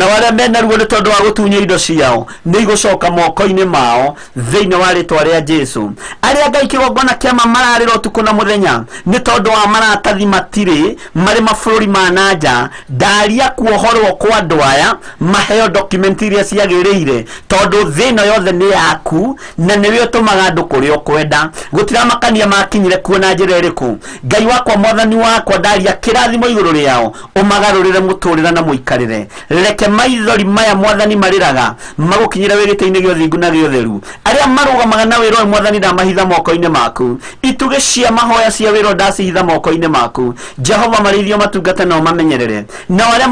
arĩa mena ruo nĩ tondũ wa gũtunywo indo ciao nĩ igũcoka moko-inĩ mao thĩinĩ wa rĩtwa rĩa Jesu. Arĩa Ngai kĩgongona kĩama mararĩra ũtukũ na mũthenya nĩ tondũ wa maratathi matirĩ marĩ mabũrũri ma nanja, ndaria kuohorwo kwa andũ aya maheo document iria ciagĩrĩire, tondũ thĩ ĩno yothe nĩ yaku na nĩwe ũtũmaga andũ kũrĩa ũkwenda. Gũtiramakania makinyire kuo na njĩra ĩrĩkũ. Ngai wakwa, mwathani wakwa, ndaria kĩrathimo igũrũ rĩao, ũmagarũrĩre mũtũrĩre na mũikarĩre. Reke maithori maya mwathani marĩraga magũkinyĩre wĩ gĩtĩ-inĩ gĩa ũthingu na gĩa ũtheru. Arĩa marũgamaga na wĩra ũyũ mwathani ndamahitha moko-inĩ maku, itugĩ cia mahoya cia wĩra ndacihitha moko-inĩ maku. Jehova marĩithio matungate nao mamenyerere. Nao arĩa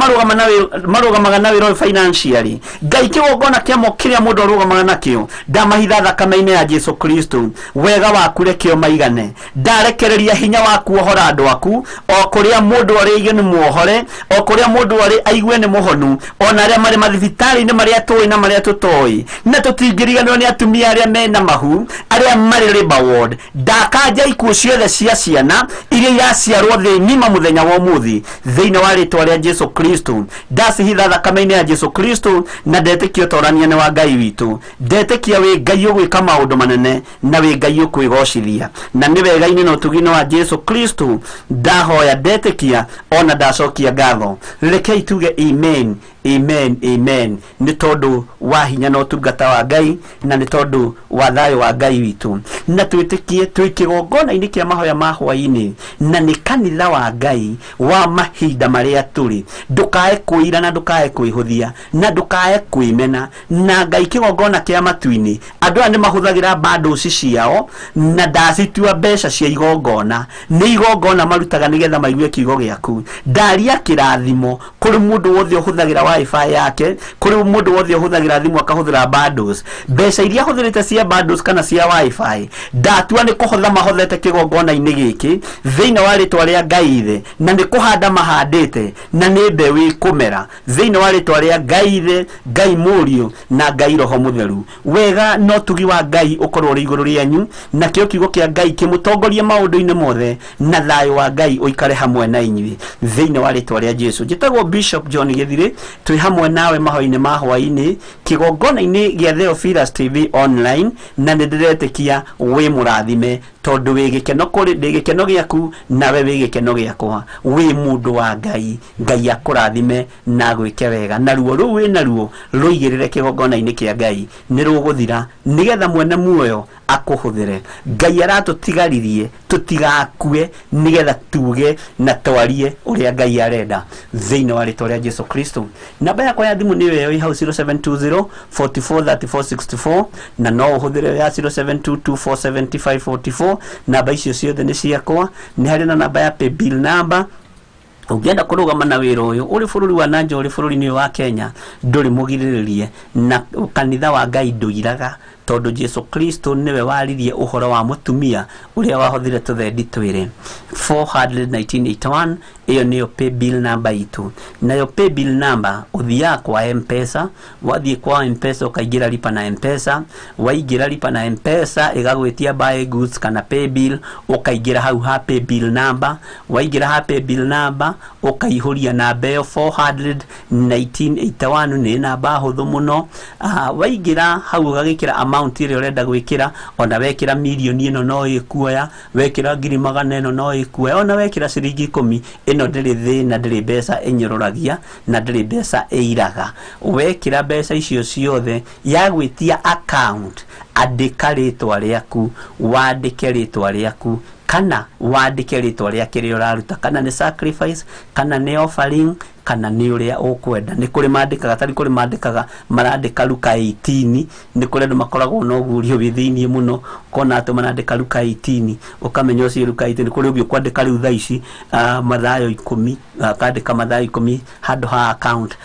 marũgamaga na wĩra ũyũ financially, Ngai kĩgongona kĩamo kĩrĩa mũndũ arũgamaga nakĩo ndamahitha thakame-inĩ ya Jesu Kristo. Wega waku reke ũmaigane. Ndarekereria hinya waku ohora andũ aku, o kũrĩa mũndũ arĩ aigue nĩ muohore, o kũrĩa mũndũ arĩ aigue nĩ mũhonu, ona arĩa marĩ mathibitarĩ-inĩ marĩa tũĩ na marĩa tũtoĩ. Na tũtingĩriganĩrwo nĩ atumia arĩa mena mahu, arĩa marĩ labor ward. Ndakanja ikuũ ciothe cia ciana iria iraciarwo thĩ ng'ima mũthenya wa ũmũthĩ thĩinĩ wa rĩtwa rĩa Jesu Kristo. Ndacihitha thakame-inĩ ya Jesu Kristo, na ndetĩkia ũtorania nĩ wa Ngai witũ. Ndetĩkia wĩ Ngai ũgwĩka maũndũ manene na wĩ Ngai ũkwĩgocithia, na nĩ wega-inĩ na ũtugi-inĩ wa Jesu Kristo ndahoya, ndetĩkia ona ndacokia ngatho. Rekei tuge amen, amen, amen, nĩ tondũ wa hinya na ũtungata wa Ngai, na nĩ tondũ wa thayũ wa Ngai witũ. Na twĩtĩkie twĩ kĩgongona-inĩ kĩa mahoya ma hwaĩ-inĩ, na nĩ kanitha wa Ngai wa mahinda marĩa tũrĩ. Ndũkae kwĩira na ndũkae kwĩhũthia na ndũkae kwĩmena. Na Ngai kĩgongona kĩa matu-inĩ, andũ aya nĩ mahũthagĩra bundles ciao na ndacitua mbeca cia igongona. Nĩ igongona marutaga nĩgetha maigue kiugo gĩaku. Ndaria kĩrathimo kũrĩ mũndũ wothe ũhũthagĩra wifi yake, kũrĩ mũndũ wothe ũhũthagĩra thimũ akahũthĩra bundles. Mbeca iria ahũthĩrĩte cia bundles kana cia wifi, ndatua nĩ kũhotha mahothete kĩgongona-inĩ gĩkĩ thĩinĩ wa rĩtwa rĩa Ngai Ithe, na nĩ kũhanda mahandĩte na nĩ mbeũ ĩkũmera thĩinĩ wa rĩtwa rĩa Ngai Ithe, Ngai Mũriũ na Ngai Roho Mũtheru. Wega na ũtugi wa Ngai ũkorwo ũrĩ igũrũ rĩanyu, nakĩo kiugo kĩa Ngai kĩmũtongorie maũndũ-inĩ mothe, na thayũ wa Ngai ũikare hamwe na inyuĩ thĩinĩ wa rĩtwa rĩa Jesu. Njĩtagwo Bishop John Githiri twĩ hamwe nawe mahoinĩ ma hwainĩ kĩgongona-inĩ gĩa Theophilus TV online na nĩ ndĩretĩkia wĩ mũrathime tondũ wĩ gĩkeno kũrĩ ndĩ gĩkeno gĩaku nawe wĩ gĩkeno gĩakwa wĩ mũndũ wa Ngai. Ngai akũrathime na agwĩke wega na ruo rũu wĩ naruo rũigĩrĩre kĩgongona-inĩ kĩa Ngai nĩ rũgũthira nĩgetha mwene muoyo akũhũthĩre. Ngai aratũtigaririe tũtigakue nĩgetha tuge na twarie ũrĩa Ngai arenda thĩinĩ wa rĩtwa rĩa Jesu Kristo. Namba yakwa ya thimũ nĩyo ĩyo ĩ hau 0720 44 34 64 na no ũhũthĩre ya 0722 475 44. Namba icio ciothe nĩ ciakwa. Nĩ harĩ na namba ya paybill number ũngĩenda kũrũgama na wĩra ũyũ ũrĩ bũrũri wa nanja ũrĩ bũrũri-inĩ wa Kenya ndũrĩ mũgirĩrĩrie na kanitha wa Ngai ndũiraga tondũ Jesu Kristo nĩwe waririe ũhoro wa mũtumia ũrĩa wahothire tũthendi twĩrĩ. 41981 ĩyo nĩyo paybill number itũ. Nayo paybill number ũthiaga kwa M-Pesa, wathiĩ kwa M-Pesa ũkaingĩra lipa na M-Pesa, waingĩra lipa na M-Pesa ĩgagwĩtia buy goods kana paybill, ũkaingĩra hau ha paybill number, waingĩra ha paybill number ũkaihũria namba ĩyo 41981 nĩ namba hũthũ mũno. Waingĩra hau ũgagĩkĩra amount ĩrĩa ũrenda gwĩkĩra, ona wekĩra mirioni ĩno no ĩkuoya, wekĩra ngiri magana ĩno no ĩkuoya, ona wekĩra ciringi 10 ĩno ndĩrĩ thĩna, ndĩrĩ mbeca ĩnyũrũragia na ndĩrĩ mbeca ĩiraga. Wekĩra mbeca icio ciothe yagwĩtia account, andĩka rĩtwa rĩaku, wandĩke rĩtwa rĩaku kana wandĩke rĩtwa rĩa kĩrĩa ũraruta, kana nĩ sacrifice kana nĩ offering kana nĩ ũrĩa ũkwenda. Nĩ kũrĩ mandĩkaga, tarĩ kũrĩ mandĩkaga marandĩka Luka 18, nĩ kũrĩ andũ makoragwo na ũgurio wĩ thĩiniĩ mũno ũkona atĩ marandĩka Luka 18 ũkamenya ũcio Luka 18. Kũrĩ ũngĩ ũkwandĩka rĩu thaa ici Mathayo 10, akandĩka Mathayo 10 handũ ha account.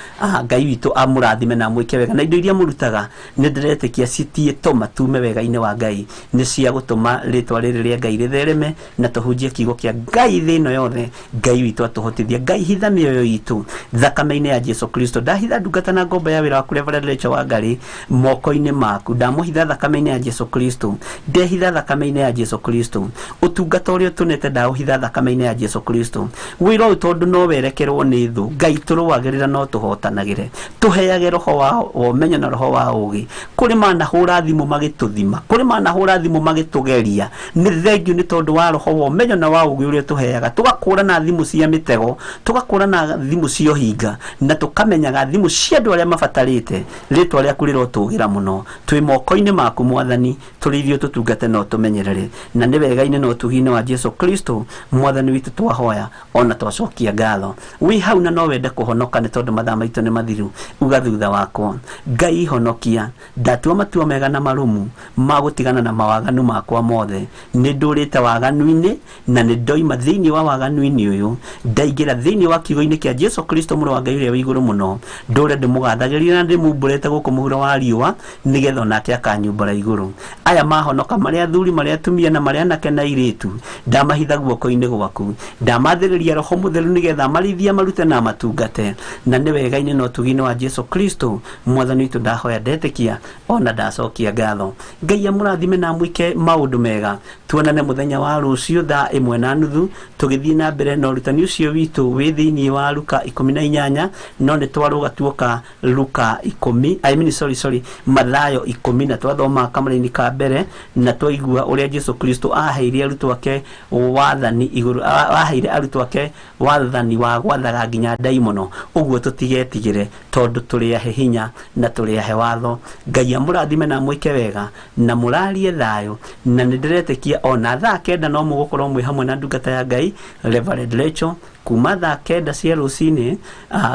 Ngai witũ amũrathime na amwĩke wega na indo iria mũrutaga nĩ ndĩretĩkia citiĩtũma tume wega-inĩ wa Ngai, nĩ cia gũtũma rĩtwa rĩrĩ rĩa Ngai rĩthereme na tũhunjie kiugo kĩa Ngai thĩ ĩno yothe. Ngai witũ atũhotithie, Ngai hitha mĩoyo itũ thakame-inĩ ya Jesu Kristo. Ndahitha ndungata na ngombo ya wĩra waku Reverend Rachel Wangari moko-inĩ maku, ndamũhitha thakame-inĩ ya Jesu Kristo, ndehitha thakame-inĩ ya Jesu Kristo. Ũtungata ũrĩa ũtũnete ndaũhitha thakame-inĩ ya Jesu Kristo. Wĩra ũyũ tondũ no werekerwo nĩ thũ, Ngai tũrũagĩrĩra no tũhotanagĩre. Tũheage roho wa ũmenyo na roho wa ũũgĩ. Kũrĩ manahũra thimũ magĩtũthima, kũrĩ manahũra thimũ magĩtũgeria, nĩ thengiũ nĩ tondũ wa roho wa ũmenyo na wa ũũgĩ ũrĩa tũheaga. Tũgakũrana thimũ cia mĩtego, tũgakũrana thimũ cia ũhinga na tũkamenyaga thimũ cia andũ arĩa mabatarĩte. Rĩtwa rĩaku rĩrotũgĩra mũno. Twĩ moko-inĩ maku Mwathani, tũrĩithio tũtungate na ũtũmenyerere, na nĩ wega-inĩ na ũtugi-inĩ wa Jesu Kristo Mwathani witũ twahoya ona twacokia ngatho. Wĩ hau na no wende kũhonoka nĩ tondũ mathaa maitũ nĩ mathiru, uga thutha wakwa, Ngai honokia, ndatua matua mega na marũmu ma gũtigana na mawaganu makwa mothe. Nĩ ndũrĩte waganu-inĩ na nĩ ndoima thĩinĩ wa waganu-inĩ ũyũ, ndaingĩra thĩinĩ wa kiugo-inĩ kĩa Jesu Kristo mũrũ wa Ngai ũrĩa wĩ igũrũ mũno. Ndũre ndĩmũgathagĩria na ndĩmumbũrĩte gũkũ mũhuro wa riũa nĩgetha onake akanyumbũra igũrũ. Aya mahonoka marĩa athuri, marĩa atumia na marĩa anake na airĩtu, ndamahitha guoko-inĩ gwaku, ndamathĩrĩria roho mũtheru nĩgetha marĩithie marute na matungate, na nĩ wega-inĩ na ũtugi-inĩ wa Jesu Kristo Mwathani witũ ndahoya ndetĩkia ona ndacokia ngatho. Ngai amũrathime na amwĩke maũndũ mega. Tuonane mũthenya wa rũciũ thaa 1:30 tũgĩthiĩ na mbere na ũrutani ũcio witũ wĩ thĩinĩ wa Luka 18, no nĩ twarũga tuoka Luka 10, I mean sorry Mathayo 10, na twathoma kamũraini ka mbere na twaigua ũrĩa Jesu Kristo aheire arutwo ake wathani igũrũ, aheire arutwo ake wathani wa gwathaga nginya ndaimono. Ũguo tũtigetigĩre tondũ tũrĩ ahe hinya na tũrĩ ahe watho. Ngai amũrathime na amwĩke wega na mũrarie thayũ, na nĩ ndĩretĩkia ona thaa 9 no mũgũkorwo mwĩ hamwe na ndungata ya Ngai Reverend Rachel kuma thaa 9 cia rũcinĩ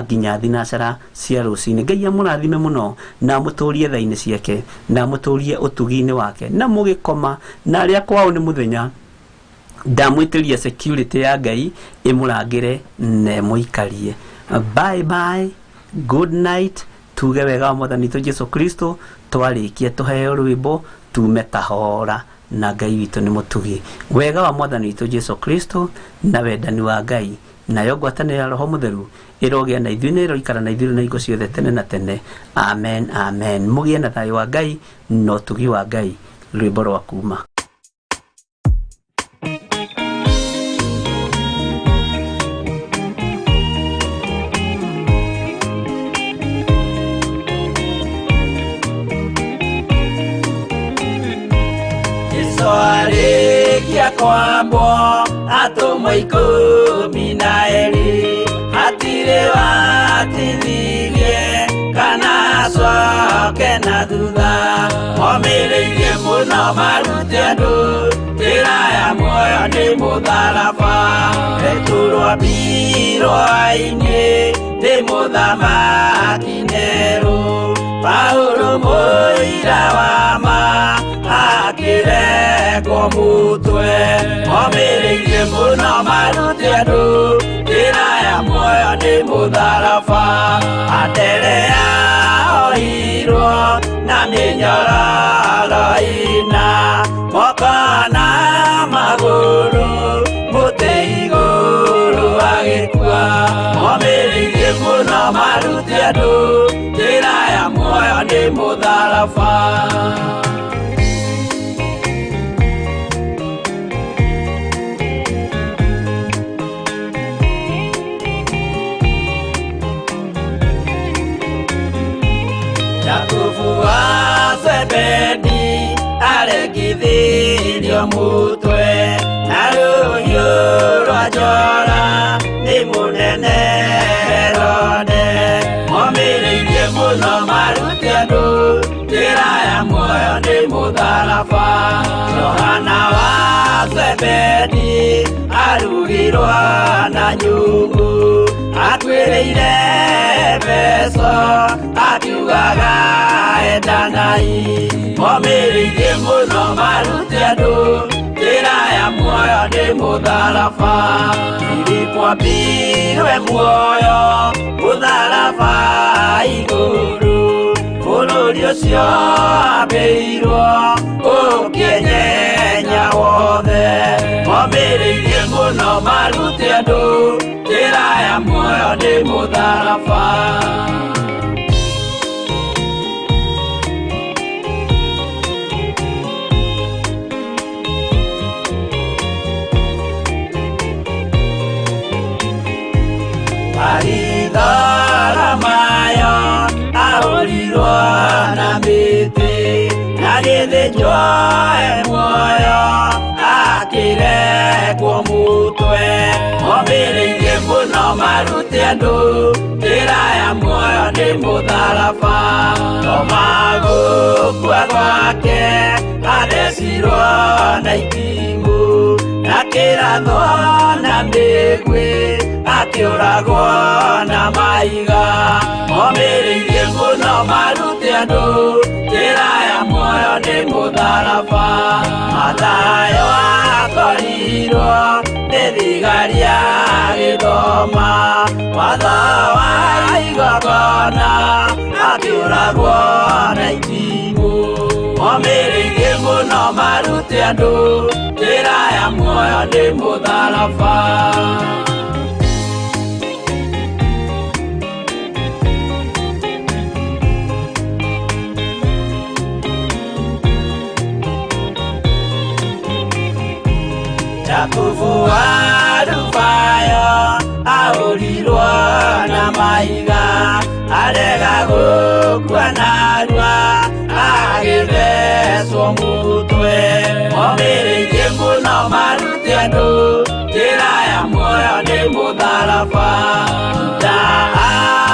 nginya thinacara cia rũcinĩ. Ngai amũrathime mũno na amũtũrie tha-inĩ ciake na amũtũrie ũtugi-inĩ wake, na mũgĩkoma na arĩa kwao nĩ mũthenya ndamwĩtĩria security ya Ngai ĩmũrangĩre na ĩmũikarie. Bye bye, good night. Tuge wega wa Mwathani witũ Jesu Kristo. Twarĩkia tũheo rwĩmbo tume kahora na Ngai witũ nĩ mũtugi. Wega wa Mwathani witũ Jesu Kristo na wendani wa Ngai nayo ngwatanĩro ya Roho Mũtheru ĩrogĩa na ithuĩ na ĩroikara na ithuĩ na hingo ciothe tene na tene. Amen, amen. Mũgĩe na thayũ wa Ngai na ũtugi wa Ngai. Rwĩmbo rwa kuma. Arĩkia kwambwo atũmwo 12 hatirĩ watithirie kana acoke na thutha momĩrĩirie mũno marute andũ njĩra ya muoyo nĩ mũtharaba Petero ambirwo ainĩ nĩ mũthamaki Nero Paulo mũira wa ma akĩrekwo mũtwe momĩrĩirie mũno marute andũ njĩra ya muoyo nĩ mũtharaba Anderea ohirwo na mĩnyororo ĩna moko na magũrũ mũtĩ igũrũ agĩkua momĩrĩirie mũno marute andũ njĩra ya muoyo nĩ mũtharaba Jakubu wa Zebedi aregithirio mũtwe na rũhiũ rwa njora nĩ mũnene Herode momĩrĩirie mũno marute andũ njĩra ya muoyo nĩ mũtharaba Johana wa Zebedi arugirwo na nyũngũ atuĩrĩire mbeca akiugaga endanai momĩrĩirie mũno marute andũ njĩra ya muoyo nĩ mũtharaba Filipo ambirwe muoyo mũtharaba igũrũ bũrũri ũcio ambĩirwo ũkĩenyenya wothe momĩrĩirie mũno marute andũ njĩra ya muoyo nĩ mũtharaba Baritholomayo ahũrirwo na mĩtĩ agĩthĩnjwo e muoyo akĩrekwo mũtwe momĩrĩirie mũno marute andũ njĩra ya muoyo nĩ mũtharaba Toma gũkua gwake athecirwo na itimũ na kĩrathwo na mĩguĩ akĩũragwo na mahiga momĩrĩirie mũno marute andũ njĩra ya muoyo nĩ mũtharaba Mathayo akorirwo nĩ thigari agĩthoma watho wa igongona akĩũragwo na itimũ momĩrĩirie mũno marute andũ njĩra ya muoyo nĩ mũtharaba Jakubu wa Alufayo ahũrirwo na mahiga arega gũkua narua agĩthecwo mũtwe momĩrĩirie mũno marute andũ njĩra ya muoyo nĩ mũtharaba Juda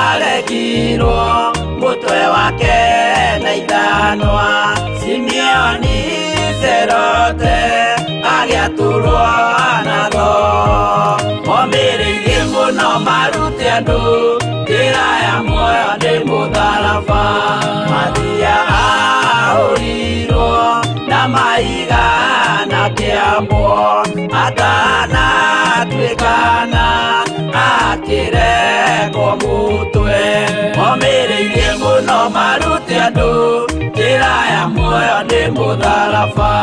arekirwo mũtwe wake na ithanwa Simeoni Zerote agĩatũrwo na thoo momĩrĩirie mũno marute andũ njĩra ya muoyo nĩ mũtharaba Mathia ahũrirwo na mahiga na kĩambwo atanatuĩkana akĩrekwo mũtwe momĩrĩirie mũno marute andũ njĩra ya muoyo nĩ mũtharaba.